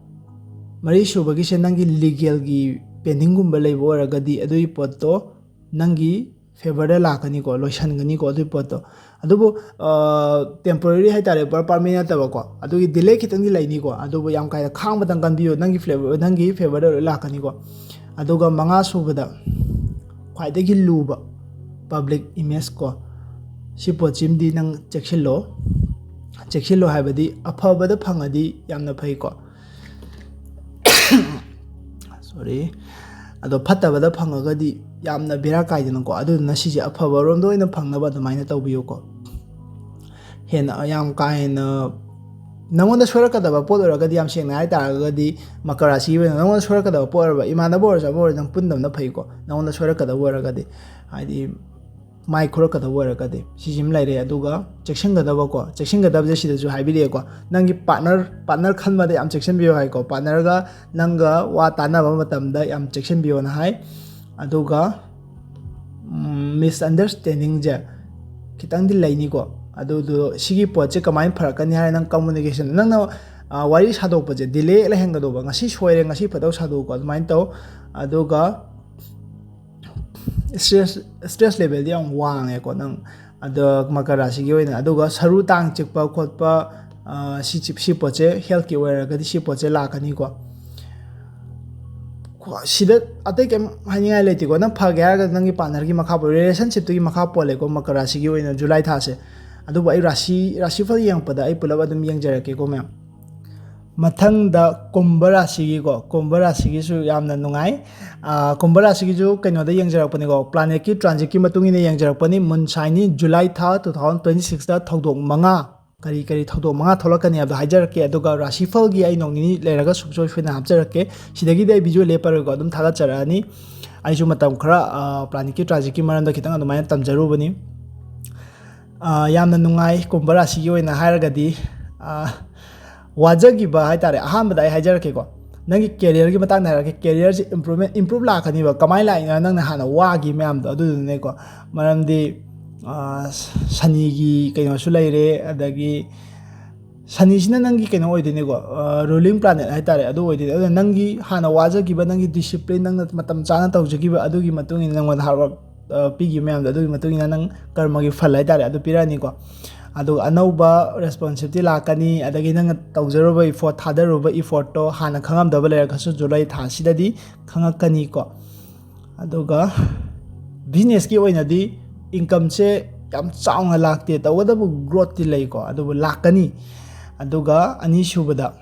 ꯃꯔꯤꯁꯨꯕꯒꯤꯁꯦ ꯅꯪꯒꯤ legal ꯒꯤ pending ꯒꯨꯝꯕ ꯂꯩꯕ ꯑꯣꯏꯔꯒꯗꯤ ꯑꯗꯨꯒꯤ ꯄꯣꯠꯇꯣ ꯅꯪꯒꯤ favour ꯗ ꯂꯥꯛꯀꯅꯤꯀꯣ, ꯂꯣꯏꯁꯟꯒꯅꯤꯀꯣ ꯑꯗꯨꯒꯤ ꯄꯣꯠꯇꯣ꯫ ꯑꯗꯨꯕꯨ, ꯑꯥ, temporary ꯍꯥꯏꯇꯥꯔꯦ, ꯄꯨꯔꯥ permanent ꯅꯠꯇꯕꯀꯣ, ꯑꯗꯨꯒꯤ delay ꯈꯤꯇꯪꯗꯤ ꯂꯩꯅꯤꯀꯣ꯫ ꯑꯗꯨꯕꯨ ꯌꯥꯝ ꯀꯥ ꯍꯦꯟꯅ ꯈꯥꯡꯕꯗꯪ ꯀꯟꯕꯤꯌꯨ, ꯅꯪꯒꯤ favour, ꯅꯪꯒꯤ favour ꯗ ꯂꯣꯏ ꯂꯥꯛꯀꯅꯤꯀꯣ꯫ ꯑꯗꯨꯒ ꯃꯉꯥ ꯁꯨꯕꯗ ꯈ꯭ꯋꯥꯏꯗꯒꯤ ꯂꯨꯕ public image ꯀꯣ, ꯁꯤ ꯄꯣꯠꯁꯤꯃꯗꯤ ꯅꯪ ꯆꯦꯛꯁꯤꯜꯂꯣ꯫ ꯆꯦꯛꯁꯤꯜꯂꯣ ꯍꯥꯏꯕꯗꯤ ꯑꯐꯕꯗ ꯐꯪꯉꯗꯤ ꯌꯥꯝꯅ ꯐꯩꯀꯣ꯫ Sorry꯫ ꯑꯗꯣ ꯐꯠꯇꯕꯗ ꯐꯪꯉꯒꯗꯤ ꯌꯥꯝꯅ ꯕꯦꯔꯥ ꯀꯥꯏꯗꯅꯀꯣ꯫ ꯑꯗꯨꯗꯨꯅ ꯁꯤꯁꯦ ꯑꯐꯕꯔꯣꯝꯗ ꯑꯣꯏꯅ ꯐꯪꯅꯕ ꯑꯗꯨꯃꯥꯏꯅ ꯇꯧꯕꯤꯌꯨꯀꯣ꯫ ꯍꯦꯟꯅ ꯌꯥꯝ ꯀꯥ ꯍꯦꯟꯅ ꯅꯉꯣꯟꯗ ꯁꯣꯏꯔꯛꯀꯗꯕ ꯄꯣꯠ ꯑꯣꯏꯔꯒꯗꯤ, ꯌꯥꯝ ꯁꯦꯡꯅ ꯍꯥꯏꯇꯥꯔꯒꯗꯤ, ꯃꯀꯔ ꯔꯥꯁꯤꯒꯤ ꯑꯣꯏꯅ ꯅꯉꯣꯟꯗ ꯁꯣꯏꯔꯛꯀꯗꯕ ꯄꯣꯠ ꯑꯣꯏꯔꯕ, ꯏꯃꯥꯟꯅꯕ ꯑꯣꯏꯔꯁꯨ ꯑꯃ ꯑꯣꯏꯔꯁꯨ, ꯅꯪ ꯄꯨꯟꯗꯕꯅ ꯐꯩꯀꯣ, ꯅꯉꯣꯟꯗ ꯁꯣꯏꯔꯛꯀꯗꯕ ꯑꯣꯏꯔꯒꯗꯤ꯫ ꯍꯥꯏꯗꯤ, ꯃꯥꯏ ꯈꯨꯔꯛꯀꯗꯕ ꯑꯣꯏꯔꯒꯗꯤ ꯁꯤꯁꯤꯃ ꯂꯩꯔꯦ꯫ ꯑꯗꯨꯒ ꯆꯦꯛꯁꯤꯟꯒꯗꯕꯀꯣ, ꯆꯦꯛꯁꯤꯟꯒꯗꯕꯁꯦ ꯁꯤꯗꯁꯨ ꯍꯥꯏꯕꯤꯔꯛꯑꯦꯀꯣ, ꯅꯪꯒꯤ partner, partner ꯈꯟꯕꯗ ꯌꯥꯝ ꯆꯦꯛꯁꯤꯟꯕꯤꯌꯨ ꯍꯥꯏꯀꯣ, partner ꯒ ꯅꯪꯒ ꯋꯥ ꯇꯥꯟꯅꯕ ꯃꯇꯝꯗ ꯌꯥꯝ ꯆꯦꯛꯁꯤꯟꯕꯤꯌꯣꯅ ꯍꯥꯏ꯫ ꯑꯗꯨꯒ ꯃꯤꯁꯑꯟꯗꯔꯁ꯭ꯇꯦꯟꯗꯤꯡꯁꯦ ꯈꯤꯇꯪꯗꯤ ꯂꯩꯅꯤꯀꯣ꯫ ꯑꯗꯨꯗꯣ ꯁꯤꯒꯤ ꯄꯣꯠꯁꯦ ꯀꯃꯥꯏꯅ ꯐꯔꯛꯀꯅꯤ ꯍꯥꯏꯔ, ꯅꯪ ꯀꯝꯃꯨꯅꯤꯀꯦꯁꯟ, ꯅꯪꯅ ꯋꯥꯔꯤ ꯁꯥꯗꯣꯛꯄꯁꯦ ꯗꯤꯂꯦ ꯂꯩꯍꯟꯒꯗꯧꯕ꯫ ꯉꯁꯤ ꯁꯣꯏꯔꯦ, ꯉꯁꯤ ꯐꯗꯧ ꯁꯥꯗꯣꯛꯀꯣ, ꯑꯗꯨꯃꯥꯏꯅ ꯇꯧ꯫ ꯑꯗꯨꯒ ꯁ꯭ꯇ꯭ꯔꯦꯁ ꯁ꯭ꯇ꯭ꯔꯦꯁ ꯂꯦꯚꯦꯜꯗꯤ ꯌꯥꯝ ꯋꯥꯡꯉꯦꯀꯣ ꯅꯪ, ꯑꯗꯣ ꯃꯀꯔ ꯔꯥꯁꯤꯒꯤ ꯑꯣꯏꯅ꯫ ꯑꯗꯨꯒ ꯁꯔꯨ ꯇꯥꯡ ꯆꯤꯛꯄ ꯈꯣꯠꯄ, ꯁꯤ ꯁꯤ ꯄꯣꯠꯁꯦ, ꯍꯦꯜꯠꯀꯤ ꯑꯣꯏꯔꯒꯗꯤ ꯁꯤ ꯄꯣꯠꯁꯦ ꯂꯥꯛꯀꯅꯤꯀꯣ꯫ ꯁꯤꯗ ꯑꯇꯩ ꯀꯩꯝ ꯍꯥꯏꯅꯤꯡꯉꯥꯏ ꯂꯩꯇꯦꯀꯣ꯫ ꯅꯪ ꯐꯒꯦ ꯍꯥꯏꯔꯒꯗꯤ ꯅꯪꯒꯤ ꯄꯥꯔꯠꯅꯔꯒꯤ ꯃꯈꯥ ꯄꯣꯜꯂꯦ, ꯔꯤꯂꯦꯁꯟꯁꯤꯞꯇꯨꯒꯤ ꯃꯈꯥ ꯄꯣꯜꯂꯦꯀꯣ ꯃꯀꯔ ꯔꯥꯁꯤꯒꯤ ꯑꯣꯏꯅ ꯖꯨꯂꯥꯏ ꯊꯥꯁꯦ꯫ ꯑꯗꯨꯕꯨ ꯑꯩ ꯔꯥꯁꯤ ꯔꯥꯁꯤꯐꯜ ꯌꯦꯡꯉꯛꯄꯗ ꯑꯩ ꯄꯨꯂꯞ ꯑꯗꯨꯝ ꯌꯦꯡꯖꯔꯛꯀꯦꯀꯣ ꯃꯌꯥꯝ꯫ ꯃꯊꯪꯗ ꯀꯨꯝꯚ ꯔꯥꯁꯤꯒꯤꯀꯣ, ꯀꯨꯝꯚ ꯔꯥꯁꯤꯒꯤꯁꯨ ꯌꯥꯝꯅ ꯅꯨꯡꯉꯥꯏ꯫ ꯀꯨꯝꯚ ꯔꯥꯁꯤꯒꯤꯁꯨ ꯀꯩꯅꯣꯗ ꯌꯦꯡꯖꯔꯛꯄꯅꯤꯀꯣ, ꯄ꯭ꯂꯥꯅꯦꯠꯀꯤ ꯇ꯭ꯔꯥꯟꯖꯤꯠꯀꯤ ꯃꯇꯨꯡ ꯏꯟꯅ ꯌꯦꯡꯖꯔꯛꯄꯅꯤ꯫ ꯃꯨꯟ ꯁꯥꯏꯟꯅꯤ, ꯖꯨꯂꯥꯏ ꯊꯥ ꯇꯨ ꯊꯥꯎꯖꯟ ꯇ꯭ꯋꯦꯟꯇꯤ ꯁꯤꯛꯁꯇ ꯊꯧꯗꯣꯛ ꯃꯉꯥ, ꯀꯔꯤ ꯀꯔꯤ ꯊꯧꯗꯣꯛ ꯃꯉꯥ ꯊꯣꯛꯂꯛꯀꯅꯤ ꯍꯥꯏꯕꯗꯣ ꯍꯥꯏꯖꯔꯛꯀꯦ꯫ ꯑꯗꯨꯒ ꯔꯥꯁꯤꯐꯜꯒꯤ ꯑꯩ ꯅꯣꯡ ꯅꯤꯅꯤ ꯂꯩꯔꯒ ꯁꯨꯡꯁꯣꯏ ꯁꯣꯏꯗꯅ ꯍꯥꯞꯆꯔꯛꯀꯦ꯫ ꯁꯤꯗꯒꯤꯗꯤ ꯑꯩ ꯚꯤꯗꯤꯑꯣ ꯂꯦꯞꯄꯔꯣꯏꯀꯣ, ꯑꯗꯨꯝ ꯊꯥꯒꯠꯆꯔꯛꯑꯅꯤ꯫ ꯑꯩꯁꯨ ꯃꯇꯝ ꯈꯔ ꯄ꯭ꯂꯥꯅꯦꯠꯀꯤ ꯇ꯭ꯔꯥꯟꯖꯤꯠꯀꯤ ꯃꯔꯝꯗ ꯈꯤꯇꯪ ꯑꯗꯨꯃꯥꯏꯅ ꯇꯝꯖꯔꯨꯕꯅꯤ꯫ ꯌꯥꯝꯅ ꯅꯨꯡꯉꯥꯏ ꯀꯨꯝꯚ ꯔꯥꯁꯤꯒꯤ ꯑꯣꯏꯅ ꯍꯥꯏꯔꯒꯗꯤ꯫ ꯋꯥꯖꯈꯤꯕ ꯍꯥꯏ ꯇꯥꯔꯦ, ꯑꯍꯥꯟꯕꯗ ꯑꯩ ꯍꯥꯏꯖꯔꯛꯀꯦꯀꯣ꯫ ꯅꯪꯒꯤ ꯀꯦꯔꯤꯌꯔꯒꯤ ꯃꯇꯥꯡꯗ ꯍꯥꯏꯔꯛꯀꯦ꯫ ꯀꯦꯔꯤꯌꯔꯁꯤ ꯏꯝꯄ꯭ꯔꯨꯞꯃꯦꯟ, ꯏꯝꯄ꯭ꯔꯨꯞ ꯂꯥꯛꯀꯅꯤꯕ꯫ ꯀꯃꯥꯏꯅ ꯂꯥꯛꯏꯅꯣ? ꯅꯪꯅ ꯍꯥꯟꯅ ꯋꯥꯈꯤ ꯃꯌꯥꯝꯗꯣ ꯑꯗꯨꯗꯨꯅꯦꯀꯣ꯫ ꯃꯔꯝꯗꯤ ꯁꯅꯤꯒꯤ ꯀꯩꯅꯣꯁꯨ ꯂꯩꯔꯦ, ꯑꯗꯒꯤ ꯁꯅꯤꯁꯤꯅ ꯅꯪꯒꯤ ꯀꯩꯅꯣ ꯑꯣꯏꯗꯣꯏꯅꯦꯀꯣ, ꯔꯨꯂꯤꯡ ꯄ꯭ꯂꯥꯅꯦꯠ ꯍꯥꯏꯇꯥꯔꯦ, ꯑꯗꯨ ꯑꯣꯏꯗꯣꯏꯅꯦ꯫ ꯑꯗꯨꯅ ꯅꯪꯒꯤ ꯍꯥꯟꯅ ꯋꯥꯖꯈꯤꯕ, ꯅꯪꯒꯤ ꯗꯤꯁꯤꯄ꯭ꯂꯤꯟ, ꯅꯪꯅ ꯃꯇꯝ ꯆꯥꯅ ꯇꯧꯖꯈꯤꯕ, ꯑꯗꯨꯒꯤ ꯃꯇꯨꯡ ꯏꯟꯅ ꯅꯪꯉꯣꯟꯗ ꯍꯥꯔꯗ ꯋꯥꯔꯛ ꯄꯤꯈꯤꯕ ꯃꯌꯥꯝꯗꯣ, ꯑꯗꯨꯒꯤ ꯃꯇꯨꯡ ꯏꯟꯅ ꯅꯪ ꯀꯔꯃꯒꯤ ꯐꯜ ꯍꯥꯏꯇꯥꯔꯦ, ꯑꯗꯨ ꯄꯤꯔꯛꯑꯅꯤꯀꯣ꯫ ꯑꯗꯨꯒ ꯑꯅꯧꯕ ꯔꯦꯁꯄꯣꯟꯁꯤꯕꯤꯂꯤꯇꯤ ꯂꯥꯛꯀꯅꯤ, ꯑꯗꯒꯤ ꯅꯪꯅ ꯇꯧꯖꯔꯨꯕ ꯏꯐꯣꯔꯠ, ꯊꯥꯗꯔꯨꯕ ꯏꯐꯣꯔꯠꯇꯣ ꯍꯥꯟꯅ ꯈꯪꯉꯝꯗꯕ ꯂꯩꯔꯒꯁꯨ ꯖꯨꯂꯥꯏ ꯊꯥꯁꯤꯗꯗꯤ ꯈꯪꯉꯛꯀꯅꯤꯀꯣ꯫ ꯑꯗꯨꯒ ꯕꯤꯖꯤꯅꯦꯁꯀꯤ ꯑꯣꯏꯅꯗꯤ ꯏꯟꯀꯝꯁꯦ ꯌꯥꯝ ꯆꯥꯎꯅ ꯂꯥꯛꯇꯦ, ꯇꯧꯕꯇꯕꯨ ꯒ꯭ꯔꯣꯠꯇꯤ ꯂꯩꯀꯣ, ꯑꯗꯨꯕꯨ ꯂꯥꯛꯀꯅꯤ꯫ ꯑꯗꯨꯒ ꯑꯅꯤꯁꯨꯕꯗ,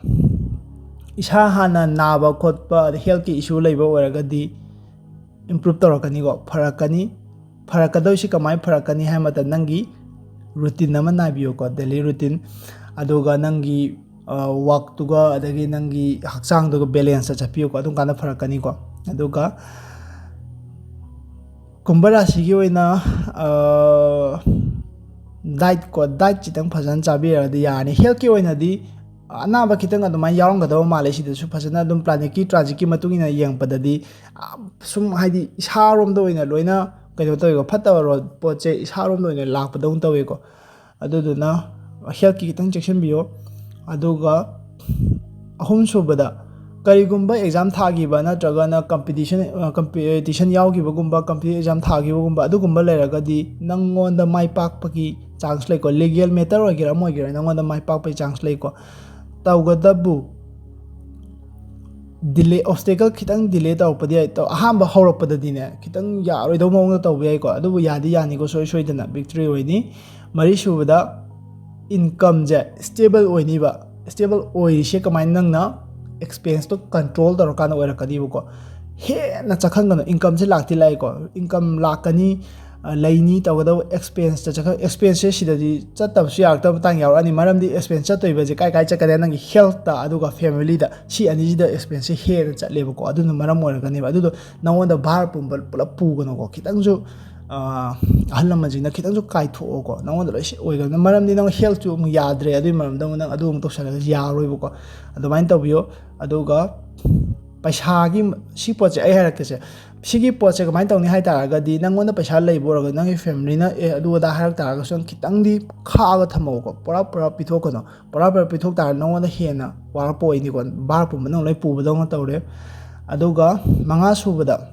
ꯏꯁꯥ ꯍꯥꯟꯅ ꯅꯥꯕ ꯈꯣꯠꯄ, ꯑꯗꯩ ꯍꯦꯜꯠꯀꯤ ꯏꯁꯨ ꯂꯩꯕ ꯑꯣꯏꯔꯒꯗꯤ ꯏꯝꯄ꯭ꯔꯨꯞ ꯇꯧꯔꯛꯀꯅꯤꯀꯣ, ꯐꯔꯛꯀꯅꯤ꯫ ꯐꯔꯛꯀꯗꯧꯔꯤꯁꯤ ꯀꯃꯥꯏꯅ ꯐꯔꯛꯀꯅꯤ ꯍꯥꯏꯕ ꯃꯇꯝꯗ, ꯅꯪꯒꯤ ꯔꯨꯇꯤꯟ ꯑꯃ ꯅꯥꯏꯕꯤꯌꯨꯀꯣ, ꯗꯦꯂꯤ ꯔꯨꯇꯤꯟ꯫ ꯑꯗꯨꯒ ꯅꯪꯒꯤ ꯋꯥꯛꯇꯨꯒ ꯑꯗꯒꯤ ꯅꯪꯒꯤ ꯍꯛꯆꯥꯡꯗꯨꯒ ꯕꯦꯂꯦꯟꯁꯇ ꯆꯠꯄꯤꯌꯨꯀꯣ, ꯑꯗꯨꯝ ꯀꯥꯟꯗ ꯐꯔꯛꯀꯅꯤꯀꯣ꯫ ꯑꯗꯨꯒ ꯀꯨꯝꯚ ꯔꯥꯁꯤꯒꯤ ꯑꯣꯏꯅ ꯗꯥꯏꯠꯀꯣ, ꯗꯥꯏꯠ ꯈꯤꯇꯪ ꯐꯖꯅ ꯆꯥꯕꯤꯔꯒꯗꯤ ꯌꯥꯔꯅꯤ꯫ ꯍꯦꯜꯠꯀꯤ ꯑꯣꯏꯅꯗꯤ ꯑꯅꯥꯕ ꯈꯤꯇꯪ ꯑꯗꯨꯃꯥꯏꯅ ꯌꯥꯎꯔꯝꯒꯗꯕ ꯃꯥꯜꯂꯦ꯫ ꯁꯤꯗꯁꯨ ꯐꯖꯅ ꯑꯗꯨꯝ ꯄ꯭ꯂꯥꯅꯦꯠꯀꯤ ꯇ꯭ꯔꯥꯟꯖꯤꯠꯀꯤ ꯃꯇꯨꯡ ꯏꯟꯅ ꯌꯦꯡꯉꯛꯄꯗꯗꯤ, ꯁꯨꯝ ꯍꯥꯏꯗꯤ ꯏꯁꯥꯔꯣꯝꯗ ꯑꯣꯏꯅ ꯂꯣꯏꯅ ꯀꯩꯅꯣ ꯇꯧꯋꯦꯀꯣ, ꯐꯠꯇꯕ ꯔꯣ-, ꯄꯣꯠꯁꯦ ꯏꯁꯥꯔꯣꯝꯗ ꯑꯣꯏꯅ ꯂꯥꯛꯄꯗꯧꯅ ꯇꯧꯋꯦꯀꯣ꯫ ꯑꯗꯨꯗꯨꯅ healthꯀꯤ ꯈꯤꯇꯪ ꯆꯦꯛꯁꯤꯟꯕꯤꯌꯣ꯫ ꯑꯗꯨꯒ ꯑꯍꯨꯝꯁꯨꯕꯗ, ꯀꯔꯤꯒꯨꯝꯕ exam ꯊꯥꯈꯤꯕ ꯅꯠꯇ꯭ꯔꯒꯅ competition, competition ꯌꯥꯎꯈꯤꯕꯒꯨꯝꯕ, competitive exam ꯊꯥꯈꯤꯕꯒꯨꯝꯕ ꯑꯗꯨꯒꯨꯝꯕ ꯂꯩꯔꯒꯗꯤ ꯅꯪꯉꯣꯟꯗ ꯃꯥꯏ ꯄꯥꯛꯄꯒꯤ chance ꯂꯩꯀꯣ꯫ Legal matter ꯑꯣꯏꯒꯦꯔꯥ ꯑꯃ ꯑꯣꯏꯒꯦꯔꯥ, ꯅꯪꯉꯣꯟꯗ ꯃꯥꯏ ꯄꯥꯛꯄꯒꯤ chance ꯂꯩꯀꯣ꯫ ꯇꯧꯒꯗꯕꯨ delay, obstacle ꯈꯤꯇꯪ delay ꯇꯧꯔꯛꯄꯗꯤ ꯌꯥꯏ꯫ ꯇꯧ-, ꯑꯍꯥꯟꯕ ꯍꯧꯔꯛꯄꯗꯗꯤꯅꯦ, ꯈꯤꯇꯪ ꯌꯥꯔꯣꯏꯗꯧꯕ ꯃꯑꯣꯡꯗ ꯇꯧꯕ ꯌꯥꯏꯀꯣ, ꯑꯗꯨꯕꯨ ꯌꯥꯗꯤ ꯌꯥꯅꯤꯀꯣ, ꯁꯣꯏ ꯁꯣꯏꯗꯅ victory ꯑꯣꯏꯅꯤ꯫ ꯃꯔꯤꯁꯨꯕꯗ, incomeꯁꯦ stable ꯑꯣꯏꯅꯤꯕ꯫ Stable ꯑꯣꯏꯔꯤꯁꯦ ꯀꯃꯥꯏꯅ? ꯅꯪꯅ expenseꯇꯣ control ꯇꯧꯔꯀꯥꯟꯗ ꯑꯣꯏꯔꯛꯀꯅꯤꯕꯀꯣ꯫ ꯍꯦꯟꯅ ꯆꯠꯍꯟꯒꯅꯨ꯫ Incomeꯁꯦ ꯂꯥꯛꯇꯤ ꯂꯥꯛꯏꯀꯣ, income ꯂꯥꯛꯀꯅꯤ, ꯑ, ꯂꯩꯅꯤ, ꯇꯧꯒꯗꯕ expenseꯇ ꯆꯠꯍꯟ-, expenseꯁꯦ ꯁꯤꯗꯗꯤ ꯆꯠꯇꯕꯁꯨ ꯌꯥꯔꯛꯇꯕ ꯃꯇꯥꯡ ꯌꯥꯎꯔꯛꯑꯅꯤ꯫ ꯃꯔꯝꯗꯤ expense ꯆꯠꯇꯣꯏꯕꯁꯦ ꯀꯥꯏ ꯀꯥꯏ ꯆꯠꯀꯅꯤ? ꯅꯪꯒꯤ healthꯇ, ꯑꯗꯨꯒ familyꯗ, ꯁꯤ ꯑꯅꯤꯁꯤꯗ expenseꯁꯦ ꯍꯦꯟꯅ ꯆꯠꯂꯦꯕꯀꯣ꯫ ꯑꯗꯨꯅ ꯃꯔꯝ ꯑꯣꯏꯔꯒꯅꯦꯕ꯫ ꯑꯗꯨꯗꯣ ꯅꯉꯣꯟꯗ ꯚꯥꯔ ꯄꯨꯝꯕ ꯄꯨꯂꯞ ꯄꯨꯒꯅꯨꯀꯣ꯫ ꯈꯤꯇꯪꯁꯨ, ꯑ, ꯑꯍꯜ ꯂꯃꯟꯁꯤꯡꯅ ꯈꯤꯇꯪꯁꯨ ꯀꯥꯏꯊꯣꯛꯑꯣꯀꯣ꯫ ꯅꯉꯣꯟꯗ ꯂꯣꯏ ꯁꯤ ꯑꯣꯏꯒꯅꯤ꯫ ꯃꯔꯝꯗꯤ ꯅꯪ healthꯁꯨ ꯑꯃꯨꯛ ꯌꯥꯗ꯭ꯔꯦ, ꯑꯗꯨꯒꯤ ꯃꯔꯝꯗ ꯑꯃꯨꯛ ꯅꯪ ꯑꯗꯨ ꯑꯃꯨꯛ ꯇꯧꯁꯜꯂꯒ ꯌꯥꯔꯔꯣꯏꯕꯀꯣ꯫ ꯑꯗꯨꯃꯥꯏꯅ ꯇꯧꯕꯤꯌꯣ꯫ ꯑꯗꯨꯒ ꯄꯩꯁꯥꯒꯤ, ꯁꯤ ꯄꯣꯠꯁꯦ ꯑꯩ ꯍꯥꯏꯔꯛꯀꯦꯁꯦ꯫ ꯁꯤꯒꯤ ꯄꯣꯠꯁꯦ ꯀꯃꯥꯏꯅ ꯇꯧꯅꯤ ꯍꯥꯏ ꯇꯥꯔꯒꯗꯤ, ꯅꯪꯉꯣꯟꯗ ꯄꯩꯁꯥ ꯂꯩꯕ ꯑꯣꯏꯔꯒꯗꯤ, ꯅꯪꯒꯤ familyꯅ "ꯑꯦ, ꯑꯗꯨ ꯑꯗꯥ" ꯍꯥꯏꯔꯛ ꯇꯥꯔꯒꯁꯨ, ꯅꯪ ꯈꯤꯇꯪꯗꯤ ꯈꯥꯛꯑꯒ ꯊꯝꯃꯛꯎꯀꯣ꯫ ꯄꯨꯔꯥ ꯄꯨꯔꯥ ꯄꯤꯊꯣꯛꯀꯅꯨ꯫ ꯄꯨꯔꯥ ꯄꯨꯔꯥ ꯄꯤꯊꯣꯛ ꯇꯥꯔꯗꯤ ꯅꯪꯉꯣꯟꯗ ꯍꯦꯟꯅ ꯋꯥꯔꯛꯄ ꯑꯣꯏꯅꯤꯀꯣ꯫ ꯚꯥꯔ ꯄꯨꯝꯕ ꯅꯪ ꯂꯣꯏ ꯄꯨꯕꯗꯧꯅ ꯇꯧꯔꯦ꯫ ꯑꯗꯨꯒ ꯃꯉꯥ ꯁꯨꯕꯗ,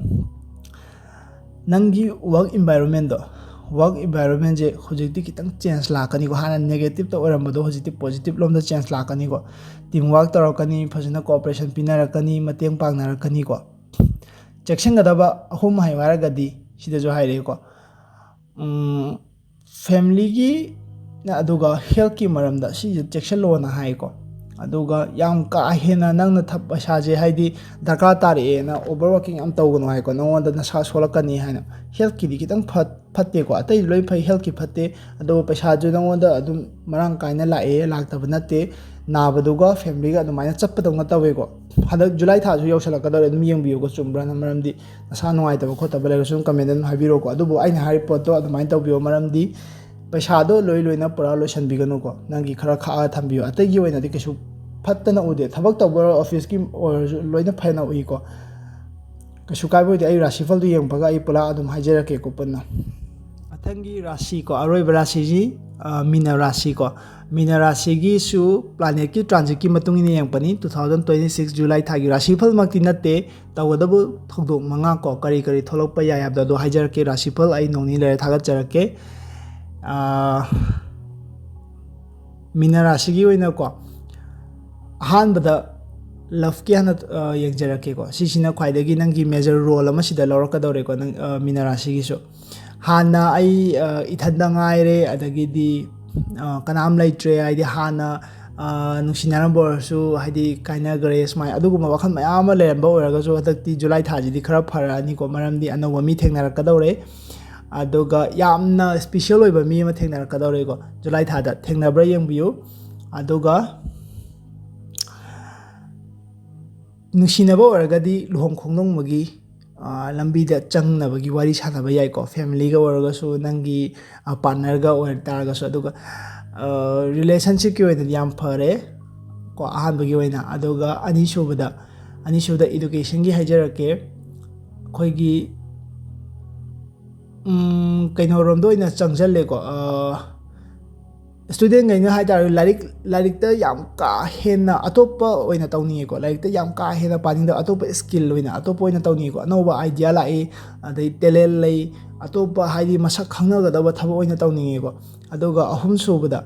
ꯅꯪꯒꯤ work environmentꯗꯣ, work environmentꯁꯦ ꯍꯧꯖꯤꯛꯇꯤ ꯈꯤꯇꯪ change ꯂꯥꯛꯀꯅꯤꯀꯣ꯫ ꯍꯥꯟꯅ negativeꯇ ꯑꯣꯏꯔꯝꯕꯗꯣ ꯍꯧꯖꯤꯛꯇꯤ positive ꯂꯣꯝꯗ change ꯂꯥꯛꯀꯅꯤꯀꯣ꯫ Team work ꯇꯧꯔꯛꯀꯅꯤ, ꯐꯖꯅ cooperation ꯄꯤꯅꯔꯛꯀꯅꯤ, ꯃꯇꯦꯡ ꯄꯥꯡꯅꯔꯛꯀꯅꯤꯀꯣ꯫ ꯆꯦꯛꯁꯤꯟꯒꯗꯕ ꯑꯍꯨꯝ ꯍꯥꯏꯌꯨ ꯍꯥꯏꯔꯒꯗꯤ ꯁꯤꯗꯁꯨ ꯍꯥꯏꯔꯛꯑꯦꯀꯣ꯫ ꯎꯝ, familyꯒꯤ ꯅ-, ꯑꯗꯨꯒ healthꯀꯤ ꯃꯔꯝꯗ ꯁꯤꯁꯦ ꯆꯦꯛꯁꯤꯜꯂꯣꯅ ꯍꯥꯏꯀꯣ꯫ ꯑꯗꯨꯒ ꯌꯥꯝ ꯀꯥ ꯍꯦꯟꯅ ꯅꯪꯅ ꯊ-, ꯄꯩꯁꯥꯁꯦ, ꯍꯥꯏꯗꯤ, ꯗꯔꯀꯥꯔ ꯇꯥꯔꯛꯑꯦꯅ overworking ꯌꯥꯝ ꯇꯧꯒꯅꯨ ꯍꯥꯏꯀꯣ, ꯅꯉꯣꯟꯗ ꯅꯁꯥ ꯁꯣꯛꯂꯛꯀꯅꯤ ꯍꯥꯏꯅ꯫ Healthꯀꯤꯗꯤ ꯈꯤꯇꯪ ꯐꯠ-, ꯐꯠꯇꯦꯀꯣ, ꯑꯇꯩ ꯂꯣꯏ ꯐꯩ, healthꯀꯤ ꯐꯠꯇꯦ꯫ ꯑꯗꯨꯒ ꯄꯩꯁꯥꯁꯨ ꯅꯉꯣꯟꯗ ꯑꯗꯨꯝ ꯃꯔꯥꯡ ꯀꯥꯏꯅ ꯂꯥꯛꯑꯦ, ꯂꯥꯛꯇꯕ ꯅꯠꯇꯦ꯫ ꯅꯥꯕꯗꯨꯒ familyꯒ ꯑꯗꯨꯃꯥꯏꯅ ꯆꯠꯄꯗꯧꯅ ꯇꯧꯋꯦꯀꯣ꯫ ꯍꯟꯗꯛ July ꯊꯥꯁꯨ ꯌꯧꯁꯜꯂꯛꯀꯗꯧꯔꯦ, ꯑꯗꯨꯝ ꯌꯦꯡꯕꯤꯌꯨꯀꯣ, ꯆꯨꯝꯕ꯭ꯔꯅ꯫ ꯃꯔꯝꯗꯤ ꯅꯁꯥ ꯅꯨꯡꯉꯥꯏꯇꯕ ꯈꯣꯠꯇꯕ ꯂꯩꯔꯁꯨ ꯑꯗꯨꯝ commentꯇ ꯑꯗꯨꯝ ꯍꯥꯏꯕꯤꯔꯛꯎꯀꯣ꯫ ꯑꯗꯨꯕꯨ ꯑꯩꯅ ꯍꯥꯏꯔꯤꯕ ꯄꯣꯠꯇꯣ ꯑꯗꯨꯃꯥꯏꯅ ꯇꯧꯕꯤꯌꯣ, ꯃꯔꯝꯗꯤ ꯄꯩꯁꯥꯗꯣ ꯂꯣꯏ ꯂꯣꯏꯅ ꯄꯨꯔꯥ ꯂꯣꯏꯁꯤꯟꯕꯤꯒꯅꯨꯀꯣ, ꯅꯪꯒꯤ ꯈꯔ ꯈꯥꯛꯑꯒ ꯊꯝꯕꯤꯌꯣ꯫ ꯑꯇꯩꯒꯤ ꯑꯣꯏꯅꯗꯤ ꯀꯩꯁꯨ ꯐꯠꯇꯅ ꯎꯗꯦ, ꯊꯕꯛ ꯇꯧꯕ ꯑꯣꯏꯔꯣ, officeꯀꯤ ꯑꯣꯏꯔꯁꯨ ꯂꯣꯏꯅ ꯐꯅ ꯎꯏꯀꯣ꯫ ꯀꯩꯁꯨ ꯀꯥꯏꯕ ꯑꯣꯏꯗꯦ꯫ ꯑꯩ ꯔꯥꯁꯤꯐꯜꯗꯨ ꯌꯦꯡꯕꯒ ꯑꯩ ꯄꯨꯂꯞ ꯑꯗꯨꯝ ꯍꯥꯏꯖꯔꯛꯀꯦꯀꯣ ꯄꯨꯟꯅ꯫ ꯃꯊꯪꯒꯤ ꯔꯥꯁꯤꯀꯣ, ꯑꯔꯣꯏꯕ ꯔꯥꯁꯤꯁꯤ, ꯑ, ꯃꯤꯅ ꯔꯥꯁꯤꯀꯣ꯫ ꯃꯤꯅ ꯔꯥꯁꯤꯒꯤꯁꯨ planetꯀꯤ transitꯀꯤ ꯃꯇꯨꯡ ꯏꯟꯅ ꯌꯦꯡꯉꯛꯄꯅꯤ꯫ Two thousand twenty six July ꯊꯥꯒꯤ ꯔꯥꯁꯤꯐꯜꯃꯛꯇꯤ ꯅꯠꯇꯦ, ꯇꯧꯒꯗꯕ ꯊꯧꯗꯣꯛ ꯃꯉꯥ ꯀꯣ, ꯀꯔꯤ ꯀꯔꯤ ꯊꯣꯛꯂꯛꯄ ꯌꯥꯏ ꯍꯥꯏꯕꯗꯣ ꯑꯗꯨ ꯍꯥꯏꯖꯔꯛꯀꯦ꯫ ꯔꯥꯁꯤꯐꯜ ꯑꯩ ꯅꯣꯡ ꯅꯤꯅꯤ ꯂꯩꯔ ꯊꯥꯒꯠꯆꯔꯛꯀꯦ꯫ ꯑ, ꯃꯤꯅ ꯔꯥꯁꯤꯒꯤ ꯑꯣꯏꯅꯀꯣ, ꯑꯍꯥꯟꯕꯗ loveꯀꯤ ꯍꯥꯟꯅ, ꯑ, ꯌꯦꯡꯖꯔꯛꯀꯦꯀꯣ꯫ ꯁꯤꯁꯤꯅ ꯈ꯭ꯋꯥꯏꯗꯒꯤ ꯅꯪꯒꯤ major role ꯑꯃ ꯁꯤꯗ ꯂꯧꯔꯛꯀꯗꯧꯔꯦꯀꯣ, ꯅꯪ, ꯑ, ꯃꯤꯅ ꯔꯥꯁꯤꯒꯤꯁꯨ꯫ ꯍꯥꯟꯅ ꯑꯩ, ꯑ, ꯏꯊꯟꯗ ꯉꯥꯏꯔꯦ, ꯑꯗꯒꯤꯗꯤ, ꯑ, ꯀꯅꯥꯝ ꯂꯩꯇ꯭ꯔꯦ, ꯍꯥꯏꯗꯤ ꯍꯥꯟꯅ, ꯑ, ꯅꯨꯡꯁꯤꯅꯔꯝꯕ ꯑꯣꯏꯔꯁꯨ, ꯍꯥꯏꯗꯤ ꯀꯥꯏꯅꯈ꯭ꯔꯦ, ꯁꯨꯃꯥꯏꯅ ꯑꯗꯨꯒꯨꯝꯕ ꯋꯥꯈꯜ ꯃꯌꯥꯝ ꯑꯃ ꯂꯩꯔꯝꯕ ꯑꯣꯏꯔꯒꯁꯨ, ꯍꯟꯗꯛꯇꯤ July ꯊꯥꯁꯤꯗꯤ ꯈꯔ ꯐꯔꯛꯑꯅꯤꯀꯣ, ꯃꯔꯝꯗꯤ ꯑꯅꯧꯕ ꯃꯤ ꯊꯦꯡꯅꯔꯛꯀꯗꯧꯔꯦ꯫ ꯑꯗꯨꯒ ꯌꯥꯝꯅ special ꯑꯣꯏꯕ ꯃꯤ ꯑꯃ ꯊꯦꯡꯅꯔꯛꯀꯗꯧꯔꯦꯀꯣ, July ꯊꯥꯗ꯫ ꯊꯦꯡꯅꯕ꯭ꯔꯥ ꯌꯦꯡꯕꯤꯌꯨ꯫ ꯑꯗꯨꯒ ꯅꯨꯡꯁꯤꯅꯕ ꯑꯣꯏꯔꯒꯗꯤ ꯂꯨꯍꯣꯡ ꯈꯣꯡꯗꯣꯡꯕꯒꯤ, ꯑ, ꯂꯝꯕꯤꯗ ꯆꯪꯅꯕꯒꯤ ꯋꯥꯔꯤ ꯁꯥꯟꯅꯕ ꯌꯥꯏꯀꯣ, familyꯒ ꯑꯣꯏꯔꯒꯁꯨ, ꯅꯪꯒꯤ, ꯑ, partnerꯒ ꯑꯣꯏ ꯇꯥꯔꯒꯁꯨ꯫ ꯑꯗꯨꯒ, ꯑ, relationshipꯀꯤ ꯑꯣꯏꯅꯗꯤ ꯌꯥꯝ ꯐꯔꯦ ꯀꯣ, ꯑꯍꯥꯟꯕꯒꯤ ꯑꯣꯏꯅ꯫ ꯑꯗꯨꯒ ꯑꯅꯤꯁꯨꯕꯗ, ꯑꯅꯤꯁꯨꯕꯗ educationꯒꯤ ꯍꯥꯏꯖꯔꯛꯀꯦ꯫ ꯑꯩꯈꯣꯏꯒꯤ, ꯎꯝ, ꯀꯩꯅꯣꯔꯣꯝꯗ ꯑꯣꯏꯅ ꯆꯪꯁꯜꯂꯦꯀꯣ꯫ ꯑ, studentꯈꯩꯅ ꯍꯥꯏ ꯇꯥꯔꯒꯗꯤ ꯂꯥꯏꯔꯤꯛ, ꯂꯥꯏꯔꯤꯛꯇ ꯌꯥꯝ ꯀꯥ ꯍꯦꯟꯅ ꯑꯇꯣꯞꯄ ꯑꯣꯏꯅ ꯇꯧꯅꯤꯡꯉꯦꯀꯣ, ꯂꯥꯏꯔꯤꯛꯇ ꯌꯥꯝ ꯀꯥ ꯍꯦꯟꯅ ꯄꯥꯅꯤꯡꯗꯕ, ꯑꯇꯣꯞꯄ skill ꯑꯣꯏꯅ, ꯑꯇꯣꯞꯄ ꯑꯣꯏꯅ ꯇꯧꯅꯤꯡꯉꯦꯀꯣ꯫ ꯑꯅꯧꯕ idea ꯂꯥꯛꯏ, ꯑꯗꯩ talent ꯂꯩ, ꯑꯇꯣꯞꯄ ꯍꯥꯏꯗꯤ ꯃꯁꯛ ꯈꯪꯅꯒꯗꯕ ꯊꯕꯛ ꯑꯣꯏꯅ ꯇꯧꯅꯤꯡꯉꯦꯀꯣ꯫ ꯑꯗꯨꯒ ꯑꯍꯨꯝꯁꯨꯕꯗ,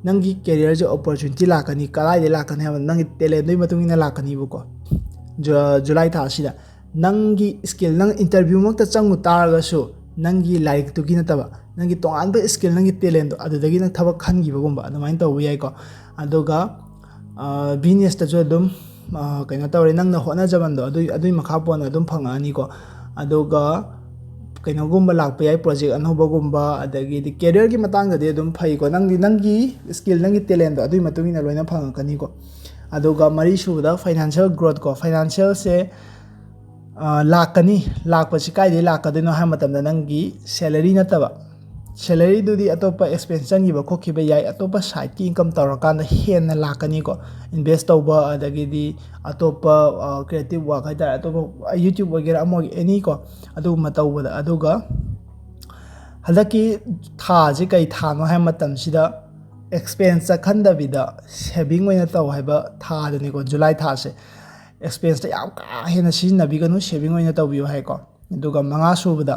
ꯅꯪꯒꯤ careerꯁꯦ opportunity ꯂꯥꯛꯀꯅꯤ꯫ ꯀꯗꯥꯏꯗꯒꯤ ꯂꯥꯛꯀꯅꯤ ꯍꯥꯏꯕ, ꯅꯪꯒꯤ talentꯗꯨꯒꯤ ꯃꯇꯨꯡ ꯏꯟꯅ ꯂꯥꯛꯀꯅꯤꯕꯀꯣ꯫ Ju-, July ꯊꯥ ꯑꯁꯤꯗ ꯅꯪꯒꯤ skillꯅꯪ interviewꯃꯛꯇ ꯆꯪꯉꯨ ꯇꯥꯔꯒꯁꯨ, ꯅꯪꯒꯤ ꯂꯥꯏꯔꯤꯛꯇꯨꯒꯤ ꯅꯠꯇꯕ, ꯅꯪꯒꯤ ꯇꯣꯉꯥꯟꯕ skill, ꯅꯪꯒꯤ talentꯗꯣ, ꯑꯗꯨꯗꯒꯤ ꯅꯪ ꯊꯕꯛ ꯈꯟꯈꯤꯕꯒꯨꯝꯕ ꯑꯗꯨꯃꯥꯏꯅ ꯇꯧꯕ ꯌꯥꯏꯀꯣ꯫ ꯑꯗꯨꯒ, ꯑ, businessꯇꯁꯨ ꯑꯗꯨꯝ, ꯑ, ꯀꯩꯅꯣ ꯇꯧꯔꯦ, ꯅꯪꯅ ꯍꯣꯠꯅꯖꯃꯟꯗꯣ ꯑꯗꯨꯏ, ꯑꯗꯨꯏ ꯃꯈꯥ ꯄꯣꯟꯅ ꯑꯗꯨꯝ ꯐꯪꯉꯛꯑꯅꯤꯀꯣ꯫ ꯑꯗꯨꯒ ꯀꯩꯅꯣꯒꯨꯝꯕ ꯂꯥꯛꯄ ꯌꯥꯏ, project ꯑꯅꯧꯕꯒꯨꯝꯕ, ꯑꯗꯒꯤꯗꯤ careerꯒꯤ ꯃꯇꯥꯡꯗꯗꯤ ꯑꯗꯨꯝ ꯐꯩꯀꯣ꯫ ꯅꯪꯗꯤ ꯅꯪꯒꯤ skill, ꯅꯪꯒꯤ talentꯗꯣ ꯑꯗꯨꯒꯤ ꯃꯇꯨꯡ ꯏꯟꯅ ꯂꯣꯏꯅ ꯐꯪꯉꯛꯀꯅꯤꯀꯣ꯫ ꯑꯗꯨꯒ ꯃꯔꯤꯁꯨꯕꯗ financial growth ꯀꯣ꯫ Financialꯁꯦ, ꯑ, ꯂꯥꯛꯀꯅꯤ꯫ ꯂꯥꯛꯄꯁꯤ ꯀꯥꯏꯗꯒꯤ ꯂꯥꯛꯀꯗꯣꯏꯅꯣ ꯍꯥꯏꯕ ꯃꯇꯝꯗ, ꯅꯪꯒꯤ salary ꯅꯠꯇꯕ, ꯁꯦꯂꯔꯤꯗꯨꯗꯤ ꯑꯇꯣꯞꯄ ꯑꯦꯛꯁꯄꯦꯟꯁ ꯆꯪꯈꯤꯕ ꯈꯣꯠꯈꯤꯕ ꯌꯥꯏ, ꯑꯇꯣꯞꯄ ꯁꯥꯏꯠꯀꯤ ꯏꯟꯀꯝ ꯇꯧꯔꯀꯥꯟꯗ ꯍꯦꯟꯅ ꯂꯥꯛꯀꯅꯤꯀꯣ꯫ ꯏꯟꯚꯦꯁ ꯇꯧꯕ, ꯑꯗꯒꯤꯗꯤ ꯑꯇꯣꯞꯄ ꯀ꯭ꯔꯤꯌꯦꯇꯤꯞ ꯋꯥꯔꯛ ꯍꯥꯏꯇꯥꯔꯦ, ꯑꯇꯣꯞꯄ ꯌꯨꯇ꯭ꯌꯨꯕ ꯑꯣꯏꯒꯦꯔꯥ ꯑꯃ ꯑꯣꯏꯒꯦꯔꯥ ꯑꯦꯅꯤ ꯀꯣ, ꯑꯗꯨꯒꯨꯝꯕ ꯇꯧꯕꯗ꯫ ꯑꯗꯨꯒ ꯍꯟꯗꯛꯀꯤ ꯊꯥꯁꯤ ꯀꯩ ꯊꯥꯅꯣ ꯍꯥꯏꯕ ꯃꯇꯝꯁꯤꯗ ꯑꯦꯛꯁꯄꯦꯟꯁ ꯆꯠꯍꯟꯗꯕꯤꯗ ꯁꯦꯚꯤꯡ ꯑꯣꯏꯅ ꯇꯧ ꯍꯥꯏꯕ ꯊꯥꯗꯨꯅꯤꯀꯣ ꯖꯨꯂꯥꯏ ꯊꯥꯁꯦ꯫ ꯑꯦꯛꯁꯄꯦꯟꯁꯇ ꯌꯥꯝ ꯀꯥ ꯍꯦꯟꯅ ꯁꯤꯖꯤꯟꯅꯕꯤꯒꯅꯨ, ꯁꯦꯚꯤꯡ ꯑꯣꯏꯅ ꯇꯧꯕꯤꯌꯨ ꯍꯥꯏꯀꯣ꯫ ꯑꯗꯨꯒ ꯃꯉꯥ ꯁꯨꯕꯗ,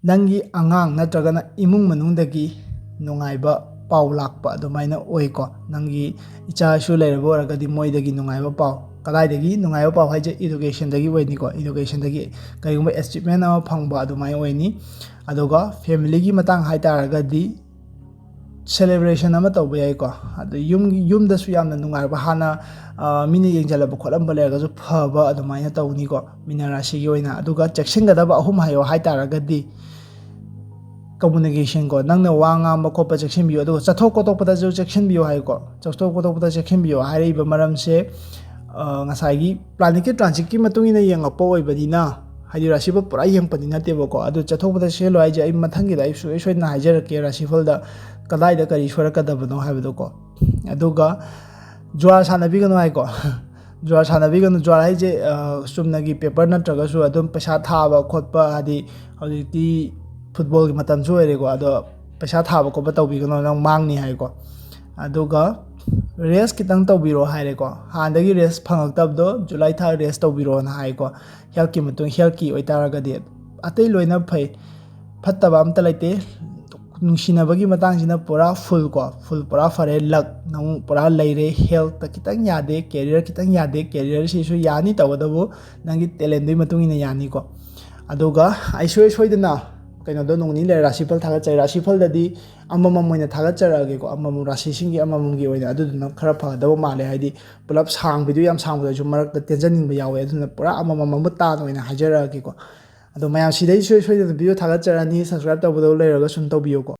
ꯅꯪꯒꯤ ꯑꯉꯥꯡ ꯅꯠꯇ꯭ꯔꯒꯅ ꯏꯃꯨꯡ ꯃꯅꯨꯡꯗꯒꯤ ꯅꯨꯡꯉꯥꯏꯕ ꯄꯥꯎ ꯂꯥꯛꯄ ꯑꯗꯨꯃꯥꯏꯅ ꯑꯣꯏꯀꯣ꯫ ꯅꯪꯒꯤ ꯏꯆꯥ ꯏꯁꯨ ꯂꯩꯔꯕ ꯑꯣꯏꯔꯒꯗꯤ ꯃꯣꯏꯗꯒꯤ ꯅꯨꯡꯉꯥꯏꯕ ꯄꯥꯎ, ꯀꯗꯥꯏꯗꯒꯤ ꯅꯨꯡꯉꯥꯏꯕ ꯄꯥꯎ ꯍꯥꯏꯁꯦ ꯏꯗꯨꯀꯦꯁꯟꯗꯒꯤ ꯑꯣꯏꯅꯤꯀꯣ꯫ ꯏꯗꯨꯀꯦꯁꯟꯗꯒꯤ ꯀꯔꯤꯒꯨꯝꯕ ꯑꯦꯆꯤꯞꯃꯦꯟ ꯑꯃ ꯐꯪꯕ ꯑꯗꯨꯃꯥꯏꯅ ꯑꯣꯏꯅꯤ꯫ ꯑꯗꯨꯒ ꯐꯦꯃꯤꯂꯤꯒꯤ ꯃꯇꯥꯡ ꯍꯥꯏꯇꯥꯔꯒꯗꯤ ꯁꯦꯂꯦꯕ꯭ꯔꯦꯁꯟ ꯑꯃ ꯇꯧꯕ ꯌꯥꯏꯀꯣ꯫ ꯑꯗꯨ ꯌꯨꯝ, ꯌꯨꯝꯗꯁꯨ ꯌꯥꯝꯅ ꯅꯨꯡꯉꯥꯏꯕ, ꯍꯥꯟꯅ, ꯑ, ꯃꯤꯅ ꯌꯦꯡꯁꯤꯜꯂꯕ ꯈꯣꯠꯂꯝꯕ ꯂꯩꯔꯒꯁꯨ ꯐꯕ ꯑꯗꯨꯃꯥꯏꯅ ꯇꯧꯅꯤꯀꯣ ꯃꯤꯅ ꯔꯥꯁꯤꯒꯤ ꯑꯣꯏꯅ꯫ ꯑꯗꯨꯒ ꯆꯦꯛꯁꯤꯟꯒꯗꯕ ꯑꯍꯨꯝ ꯍꯥꯏꯌꯣ ꯍꯥꯏꯇꯥꯔꯒꯗꯤ, ꯀꯃꯨꯅꯤꯀꯦꯁꯟ ꯀꯣ, ꯅꯪꯅ ꯋꯥ ꯉꯥꯡꯕ ꯈꯣꯠꯄ ꯆꯦꯛꯁꯤꯟꯕꯤꯌꯨ, ꯑꯗꯨꯒ ꯆꯠꯊꯣꯛ ꯈꯣꯠꯇꯣꯛꯄꯗꯁꯨ ꯆꯦꯛꯁꯤꯟꯕꯤꯌꯨ ꯍꯥꯏꯀꯣ꯫ ꯆꯠꯊꯣꯛ ꯈꯣꯠꯇꯣꯛꯄꯗ ꯆꯦꯛꯁꯤꯟꯕꯤꯌꯨ ꯍꯥꯏꯔꯛꯏꯕ ꯃꯔꯝꯁꯦ, ꯑ, ꯉꯁꯥꯏꯒꯤ ꯄ꯭ꯂꯥꯅꯦꯠꯀꯤ ꯇ꯭ꯔꯥꯟꯖꯤꯠꯀꯤ ꯃꯇꯨꯡ ꯏꯟꯅ ꯌꯦꯡꯉꯛꯄ ꯑꯣꯏꯕꯅꯤꯅ, ꯍꯥꯏꯗꯤ ꯔꯥꯁꯤꯐꯜ ꯄꯨꯔꯥ ꯌꯦꯡꯉꯛꯄꯗꯤ ꯅꯠꯇꯦꯕꯀꯣ꯫ ꯑꯗꯨ ꯆꯠꯊꯣꯛꯄꯗ ꯆꯦꯛꯁꯤꯜꯂꯨ ꯍꯥꯏꯁꯦ ꯑꯩ ꯃꯊꯪꯒꯤꯗ ꯑꯩ ꯁꯨꯡꯁꯣꯏ ꯁꯣꯏꯗꯅ ꯍꯥꯏꯖꯔꯛꯀꯦ, ꯔꯥꯁꯤꯐꯜꯗ ꯀꯗꯥꯏꯗ ꯀꯔꯤ ꯁꯣꯏꯔꯛꯀꯗꯕꯅꯣ ꯍꯥꯏꯕꯗꯣꯀꯣ꯫ ꯑꯗꯨꯒ ꯖꯨꯋꯥꯔ ꯁꯥꯟꯅꯕꯤꯒꯅꯨ ꯍꯥꯏꯀꯣ꯫ ꯖꯨꯋꯥꯔ ꯁꯥꯟꯅꯕꯤꯒꯅꯨ꯫ ꯖꯨꯋꯥꯔ ꯍꯥꯏꯁꯦ, ꯑ, ꯆꯨꯝꯅꯒꯤ ꯄꯦꯄꯔ ꯅꯠꯇ꯭ꯔꯒꯁꯨ ꯑꯗꯨꯝ ꯄꯩꯁꯥ ꯊꯥꯕ ꯈꯣꯠꯄ, ꯍꯥꯏꯗꯤ ꯍꯧꯖꯤꯛꯇꯤ ꯐꯨꯠꯕꯣꯜꯒꯤ ꯃꯇꯝꯁꯨ ꯑꯣꯏꯔꯦꯀꯣ, ꯑꯗꯣ ꯄꯩꯁꯥ ꯊꯥꯕ ꯈꯣꯠꯄ ꯇꯧꯕꯤꯒꯅꯨ, ꯅꯪ ꯃꯥꯡꯅꯤ ꯍꯥꯏꯀꯣ꯫ ꯑꯗꯨꯒ ꯔꯦꯁ ꯈꯤꯇꯪ ꯇꯧꯕꯤꯔꯣ ꯍꯥꯏꯔꯦꯀꯣ꯫ ꯍꯥꯟꯅꯗꯒꯤ ꯔꯦꯁ ꯐꯪꯉꯛꯇꯕꯗꯣ ꯖꯨꯂꯥꯏ ꯊꯥ ꯔꯦꯁ ꯇꯧꯕꯤꯔꯣꯅ ꯍꯥꯏꯀꯣ꯫ ꯍꯦꯜꯠꯀꯤ ꯃꯇꯨꯡ, ꯍꯦꯜꯠꯀꯤ ꯑꯣꯏꯇꯥꯔꯒꯗꯤ ꯑꯇꯩ ꯂꯣꯏꯅ ꯐꯩ, ꯐꯠꯇꯕ ꯑꯝꯇ ꯂꯩꯇꯦ꯫ ꯅꯨꯡꯁꯤꯅꯕꯒꯤ ꯃꯇꯥꯡꯁꯤꯅ ꯄꯨꯔꯥ ꯐꯨꯜ ꯀꯣ, ꯐꯨꯜ ꯄꯨꯔꯥ ꯐꯔꯦ, ꯂꯛ ꯅꯪ ꯄꯨꯔꯥ ꯂꯩꯔꯦ꯫ ꯍꯦꯜꯠꯇ ꯈꯤꯇꯪ ꯌꯥꯗꯦ, ꯀꯦꯔꯤꯌꯔ ꯈꯤꯇꯪ ꯌꯥꯗꯦ, ꯀꯦꯔꯤꯌꯔꯁꯤꯁꯨ ꯌꯥꯅꯤ, ꯇꯧꯕꯇꯕꯨ ꯅꯪꯒꯤ ꯇꯦꯂꯦꯟꯗꯨꯒꯤ ꯃꯇꯨꯡ ꯏꯟꯅ ꯌꯥꯅꯤꯀꯣ꯫ ꯑꯗꯨꯒ ꯑꯩ ꯁꯣꯏ ꯁꯣꯏꯗꯅ ꯀꯩꯅꯣꯗꯣ ꯅꯣꯡ ꯅꯤꯅꯤ ꯂꯩꯔ ꯔꯥꯁꯤꯐꯜ ꯊꯥꯒꯠꯆꯔꯤ꯫ ꯔꯥꯁꯤꯐꯜꯗꯗꯤ ꯑꯃꯃꯝ ꯑꯣꯏꯅ ꯊꯥꯒꯠꯆꯔꯛꯑꯒꯦꯀꯣ, ꯑꯃꯃꯝ ꯔꯥꯁꯤꯁꯤꯡꯒꯤ ꯑꯃꯃꯝꯒꯤ ꯑꯣꯏꯅ꯫ ꯑꯗꯨꯗꯨꯅ ꯈꯔ ꯐꯒꯗꯕ ꯃꯥꯜꯂꯦ, ꯍꯥꯏꯗꯤ ꯄꯨꯂꯞ ꯁꯥꯡꯕꯤꯗꯨ ꯌꯥꯝ ꯁꯥꯡꯕꯗꯁꯨ ꯃꯔꯛꯇ ꯇꯦꯟꯖꯟꯅꯤꯡꯕ ꯌꯥꯎꯋꯦ꯫ ꯑꯗꯨꯅ ꯄꯨꯔꯥ ꯑꯃꯃꯝ ꯃꯃꯨꯠ ꯇꯥꯅ ꯑꯣꯏꯅ ꯍꯥꯏꯖꯔꯛꯑꯒꯦꯀꯣ꯫ ꯑꯗꯣ ꯃꯌꯥꯝ ꯁꯤꯗꯩ ꯁꯣꯏ ꯁꯣꯏꯗꯅ ꯚꯤꯗꯤꯑꯣ ꯊꯥꯒꯠꯆꯔꯛꯑꯅꯤ, ꯁꯕꯁꯀ꯭ꯔꯥꯏꯕ ꯇꯧꯕꯗ ꯂꯩꯔꯒ ꯁꯨꯝ ꯇꯧꯕꯤꯌꯨꯀꯣ꯫